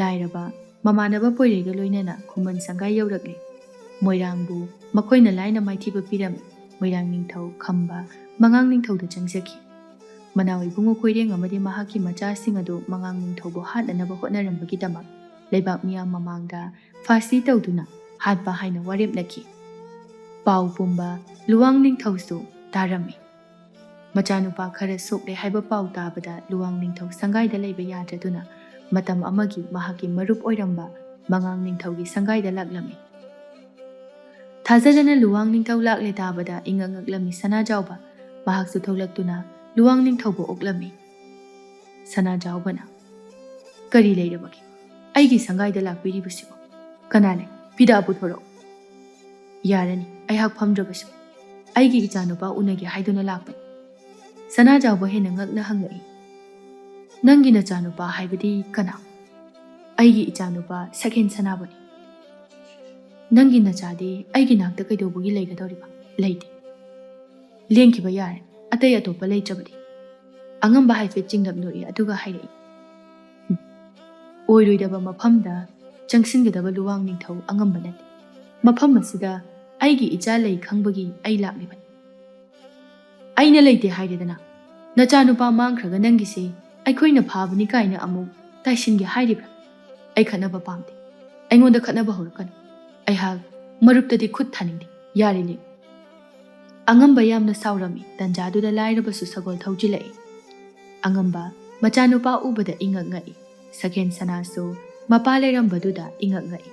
ꯂꯥꯏꯔꯕ ꯃꯃꯥꯟꯅꯕ ꯄꯣꯏꯔꯩꯒ ꯂꯣꯏꯅꯅ ꯈꯨꯃꯟ ꯁꯪꯒꯥꯏ ꯌꯧꯔꯛꯂꯦ꯫ ꯃꯣꯏꯔꯥꯡꯕꯨ ꯃꯈꯣꯏꯅ ꯂꯥꯏꯅ ꯃꯥꯏꯊꯤꯕ ꯄꯤꯔꯝꯃꯤ꯫ ꯃꯣꯏꯔꯥꯡ ꯅꯤꯡꯊꯧ ꯈꯝꯕ ꯃꯉꯥꯡ ꯅꯤꯡꯊꯧꯗ ꯆꯪꯖꯈꯤ꯫ ꯃꯅꯥꯎ ꯏꯕꯨꯡꯉꯣ ꯀꯣꯏꯔꯦꯡ ꯑꯃꯗꯤ ꯃꯍꯥꯛꯀꯤ ꯃꯆꯥꯁꯤꯡ ꯑꯗꯨ ꯃꯉꯥꯡ ꯅꯤꯡꯊꯧꯕꯨ ꯍꯥꯠꯅꯅꯕ ꯍꯣꯠꯅꯔꯝꯕꯒꯤꯗꯃꯛ ꯂꯩꯕꯥꯛ ꯃꯤꯌꯥꯝ ꯃꯃꯥꯡꯗ ꯐꯥꯁꯤ ꯇꯧꯗꯨꯅ ꯍꯥꯠꯄ ꯍꯥꯏꯅ ꯋꯥꯔꯦꯞꯅꯈꯤ꯫ ꯄꯥꯎ ꯄꯨꯝꯕ ꯂꯨꯋꯥꯡ ꯅꯤꯡꯊꯧꯁꯨ ꯇꯥꯔꯝꯃꯤ꯫ ꯃꯆꯥꯅꯨꯄꯥ ꯈꯔ ꯁꯣꯛꯂꯦ ꯍꯥꯏꯕ ꯄꯥꯎ ꯇꯥꯕꯗ ꯂꯨꯋꯥꯡ ꯅꯤꯡꯊꯧ ꯁꯪꯒꯥꯏꯗ ꯂꯩꯕ ꯌꯥꯗ꯭ꯔꯗꯨꯅ ꯃꯇꯝ ꯑꯃꯒꯤ ꯃꯍꯥꯛꯀꯤ ꯃꯔꯨꯞ ꯑꯣꯏꯔꯝꯕ ꯃꯉꯥꯡ ꯅꯤꯡꯊꯧꯒꯤ ꯁꯪꯒꯥꯏꯗ ꯂꯥꯛꯂꯝꯃꯤ꯫ ꯊꯥꯖꯗꯅ ꯂꯨꯋꯥꯡ ꯅꯤꯡꯊꯧ ꯂꯥꯛꯂꯦ ꯇꯥꯕꯗ ꯏꯉꯛ ꯉꯛꯂꯝꯃꯤ ꯁꯅꯥꯖꯥꯎꯕ꯫ ꯃꯍꯥꯛꯁꯨ ꯊꯣꯛꯂꯛꯇꯨꯅ ꯂꯨꯋꯥꯡ ꯅꯤꯡꯊꯧꯕꯨ ꯑꯣꯛꯂꯝꯃꯤ꯫ ꯁꯅꯥꯖꯥꯎꯕꯅ, "ꯀꯔꯤ ꯂꯩꯔꯕꯒꯦ? ꯑꯩꯒꯤ ꯁꯪꯒꯥꯏꯗ ꯂꯥꯛꯄꯤꯔꯤꯕꯁꯤꯕꯨ ꯀꯅꯥ ꯂꯩ? ꯐꯤꯗꯥ ꯄꯨꯊꯣꯔꯛꯎ꯫" "ꯌꯥꯔꯅꯤ, ꯑꯩꯍꯥꯛ ꯐꯝꯗ꯭ꯔꯕꯁꯨ꯫ ꯑꯩꯒꯤ ꯏꯆꯥꯅꯨꯄꯥ ꯎꯅꯒꯦ ꯍꯥꯏꯗꯨꯅ ꯂꯥꯛꯄꯅꯤ꯫" ꯁꯅꯥꯖꯥꯎꯕ ꯍꯦꯟꯅ ꯉꯛꯅ ꯍꯪꯂꯛꯏ, "ꯅꯪꯒꯤ ꯅꯆꯥꯅꯨꯄꯥ ꯍꯥꯏꯕꯗꯤ ꯀꯅꯥ?" "ꯑꯩꯒꯤ ꯏꯆꯥꯅꯨꯄꯥ ꯁꯛꯍꯦꯟ ꯁꯅꯥꯕꯨꯅꯤ꯫" "ꯅꯪꯒꯤ ꯅꯆꯥꯗꯤ ꯑꯩꯒꯤ ꯅꯥꯛꯇ ꯀꯩꯗꯧꯕꯒꯤ ꯂꯩꯒꯗꯧꯔꯤꯕ?" "ꯂꯩꯇꯦ꯫" "ꯂꯦꯡꯈꯤꯕ ꯌꯥꯔꯦ, ꯑꯇꯩ ꯑꯇꯣꯞꯄ ꯂꯩꯇ꯭ꯔꯕꯗꯤ?" ꯑꯉꯝꯕ ꯍꯥꯏꯐꯦꯠ ꯆꯤꯡꯂꯞ ꯅꯣꯛꯏ, ꯑꯗꯨꯒ ꯍꯥꯏꯔꯛꯏ, "ꯍꯨꯝ, ꯑꯣꯏꯔꯣꯏꯗꯕ ꯃꯐꯝꯗ ꯆꯪꯁꯤꯟꯒꯗꯕ ꯂꯨꯋꯥꯡ ꯅꯤꯡꯊꯧ ꯑꯉꯝꯕ ꯅꯠꯇꯦ꯫ ꯃꯐꯝ ꯑꯁꯤꯗ ꯑꯩꯒꯤ ꯏꯆꯥ ꯂꯩ ꯈꯪꯕꯒꯤ ꯑꯩ ꯂꯥꯛꯂꯤꯕꯅꯤ꯫" "ꯑꯩꯅ ꯂꯩꯇꯦ ꯍꯥꯏꯔꯦꯗꯅ꯫ ꯅꯆꯥꯅꯨꯄꯥ ꯃꯥꯡꯈ꯭ꯔꯒ ꯅꯪꯒꯤꯁꯦ ꯑꯩꯈꯣꯏꯅ ꯐꯥꯕꯅꯤ ꯀꯥꯏꯅ ꯑꯃꯨꯛ ꯇꯥꯏꯁꯤꯟꯒꯦ ꯍꯥꯏꯔꯤꯕ꯭ꯔꯥ? ꯑꯩ ꯈꯠꯅꯕ ꯄꯥꯝꯗꯦ꯫ ꯑꯩꯉꯣꯟꯗ ꯈꯠꯅꯕ ꯍꯧꯔꯛꯀꯅꯨ꯫ ꯑꯩꯍꯥꯛ ꯃꯔꯨꯞꯇꯗꯤ ꯈꯨꯠ ꯊꯥꯅꯤꯡꯗꯦ꯫ ꯌꯥꯔꯦ, ꯂꯦꯞꯄꯨ꯫" ꯑꯉꯝꯕ ꯌꯥꯝꯅ ꯁꯥꯎꯔꯝꯃꯤ꯫ ꯇꯟꯖꯥꯗꯨꯗ ꯂꯥꯏꯔꯕꯁꯨ ꯁꯒꯣꯜ ꯊꯧꯖꯤꯜꯂꯛꯏ꯫ ꯑꯉꯝꯕ ꯃꯆꯥꯅꯨꯄꯥ ꯎꯕꯗ ꯏꯉꯛ ꯉꯛꯏ꯫ ꯁꯀꯦꯟ ꯁꯅꯥꯁꯨ ꯃꯄꯥ ꯂꯩꯔꯝꯕꯗꯨꯗ ꯏꯉꯛ ꯉꯛꯏ꯫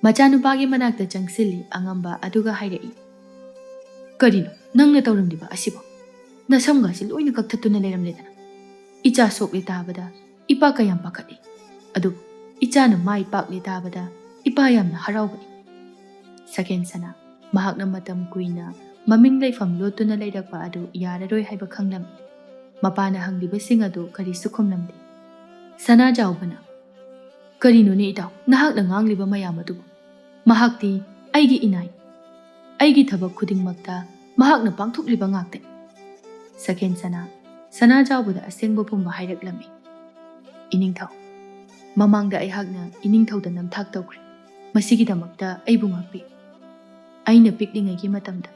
ꯃꯆꯥꯅꯨꯄꯥꯒꯤ ꯃꯅꯥꯛꯇ ꯆꯪꯁꯤꯜꯂꯤ ꯑꯉꯝꯕ, ꯑꯗꯨꯒ ꯍꯥꯏꯔꯛꯏ, "ꯀꯔꯤꯅꯣ ꯅꯪꯅ ꯇꯧꯔꯝꯂꯤꯕ ꯑꯁꯤꯕꯣ? ꯅꯁꯝꯒꯁꯤ ꯂꯣꯏꯅ ꯀꯛꯊꯠꯇꯨꯅ ꯂꯩꯔꯝꯂꯦꯗꯅ꯫ ꯏꯆꯥ ꯁꯣꯛꯂꯦ ꯇꯥꯕꯗ ꯏꯄꯥ ꯀꯌꯥꯝ ꯄꯥꯈꯠꯂꯤ꯫ ꯑꯗꯨꯕꯨ ꯏꯆꯥꯅ ꯃꯥꯏ ꯄꯥꯛꯂꯦ ꯇꯥꯕꯗ ꯏꯄꯥ ꯌꯥꯝꯅ ꯍꯔꯥꯎꯒꯅꯤ꯫" ꯁꯀꯦꯟ ꯁꯅꯥ, ꯃꯍꯥꯛꯅ ꯃꯇꯝ ꯀꯨꯏꯅ ꯃꯃꯤꯡ ꯂꯩꯐꯝ ꯂꯣꯠꯇꯨꯅ ꯂꯩꯔꯛꯄ ꯑꯗꯨ ꯌꯥꯔꯔꯣꯏ ꯍꯥꯏꯕ ꯈꯪꯂꯝꯃꯤ꯫ ꯃꯄꯥꯅ ꯍꯪꯂꯤꯕꯁꯤꯡ ꯑꯗꯨ ꯀꯔꯤꯁꯨ ꯈꯨꯝꯂꯝꯗꯦ꯫ ꯁꯅꯥꯖꯥꯎꯕꯅ, "ꯀꯔꯤꯅꯣꯅꯦ ꯏꯇꯥꯎ, ꯅꯍꯥꯛꯅ ꯉꯥꯡꯂꯤꯕ ꯃꯌꯥꯝ ꯑꯗꯨꯕꯨ? ꯃꯍꯥꯛꯇꯤ ꯑꯩꯒꯤ ꯏꯅꯥꯏ꯫ ꯑꯩꯒꯤ ꯊꯕꯛ ꯈꯨꯗꯤꯡꯃꯛꯇ ꯃꯍꯥꯛꯅ ꯄꯥꯡꯊꯣꯛꯂꯤꯕ ꯉꯥꯛꯇꯅꯤ꯫" ꯁꯀꯦꯟ ꯁꯅꯥ, ꯁꯅꯥꯖꯥꯎꯕꯗ ꯑꯁꯦꯡꯕ ꯄꯨꯝꯕ ꯍꯥꯏꯔꯛꯂꯝꯃꯤ꯫ "ꯏꯅꯤꯡꯊꯧ, ꯃꯃꯥꯡꯗ ꯑꯩꯍꯥꯛꯅ ꯏꯅꯤꯡꯊꯧꯗ ꯅꯝꯊꯥꯛ ꯇꯧꯈ꯭ꯔꯦ꯫ ꯃꯁꯤꯒꯤꯗꯃꯛꯇ ꯑꯩꯕꯨ ꯉꯥꯛꯄꯤꯌꯨ꯫ ꯑꯩꯅ ꯄꯤꯛꯂꯤꯉꯩꯒꯤ ꯃꯇꯝꯗ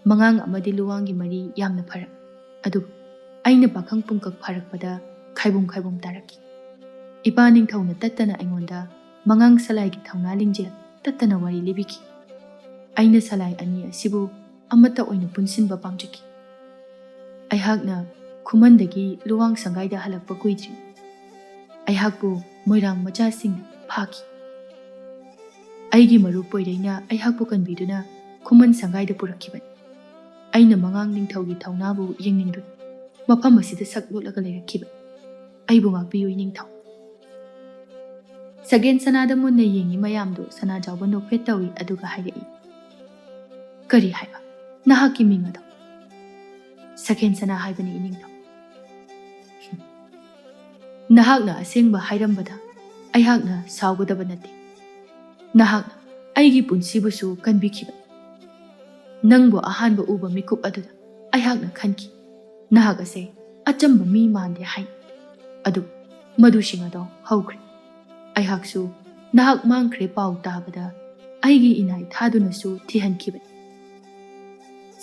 ꯃꯉꯥꯡ ꯑꯃꯗꯤ ꯂꯨꯋꯥꯡꯒꯤ ꯃꯔꯤ ꯌꯥꯝꯅ ꯐꯔꯝꯃꯤ꯫ ꯑꯗꯨꯕꯨ ꯑꯩꯅ ꯄꯥꯈꯪ ꯄꯨꯡꯀꯛ ꯐꯥꯔꯛꯄꯗ ꯈꯥꯏꯕꯨꯝ ꯈꯥꯏꯕꯨꯝ ꯇꯥꯔꯛꯈꯤ꯫ ꯏꯄꯥ ꯅꯤꯡꯊꯧꯅ ꯇꯠꯇꯅ ꯑꯩꯉꯣꯟꯗ ꯃꯉꯥꯡ ꯁꯂꯥꯏꯒꯤ ꯊꯧꯅꯥ ꯂꯤꯡꯖꯦꯜ ꯇꯠꯇꯅ ꯋꯥꯔꯤ ꯂꯤꯕꯤꯈꯤ꯫ ꯑꯩꯅ ꯁꯂꯥꯏ ꯑꯅꯤ ꯑꯁꯤꯕꯨ ꯑꯃꯠꯇ ꯑꯣꯏꯅ ꯄꯨꯟꯁꯤꯟꯕ ꯄꯥꯝꯖꯈꯤ꯫ ꯑꯩꯍꯥꯛꯅ ꯈꯨꯃꯟꯗꯒꯤ ꯂꯨꯋꯥꯡ ꯁꯪꯒꯥꯏꯗ ꯍꯜꯂꯛꯄ ꯀꯨꯏꯗ꯭ꯔꯤ꯫ ꯑꯩꯍꯥꯛꯄꯨ ꯃꯣꯏꯔꯥꯡ ꯃꯆꯥꯁꯤꯡꯅ ꯐꯥꯈꯤ꯫ ꯑꯩꯒꯤ ꯃꯔꯨꯞ ꯄꯣꯏꯔꯩꯅ ꯑꯩꯍꯥꯛꯄꯨ ꯀꯟꯕꯤꯗꯨꯅ ꯈꯨꯃꯟ ꯁꯪꯒꯥꯏꯗ ꯄꯨꯔꯛꯈꯤꯕꯅꯤ꯫ ꯑꯩꯅ ꯃꯉꯥꯡ ꯅꯤꯡꯊꯧꯒꯤ ꯊꯧꯅꯥꯕꯨ ꯌꯦꯡꯅꯤꯡꯗꯨꯅ ꯃꯐꯝ ꯑꯁꯤꯗ ꯁꯛ ꯂꯣꯠꯂꯒ ꯂꯩꯔꯛꯈꯤꯕꯅꯤ꯫ ꯑꯩꯕꯨ ꯉꯥꯛꯄꯤꯌꯨ, ꯏꯅꯤꯡꯊꯧ꯫" ꯁꯒꯦꯟ ꯁꯅꯥꯗ ꯃꯨꯟꯅ ꯌꯦꯡꯉꯤ ꯃꯌꯥꯝꯗꯨ ꯁꯅꯥꯖꯥꯎꯕ ꯅꯣꯛꯐꯦꯠ ꯇꯧꯏ, ꯑꯗꯨꯒ ꯍꯥꯏꯔꯛꯏ, "ꯀꯔꯤ ꯍꯥꯏꯕ? ꯅꯍꯥꯛꯀꯤ ꯃꯤꯡ ꯑꯗꯣ?" "ꯁꯒꯦꯟ ꯁꯅꯥ ꯍꯥꯏꯕꯅꯤ, ꯏꯅꯤꯡꯊꯧ꯫" "ꯅꯍꯥꯛꯅ ꯑꯁꯦꯡꯕ ꯍꯥꯏꯔꯝꯕꯗ ꯑꯩꯍꯥꯛꯅ ꯁꯥꯎꯒꯗꯕ ꯅꯠꯇꯦ꯫ ꯅꯍꯥꯛꯅ ꯑꯩꯒꯤ ꯄꯨꯟꯁꯤꯕꯨꯁꯨ ꯀꯟꯕꯤꯈꯤꯕꯅꯤ꯫ ꯅꯪꯕꯨ ꯑꯍꯥꯟꯕ ꯎꯕ ꯃꯤꯀꯨꯞ ꯑꯗꯨꯗ ꯑꯩꯍꯥꯛꯅ ꯈꯟꯈꯤ, "ꯅꯍꯥꯛ ꯑꯁꯦ ꯑꯆꯝꯕ ꯃꯤ ꯃꯥꯟꯗꯦ" ꯍꯥꯏ꯫ ꯑꯗꯨ ꯃꯗꯨꯁꯤꯡ ꯑꯗꯣ ꯍꯧꯈ꯭ꯔꯦ꯫ ꯑꯩꯍꯥꯛꯁꯨ ꯅꯍꯥꯛ ꯃꯥꯡꯈ꯭ꯔꯦ ꯄꯥꯎ ꯇꯥꯕꯗ ꯑꯩꯒꯤ ꯏꯅꯥꯏ ꯊꯥꯗꯨꯅꯁꯨ ꯊꯤꯍꯟꯈꯤꯕꯅꯤ꯫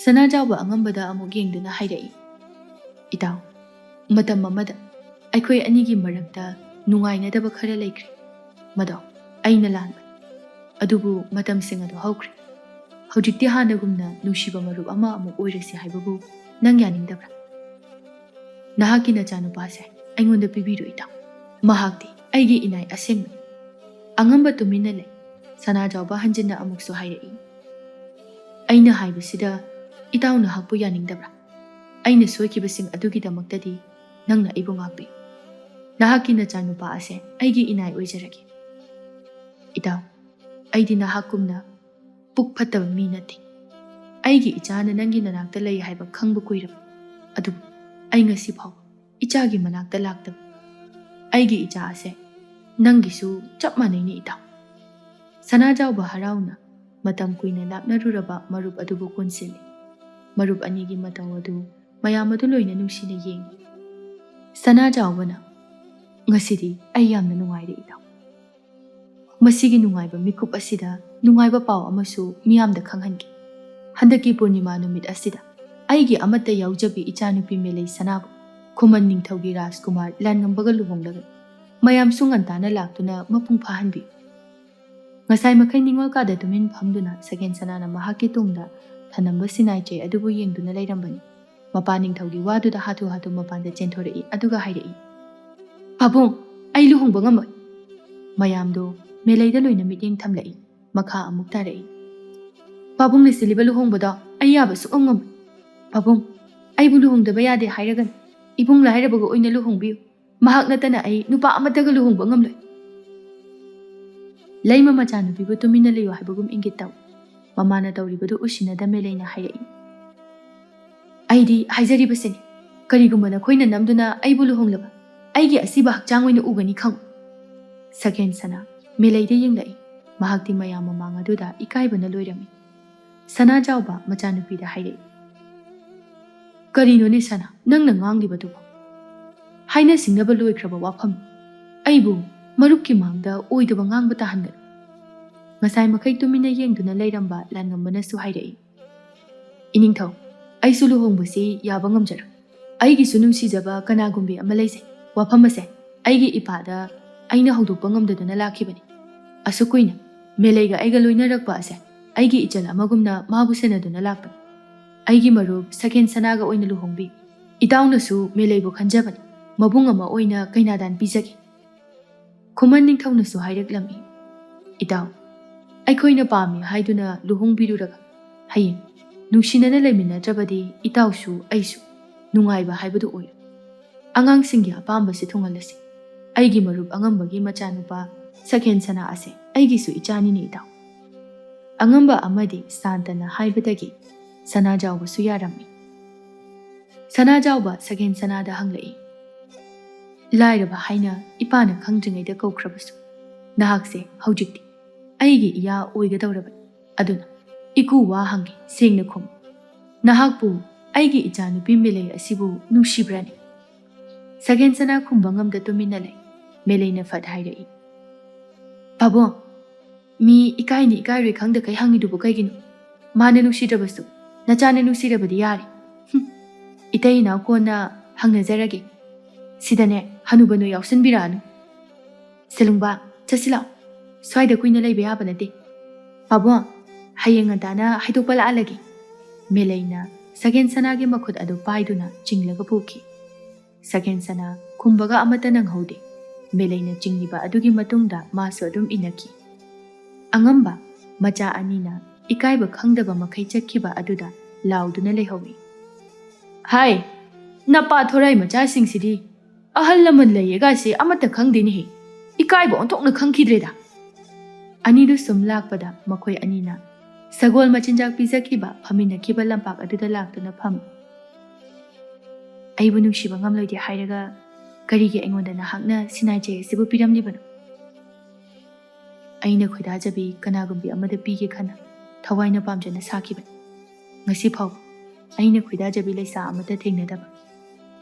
ꯁꯅꯥꯖꯥꯎꯕ ꯑꯉꯝꯕꯗ ꯑꯃꯨꯛ ꯌꯦꯡꯗꯨꯅ ꯍꯥꯏꯔꯛꯏ, "ꯏꯇꯥꯎ, ꯃꯇꯝ ꯑꯃꯗ ꯑꯩꯈꯣꯏ ꯑꯅꯤꯒꯤ ꯃꯔꯛꯇ ꯅꯨꯡꯉꯥꯏꯅꯗꯕ ꯈꯔ ꯂꯩꯈ꯭ꯔꯦ꯫ ꯃꯗꯣ ꯑꯩꯅ ꯂꯥꯟꯕꯅꯤ꯫ ꯑꯗꯨꯕꯨ ꯃꯇꯝꯁꯤꯡ ꯑꯗꯨ ꯍꯧꯈ꯭ꯔꯦ꯫ ꯍꯧꯖꯤꯛꯇꯤ ꯍꯥꯟꯅꯒꯨꯝꯅ ꯅꯨꯡꯁꯤꯕ ꯃꯔꯨꯞ ꯑꯃ ꯑꯃꯨꯛ ꯑꯣꯏꯔꯁꯤ ꯍꯥꯏꯕꯕꯨ ꯅꯪ ꯌꯥꯅꯤꯡꯗꯕ꯭ꯔꯥ? ꯅꯍꯥꯛꯀꯤ ꯅꯆꯥꯅꯨꯄꯥꯁꯦ ꯑꯩꯉꯣꯟꯗ ꯄꯤꯕꯤꯔꯣ ꯏꯇꯥꯎ꯫ ꯃꯍꯥꯛꯇꯤ ꯑꯩꯒꯤ ꯏꯅꯥꯏ ꯑꯁꯦꯡꯕꯅꯤ꯫" ꯑꯉꯝꯕ ꯇꯨꯃꯤꯟꯅ ꯂꯩ꯫ ꯁꯅꯥꯖꯥꯎꯕ ꯍꯟꯖꯤꯟꯅ ꯑꯃꯨꯛꯁꯨ ꯍꯥꯏꯔꯛꯏ, "ꯑꯩꯅ ꯍꯥꯏꯕꯁꯤꯗ ꯏꯇꯥꯎ ꯅꯍꯥꯛꯄꯨ ꯌꯥꯅꯤꯡꯗꯕ꯭ꯔꯥ? ꯑꯩꯅ ꯁꯣꯏꯈꯤꯕꯁꯤꯡ ꯑꯗꯨꯒꯤꯗꯃꯛꯇꯗꯤ ꯅꯪꯅ ꯑꯩꯕꯨ ꯉꯥꯛꯄꯤꯌꯨ꯫ ꯅꯍꯥꯛꯀꯤ ꯅꯆꯥꯅꯨꯄꯥ ꯑꯁꯦ ꯑꯩꯒꯤ ꯏꯅꯥꯏ ꯑꯣꯏꯖꯔꯒꯦ꯫ ꯏꯇꯥꯎ, ꯑꯩꯗꯤ ꯅꯍꯥꯛꯀꯨꯝꯅ ꯄꯨꯛ ꯐꯠꯇꯕ ꯃꯤ ꯅꯠꯇꯦ꯫ ꯑꯩꯒꯤ ꯏꯆꯥꯅ ꯅꯪꯒꯤ ꯅꯅꯥꯛꯇ ꯂꯩ ꯍꯥꯏꯕ ꯈꯪꯕ ꯀꯨꯏꯔꯕ꯫ ꯑꯗꯨꯕꯨ ꯑꯩ ꯉꯁꯤ ꯐꯥꯎꯕ ꯏꯆꯥꯒꯤ ꯃꯅꯥꯛꯇ ꯂꯥꯛꯇꯕ꯫ ꯑꯩꯒꯤ ꯏꯆꯥ ꯑꯁꯦ ꯅꯪꯒꯤꯁꯨ ꯆꯞ ꯃꯥꯟꯅꯩꯅꯦ ꯏꯇꯥꯎ꯫" ꯁꯅꯥꯖꯥꯎꯕ ꯍꯔꯥꯎꯅ ꯃꯇꯝ ꯀꯨꯏꯅ ꯂꯥꯞꯅꯔꯨꯔꯕ ꯃꯔꯨꯞ ꯑꯗꯨꯕꯨ ꯀꯣꯟꯁꯤꯜꯂꯤ꯫ ꯃꯔꯨꯞ ꯑꯅꯤꯒꯤ ꯃꯇꯧ ꯑꯗꯨ ꯃꯌꯥꯝ ꯑꯗꯨ ꯂꯣꯏꯅ ꯅꯨꯡꯁꯤꯅ ꯌꯦꯡꯏ꯫ ꯁꯅꯥꯖꯥꯎꯕꯅ, "ꯉꯁꯤꯗꯤ ꯑꯩ ꯌꯥꯝꯅ ꯅꯨꯡꯉꯥꯏꯔꯦ ꯏꯇꯥꯎ꯫ ꯃꯁꯤꯒꯤ ꯅꯨꯡꯉꯥꯏꯕ ꯃꯤꯀꯨꯞ ꯑꯁꯤꯗ ꯅꯨꯡꯉꯥꯏꯕ ꯄꯥꯎ ꯑꯃꯁꯨ ꯃꯤꯌꯥꯝꯗ ꯈꯪꯍꯟꯒꯦ꯫ ꯍꯟꯗꯛꯀꯤ ꯄꯨꯔꯅꯤꯃꯥ ꯅꯨꯃꯤꯠ ꯑꯁꯤꯗ ꯑꯩꯒꯤ ꯑꯃꯠꯇ ꯌꯥꯎꯖꯕꯤ ꯏꯆꯥꯅꯨꯄꯤ ꯃꯦꯂꯩ ꯁꯅꯥꯕꯨ ꯈꯨꯃꯟ ꯅꯤꯡꯊꯧꯒꯤ ꯔꯥꯖꯀꯨꯃꯥꯔ ꯂꯥꯟꯉꯝꯕꯒ ꯂꯨꯍꯣꯡꯂꯒꯅꯤ꯫ ꯃꯌꯥꯝꯁꯨ ꯉꯟꯇꯥꯅ ꯂꯥꯛꯇꯨꯅ ꯃꯄꯨꯡ ꯐꯥꯍꯟꯕꯤꯌꯨ꯫" ꯉꯁꯥꯏ ꯃꯈꯩ ꯅꯤꯡꯉꯣꯜ ꯀꯥꯗ ꯇꯨꯃꯤꯟ ꯐꯝꯗꯨꯅ ꯁꯒꯦꯟ ꯁꯅꯥꯅ ꯃꯍꯥꯛꯀꯤ ꯇꯨꯡꯗ ꯊꯅꯝꯕ ꯁꯤꯅꯥꯏꯆꯦ ꯑꯗꯨꯕꯨ ꯌꯦꯡꯗꯨꯅ ꯂꯩꯔꯝꯕꯅꯤ꯫ ꯃꯄꯥ ꯅꯤꯡꯊꯧꯒꯤ ꯋꯥꯗꯨꯗ ꯍꯥꯊꯨ ꯍꯥꯊꯨ ꯃꯄꯥꯟꯗ ꯆꯦꯟꯊꯣꯔꯛꯏ, ꯑꯗꯨꯒ ꯍꯥꯏꯔꯛꯏ, "ꯄꯥꯕꯨꯡ, ꯑꯩ ꯂꯨꯍꯣꯡꯕ ꯉꯝꯃꯣꯏ꯫" ꯃꯌꯥꯝꯗꯣ ꯃꯦꯂꯩꯗ ꯂꯣꯏꯅ ꯃꯤꯠꯌꯦꯡ ꯊꯝꯂꯛꯏ꯫ ꯃꯈꯥ ꯑꯃꯨꯛ ꯇꯥꯔꯛꯏ, "ꯄꯥꯕꯨꯡꯅ ꯁꯤꯜꯂꯤꯕ ꯂꯨꯍꯣꯡꯕꯗꯣ ꯑꯩ ꯌꯥꯕ ꯁꯨꯛꯉꯝ ꯉꯝꯃꯣꯏ꯫ ꯄꯥꯕꯨꯡ, ꯑꯩꯕꯨ ꯂꯨꯍꯣꯡꯗꯕ ꯌꯥꯗꯦ ꯍꯥꯏꯔꯒꯅꯤ꯫ ꯏꯕꯨꯡ ꯂꯥꯏꯔꯕꯒ ꯑꯣꯏꯅ ꯂꯨꯍꯣꯡꯕꯤꯌꯨ꯫ ꯃꯍꯥꯛ ꯅꯠꯇꯅ ꯑꯩ ꯅꯨꯄꯥ ꯑꯃꯠꯇꯒ ꯂꯨꯍꯣꯡꯕ ꯉꯝꯂꯣꯏ꯫" ꯂꯩꯃ ꯃꯆꯥꯅꯨꯄꯤꯕꯨ ꯇꯨꯃꯤꯟꯅ ꯂꯩꯌꯨ ꯍꯥꯏꯕꯒꯨꯝ ꯏꯪꯒꯤꯠ ꯇꯧꯏ꯫ ꯃꯃꯥꯅ ꯇꯧꯔꯤꯕꯗꯨ ꯎꯁꯤꯟꯅꯗ ꯃꯦꯂꯩꯅ ꯍꯥꯏꯔꯛꯏ, "ꯑꯩꯗꯤ ꯍꯥꯏꯖꯔꯤꯕꯁꯤꯅꯤ, ꯀꯔꯤꯒꯨꯝꯕ ꯅꯈꯣꯏꯅ ꯅꯝꯗꯨꯅ ꯑꯩꯕꯨ ꯂꯨꯍꯣꯡꯂꯕ, ꯑꯩꯒꯤ ꯑꯁꯤꯕ ꯍꯛꯆꯥꯡ ꯑꯣꯏꯅ ꯎꯒꯅꯤ ꯈꯪꯉꯨ꯫" ꯁꯒꯦꯟ ꯁꯅꯥ ꯃꯦꯂꯩꯗ ꯌꯦꯡꯂꯛꯏ꯫ ꯃꯍꯥꯛꯇꯤ ꯃꯌꯥꯝ ꯃꯃꯥꯡ ꯑꯗꯨꯗ ꯏꯀꯥꯏꯕꯅ ꯂꯣꯏꯔꯝꯃꯤ꯫ ꯁꯅꯥꯖꯥꯎꯕ ꯃꯆꯥꯅꯨꯄꯤꯗ ꯍꯥꯏꯔꯛꯏ, "ꯀꯔꯤꯅꯣꯅꯦ ꯁꯅꯥ, ꯅꯪꯅ ꯉꯥꯡꯂꯤꯕꯗꯨꯕꯨ? ꯍꯥꯏꯅ ꯁꯤꯡꯅꯕ ꯂꯣꯏꯈ꯭ꯔꯕ ꯋꯥꯐꯝ꯫ ꯑꯩꯕꯨ ꯃꯔꯨꯞꯀꯤ ꯃꯥꯡꯗ ꯑꯣꯏꯗꯕ ꯉꯥꯡꯕ ꯇꯥꯍꯟꯒꯅꯨ꯫ ꯉꯁꯥꯏ ꯃꯈꯩ ꯇꯨꯃꯤꯟꯅ ꯌꯦꯡꯗꯨꯅ ꯂꯩꯔꯝꯕ ꯂꯥꯟꯉꯝꯕꯅꯁꯨ ꯍꯥꯏꯔꯛꯏ, "ꯏꯅꯤꯡꯊꯧ, ꯑꯩꯁꯨ ꯂꯨꯍꯣꯡꯕꯁꯤ ꯌꯥꯕ ꯉꯝꯖꯔꯣꯏ꯫ ꯑꯩꯒꯤꯁꯨ ꯅꯨꯡꯁꯤꯖꯕ ꯀꯅꯥꯒꯨꯝꯕꯤ ꯑꯃ ꯂꯩꯖꯩ꯫ ꯋꯥꯐꯝ ꯑꯁꯦ ꯑꯩꯒꯤ ꯏꯄꯥꯗ ꯑꯩꯅ ꯍꯧꯗꯣꯛꯄ ꯉꯝꯗꯗꯨꯅ ꯂꯥꯛꯈꯤꯕꯅꯤ꯫ ꯑꯁꯨꯛ ꯀꯨꯏꯅ ꯃꯦꯂꯩꯒ ꯑꯩꯒ ꯂꯣꯏꯅꯔꯛꯄ ꯑꯁꯦ ꯑꯩꯒꯤ ꯏꯆꯜ ꯑꯃꯒꯨꯝꯅ ꯃꯥꯕꯨ ꯁꯦꯟꯅꯗꯨꯅ ꯂꯥꯛꯄꯅꯤ꯫ ꯑꯩꯒꯤ ꯃꯔꯨꯞ ꯁꯒꯦꯟ ꯁꯅꯥꯒ ꯑꯣꯏꯅ ꯂꯨꯍꯣꯡꯕꯤ꯫ ꯏꯇꯥꯎꯅꯁꯨ ꯃꯦꯂꯩꯕꯨ ꯈꯟꯖꯕꯅꯤ꯫ ꯃꯕꯨꯡ ꯑꯃ ꯑꯣꯏꯅ ꯀꯩꯅꯥꯗꯥꯟ ꯄꯤꯖꯒꯦ꯫" ꯈꯨꯃꯟ ꯅꯤꯡꯊꯧꯅꯁꯨ ꯍꯥꯏꯔꯛꯂꯝꯃꯤ, "ꯏꯇꯥꯎ, ꯑꯩꯈꯣꯏꯅ ꯄꯥꯝꯃꯤ ꯍꯥꯏꯗꯨꯅ ꯂꯨꯍꯣꯡꯕꯤꯔꯨꯔꯒ ꯍꯌꯦꯡ ꯅꯨꯡꯁꯤꯅꯅ ꯂꯩꯃꯤꯟꯅꯗ꯭ꯔꯕꯗꯤ ꯏꯇꯥꯎꯁꯨ ꯑꯩꯁꯨ ꯅꯨꯡꯉꯥꯏꯕ ꯍꯥꯏꯕꯗꯨ ꯑꯣꯏꯔꯣꯏ꯫ ꯑꯉꯥꯡꯁꯤꯡꯒꯤ ꯑꯄꯥꯝꯕꯁꯤ ꯊꯨꯡꯍꯜꯂꯁꯤ꯫ ꯑꯩꯒꯤ ꯃꯔꯨꯞ ꯑꯉꯝꯕꯒꯤ ꯃꯆꯥꯅꯨꯄꯥ ꯁꯒꯦꯟ ꯁꯅꯥ ꯑꯁꯦ ꯑꯩꯒꯤꯁꯨ ꯏꯆꯥꯅꯤꯅꯦ ꯏꯇꯥꯎ꯫" ꯑꯉꯝꯕ ꯑꯃꯗꯤ ꯁꯥꯟꯇꯅ ꯍꯥꯏꯕꯗꯒꯤ ꯁꯅꯥꯖꯥꯎꯕꯁꯨ ꯌꯥꯔꯝꯃꯤ꯫ ꯁꯅꯥꯖꯥꯎꯕ ꯁꯒꯦꯟ ꯁꯅꯥꯗ ꯍꯪꯂꯛꯏ, "ꯂꯥꯏꯔꯕ ꯍꯥꯏꯅ ꯏꯄꯥꯅ ꯈꯪꯗ꯭ꯔꯤꯉꯩꯗ ꯀꯧꯈ꯭ꯔꯕꯁꯨ, ꯅꯍꯥꯛꯁꯦ ꯍꯧꯖꯤꯛꯇꯤ ꯑꯩꯒꯤ ꯏꯌꯥ ꯑꯣꯏꯒꯗꯧꯔꯕꯅꯤ꯫ ꯑꯗꯨꯅ ꯏꯀꯨ ꯋꯥ ꯍꯪꯒꯦ, ꯁꯦꯡꯅ ꯈꯨꯝꯃꯨ꯫ ꯅꯍꯥꯛꯄꯨ ꯑꯩꯒꯤ ꯏꯆꯥꯅꯨꯄꯤ ꯃꯦꯂꯩ ꯑꯁꯤꯕꯨ ꯅꯨꯡꯁꯤꯕ꯭ꯔꯅꯦ?" ꯁꯒꯦꯟ ꯁꯅꯥ ꯈꯨꯝꯕ ꯉꯝꯗ ꯇꯨꯃꯤꯟꯅ ꯂꯩ꯫ ꯃꯦꯂꯩꯅ ꯐꯠ ꯍꯥꯏꯔꯛꯏ, "ꯄꯥꯕꯨꯡ, ꯃꯤ ꯏꯀꯥꯏꯅꯤ ꯏꯀꯥꯏꯔꯣꯏ ꯈꯪꯗꯈꯩ ꯍꯪꯉꯤꯗꯨꯕꯨ ꯀꯩꯒꯤꯅꯣ? ꯃꯥꯅ ꯅꯨꯡꯁꯤꯗ꯭ꯔꯕꯁꯨ ꯅꯆꯥꯅ ꯅꯨꯡꯁꯤꯔꯕꯗꯤ ꯌꯥꯔꯦ꯫ ꯍꯨꯝ, ꯏꯇꯩ ꯏꯅꯥꯎ ꯀꯣꯟꯅ ꯍꯪꯅꯖꯔꯒꯦ꯫ ꯁꯤꯗꯅꯦ ꯍꯅꯨꯕ ꯅꯣꯏ ꯌꯥꯎꯁꯟꯕꯤꯔꯛꯑꯅꯨ꯫ ꯁꯦꯂꯨꯡꯕ, ꯆꯠꯁꯤ ꯂꯥꯛꯑꯣ꯫ ꯁ꯭ꯋꯥꯏꯗ ꯀꯨꯏꯅ ꯂꯩꯕ ꯌꯥꯕ ꯅꯠꯇꯦ꯫ ꯄꯥꯕꯨꯡ, ꯍꯌꯦꯡ ꯉꯟꯇꯥꯅ ꯍꯥꯏꯗꯣꯛꯄ ꯂꯥꯛꯍꯜꯂꯒꯦ꯫" ꯃꯦꯂꯩꯅ ꯁꯒꯦꯟ ꯁꯅꯥꯒꯤ ꯃꯈꯨꯠ ꯑꯗꯨ ꯄꯥꯏꯗꯨꯅ ꯆꯤꯡꯂꯒ ꯄꯨꯈꯤ꯫ ꯁꯒꯦꯟ ꯁꯅꯥ ꯈꯨꯝꯕꯒ ꯑꯃꯠꯇ ꯅꯪꯍꯧꯗꯦ꯫ ꯃꯦꯂꯩꯅ ꯆꯤꯡꯂꯤꯕ ꯑꯗꯨꯒꯤ ꯃꯇꯨꯡꯗ ꯃꯥꯁꯨ ꯑꯗꯨꯝ ꯏꯟꯅꯈꯤ꯫ ꯑꯉꯝꯕ ꯃꯆꯥ ꯑꯅꯤꯅ ꯏꯀꯥꯏꯕ ꯈꯪꯗꯕ ꯃꯈꯩ ꯆꯠꯈꯤꯕ ꯑꯗꯨꯗ ꯂꯥꯎꯗꯨꯅ ꯂꯩꯍꯧꯏ꯫ "ꯍꯥꯏ, ꯅꯄꯥ ꯊꯣꯔꯥꯏ ꯃꯆꯥꯁꯤꯡꯁꯤꯗꯤ ꯑꯍꯜ ꯂꯃꯟ ꯂꯩꯌꯦꯒꯥꯁꯦ ꯑꯃꯠꯇ ꯈꯪꯗꯦꯅꯦꯍꯦ꯫ ꯏꯀꯥꯏꯕ ꯑꯣꯟꯊꯣꯛꯅ ꯈꯪꯈꯤꯗ꯭ꯔꯦꯗ꯫" ꯑꯅꯤꯗꯨ ꯁꯨꯝ ꯂꯥꯛꯄꯗ ꯃꯈꯣꯏ ꯑꯅꯤꯅ ꯁꯒꯣꯜ ꯃꯆꯤꯟꯖꯥꯛ ꯄꯤꯖꯈꯤꯕ ꯐꯝꯃꯤꯟꯅꯈꯤꯕ ꯂꯝꯄꯥꯛ ꯑꯗꯨꯗ ꯂꯥꯛꯇꯨꯅ ꯐꯝꯃꯤ꯫ "ꯑꯩꯕꯨ ꯅꯨꯡꯁꯤꯕ ꯉꯝꯂꯣꯏꯗꯦ ꯍꯥꯏꯔꯒ ꯀꯔꯤꯒꯤ ꯑꯩꯉꯣꯟꯗ ꯅꯍꯥꯛꯅ ꯁꯤꯅꯥꯏ ꯆꯩ ꯑꯁꯤꯕꯨ ꯄꯤꯔꯝꯂꯤꯕꯅꯣ? ꯑꯩꯅ ꯈꯣꯏꯗꯥꯖꯕꯤ ꯀꯅꯥꯒꯨꯝꯕꯤ ꯑꯃꯗ ꯄꯤꯒꯦ ꯈꯟꯅ ꯊꯋꯥꯏꯅ ꯄꯥꯝꯖꯅ ꯁꯥꯈꯤꯕꯅꯤ꯫ ꯉꯁꯤ ꯐꯥꯎꯕ ꯑꯩꯅ ꯈꯣꯏꯗꯥꯖꯕꯤ ꯂꯩꯁꯥ ꯑꯃꯠꯇ ꯊꯦꯡꯅꯗꯕ꯫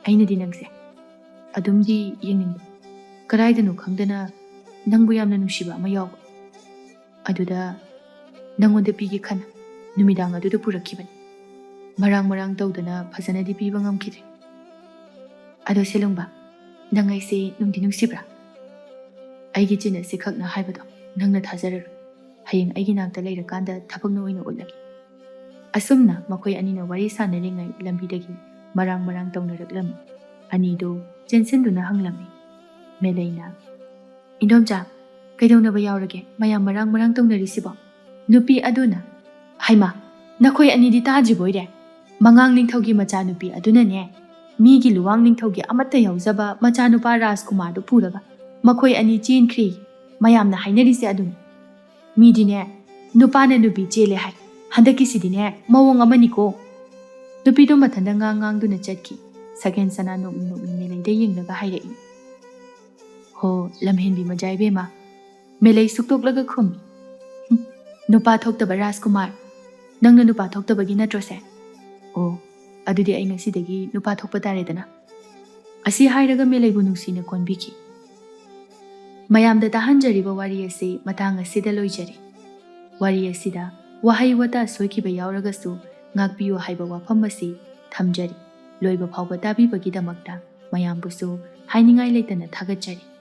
ꯑꯩꯅꯗꯤ ꯅꯪꯁꯦ ꯑꯗꯨꯝꯗꯤ ꯌꯦꯡꯅꯤꯡꯕ꯫ ꯀꯗꯥꯏꯗꯅꯣ ꯈꯪꯗꯅ ꯅꯪꯕꯨ ꯌꯥꯝꯅ ꯅꯨꯡꯁꯤꯕ ꯑꯃ ꯌꯥꯎꯕ꯫ ꯑꯗꯨꯗ ꯅꯪꯉꯣꯟꯗ ꯄꯤꯒꯦ ꯈꯟꯅ ꯅꯨꯃꯤꯗꯥꯡ ꯑꯗꯨꯗ ꯄꯨꯔꯛꯈꯤꯕꯅꯤ꯫ ꯃꯔꯥꯡ ꯃꯔꯥꯡ ꯇꯧꯗꯅ ꯐꯖꯅꯗꯤ ꯄꯤꯕ ꯉꯝꯈꯤꯗ꯭ꯔꯦ꯫ ꯑꯗꯣ ꯁꯦꯂꯨꯡꯕ, ꯅꯪ ꯑꯩꯁꯦ ꯅꯨꯡꯗꯤ ꯅꯨꯡꯁꯤꯕ꯭ꯔꯥ? ꯑꯩꯒꯤ ꯆꯤꯟ ꯑꯁꯤ ꯈꯛꯅ ꯍꯥꯏꯕꯗꯣ ꯅꯪꯅ ꯊꯥꯖꯔꯔꯣꯏ꯫ ꯍꯌꯦꯡ ꯑꯩꯒꯤ ꯅꯥꯛꯇ ꯂꯩꯔꯀꯥꯟꯗ ꯊꯕꯛꯅ ꯑꯣꯏꯅ ꯎꯠꯂꯒꯦ꯫ ꯑꯁꯨꯝꯅ ꯃꯈꯣꯏ ꯑꯅꯤꯅ ꯋꯥꯔꯤ ꯁꯥꯟꯅꯔꯤꯉꯩ ꯂꯝꯕꯤꯗꯒꯤ ꯃꯔꯥꯡ ꯃꯔꯥꯡ ꯇꯧꯅꯔꯛꯂꯝꯃꯤ꯫ ꯑꯅꯤꯗꯨ ꯆꯦꯟꯁꯤꯟꯗꯨꯅ ꯍꯪꯂꯝꯃꯤ꯫ ꯃꯦꯂꯩꯅ, "ꯏꯟꯗꯣꯝꯆꯥ, ꯀꯩꯗꯧꯅꯕ ꯌꯥꯎꯔꯒꯦ? ꯃꯌꯥꯝ ꯃꯔꯥꯡ ꯃꯔꯥꯡ ꯇꯧꯅꯔꯤꯁꯤꯕꯣ?" ꯅꯨꯄꯤ ꯑꯗꯨꯅ, "ꯍꯩꯃꯥ, ꯅꯈꯣꯏ ꯑꯅꯤꯗꯤ ꯇꯥꯗ꯭ꯔꯤꯕꯣꯏꯔꯦ? ꯃꯉꯥꯡ ꯅꯤꯡꯊꯧꯒꯤ ꯃꯆꯥꯅꯨꯄꯤ ꯑꯗꯨꯅꯅꯦ, ꯃꯤꯒꯤ ꯂꯨꯋꯥꯡ ꯅꯤꯡꯊꯧꯒꯤ ꯑꯃꯠꯇ ꯌꯥꯎꯖꯕ ꯃꯆꯥꯅꯨꯄꯥ ꯔꯥꯖꯀꯨꯃꯥꯔꯗꯨ ꯄꯨꯔꯒ ꯃꯈꯣꯏ ꯑꯅꯤ ꯆꯦꯟꯈ꯭ꯔꯦ꯫ ꯃꯌꯥꯝꯅ ꯍꯥꯏꯅꯔꯤꯁꯦ ꯑꯗꯨꯅꯤ꯫ ꯃꯤꯗꯤꯅꯦ, ꯅꯨꯄꯥꯅ ꯅꯨꯄꯤ ꯆꯦꯜꯂꯦ ꯍꯥꯏ꯫ ꯍꯟꯗꯛꯀꯤꯁꯤꯗꯤꯅꯦ, ꯃꯑꯣꯡ ꯑꯃꯅꯤꯀꯣ꯫" ꯅꯨꯄꯤꯗꯣ ꯃꯊꯟꯇ ꯉꯥꯡ ꯉꯥꯡꯗꯨꯅ ꯆꯠꯈꯤ꯫ ꯁꯒꯦꯟ ꯁꯅꯥ ꯅꯣꯛꯃꯤ ꯅꯣꯛꯃꯤ ꯃꯦꯂꯩꯗ ꯌꯦꯡꯂꯒ ꯍꯥꯏꯔꯛꯏ꯫ "ꯍꯣ, ꯂꯝꯍꯦꯟꯕꯤ ꯃꯖꯥ ꯏꯕꯦꯝꯃ꯫" ꯃꯦꯂꯩ ꯁꯨꯛꯇꯣꯛꯂꯒ ꯈꯨꯝꯃꯤ꯫ "ꯍꯨꯝ, ꯅꯨꯄꯥ ꯊꯣꯛꯇꯕ ꯔꯥꯖꯀꯨꯃꯥꯔ, ꯅꯪꯅ ꯅꯨꯄꯥ ꯊꯣꯛꯇꯕꯒꯤ ꯅꯠꯇ꯭ꯔꯣꯁꯦ? ꯑꯣ, ꯑꯗꯨꯗꯤ ꯑꯩ ꯉꯁꯤꯗꯒꯤ ꯅꯨꯄꯥ ꯊꯣꯛꯄ ꯇꯥꯔꯦꯗꯅ꯫" ꯑꯁꯤ ꯍꯥꯏꯔꯒ ꯃꯦꯂꯩꯕꯨ ꯅꯨꯡꯁꯤꯅ ꯀꯣꯟꯕꯤꯈꯤ꯫ ꯃꯌꯥꯝꯗ ꯇꯥꯍꯟꯖꯔꯤꯕ ꯋꯥꯔꯤ ꯑꯁꯤ ꯃꯇꯥꯡ ꯑꯁꯤꯗ ꯂꯣꯏꯖꯔꯦ꯫ ꯋꯥꯔꯤ ꯑꯁꯤꯗ ꯋꯥꯍꯩ ꯋꯥꯇꯥ ꯁꯣꯏꯈꯤꯕ ꯌꯥꯎꯔꯒꯁꯨ ꯉꯥꯛꯄꯤꯌꯨ ꯍꯥꯏꯕ ꯋꯥꯐꯝ ꯑꯁꯤ ꯊꯝꯖꯔꯤ꯫ ꯂꯣꯏꯕ ꯐꯥꯎꯕ ꯇꯥꯕꯤꯕꯒꯤꯗꯃꯛꯇ ꯃꯌꯥꯝꯕꯨꯁꯨ ꯍꯥꯏꯅꯤꯡꯉꯥꯏ ꯂꯩꯇꯅ ꯊꯥꯒꯠꯆꯔꯤ꯫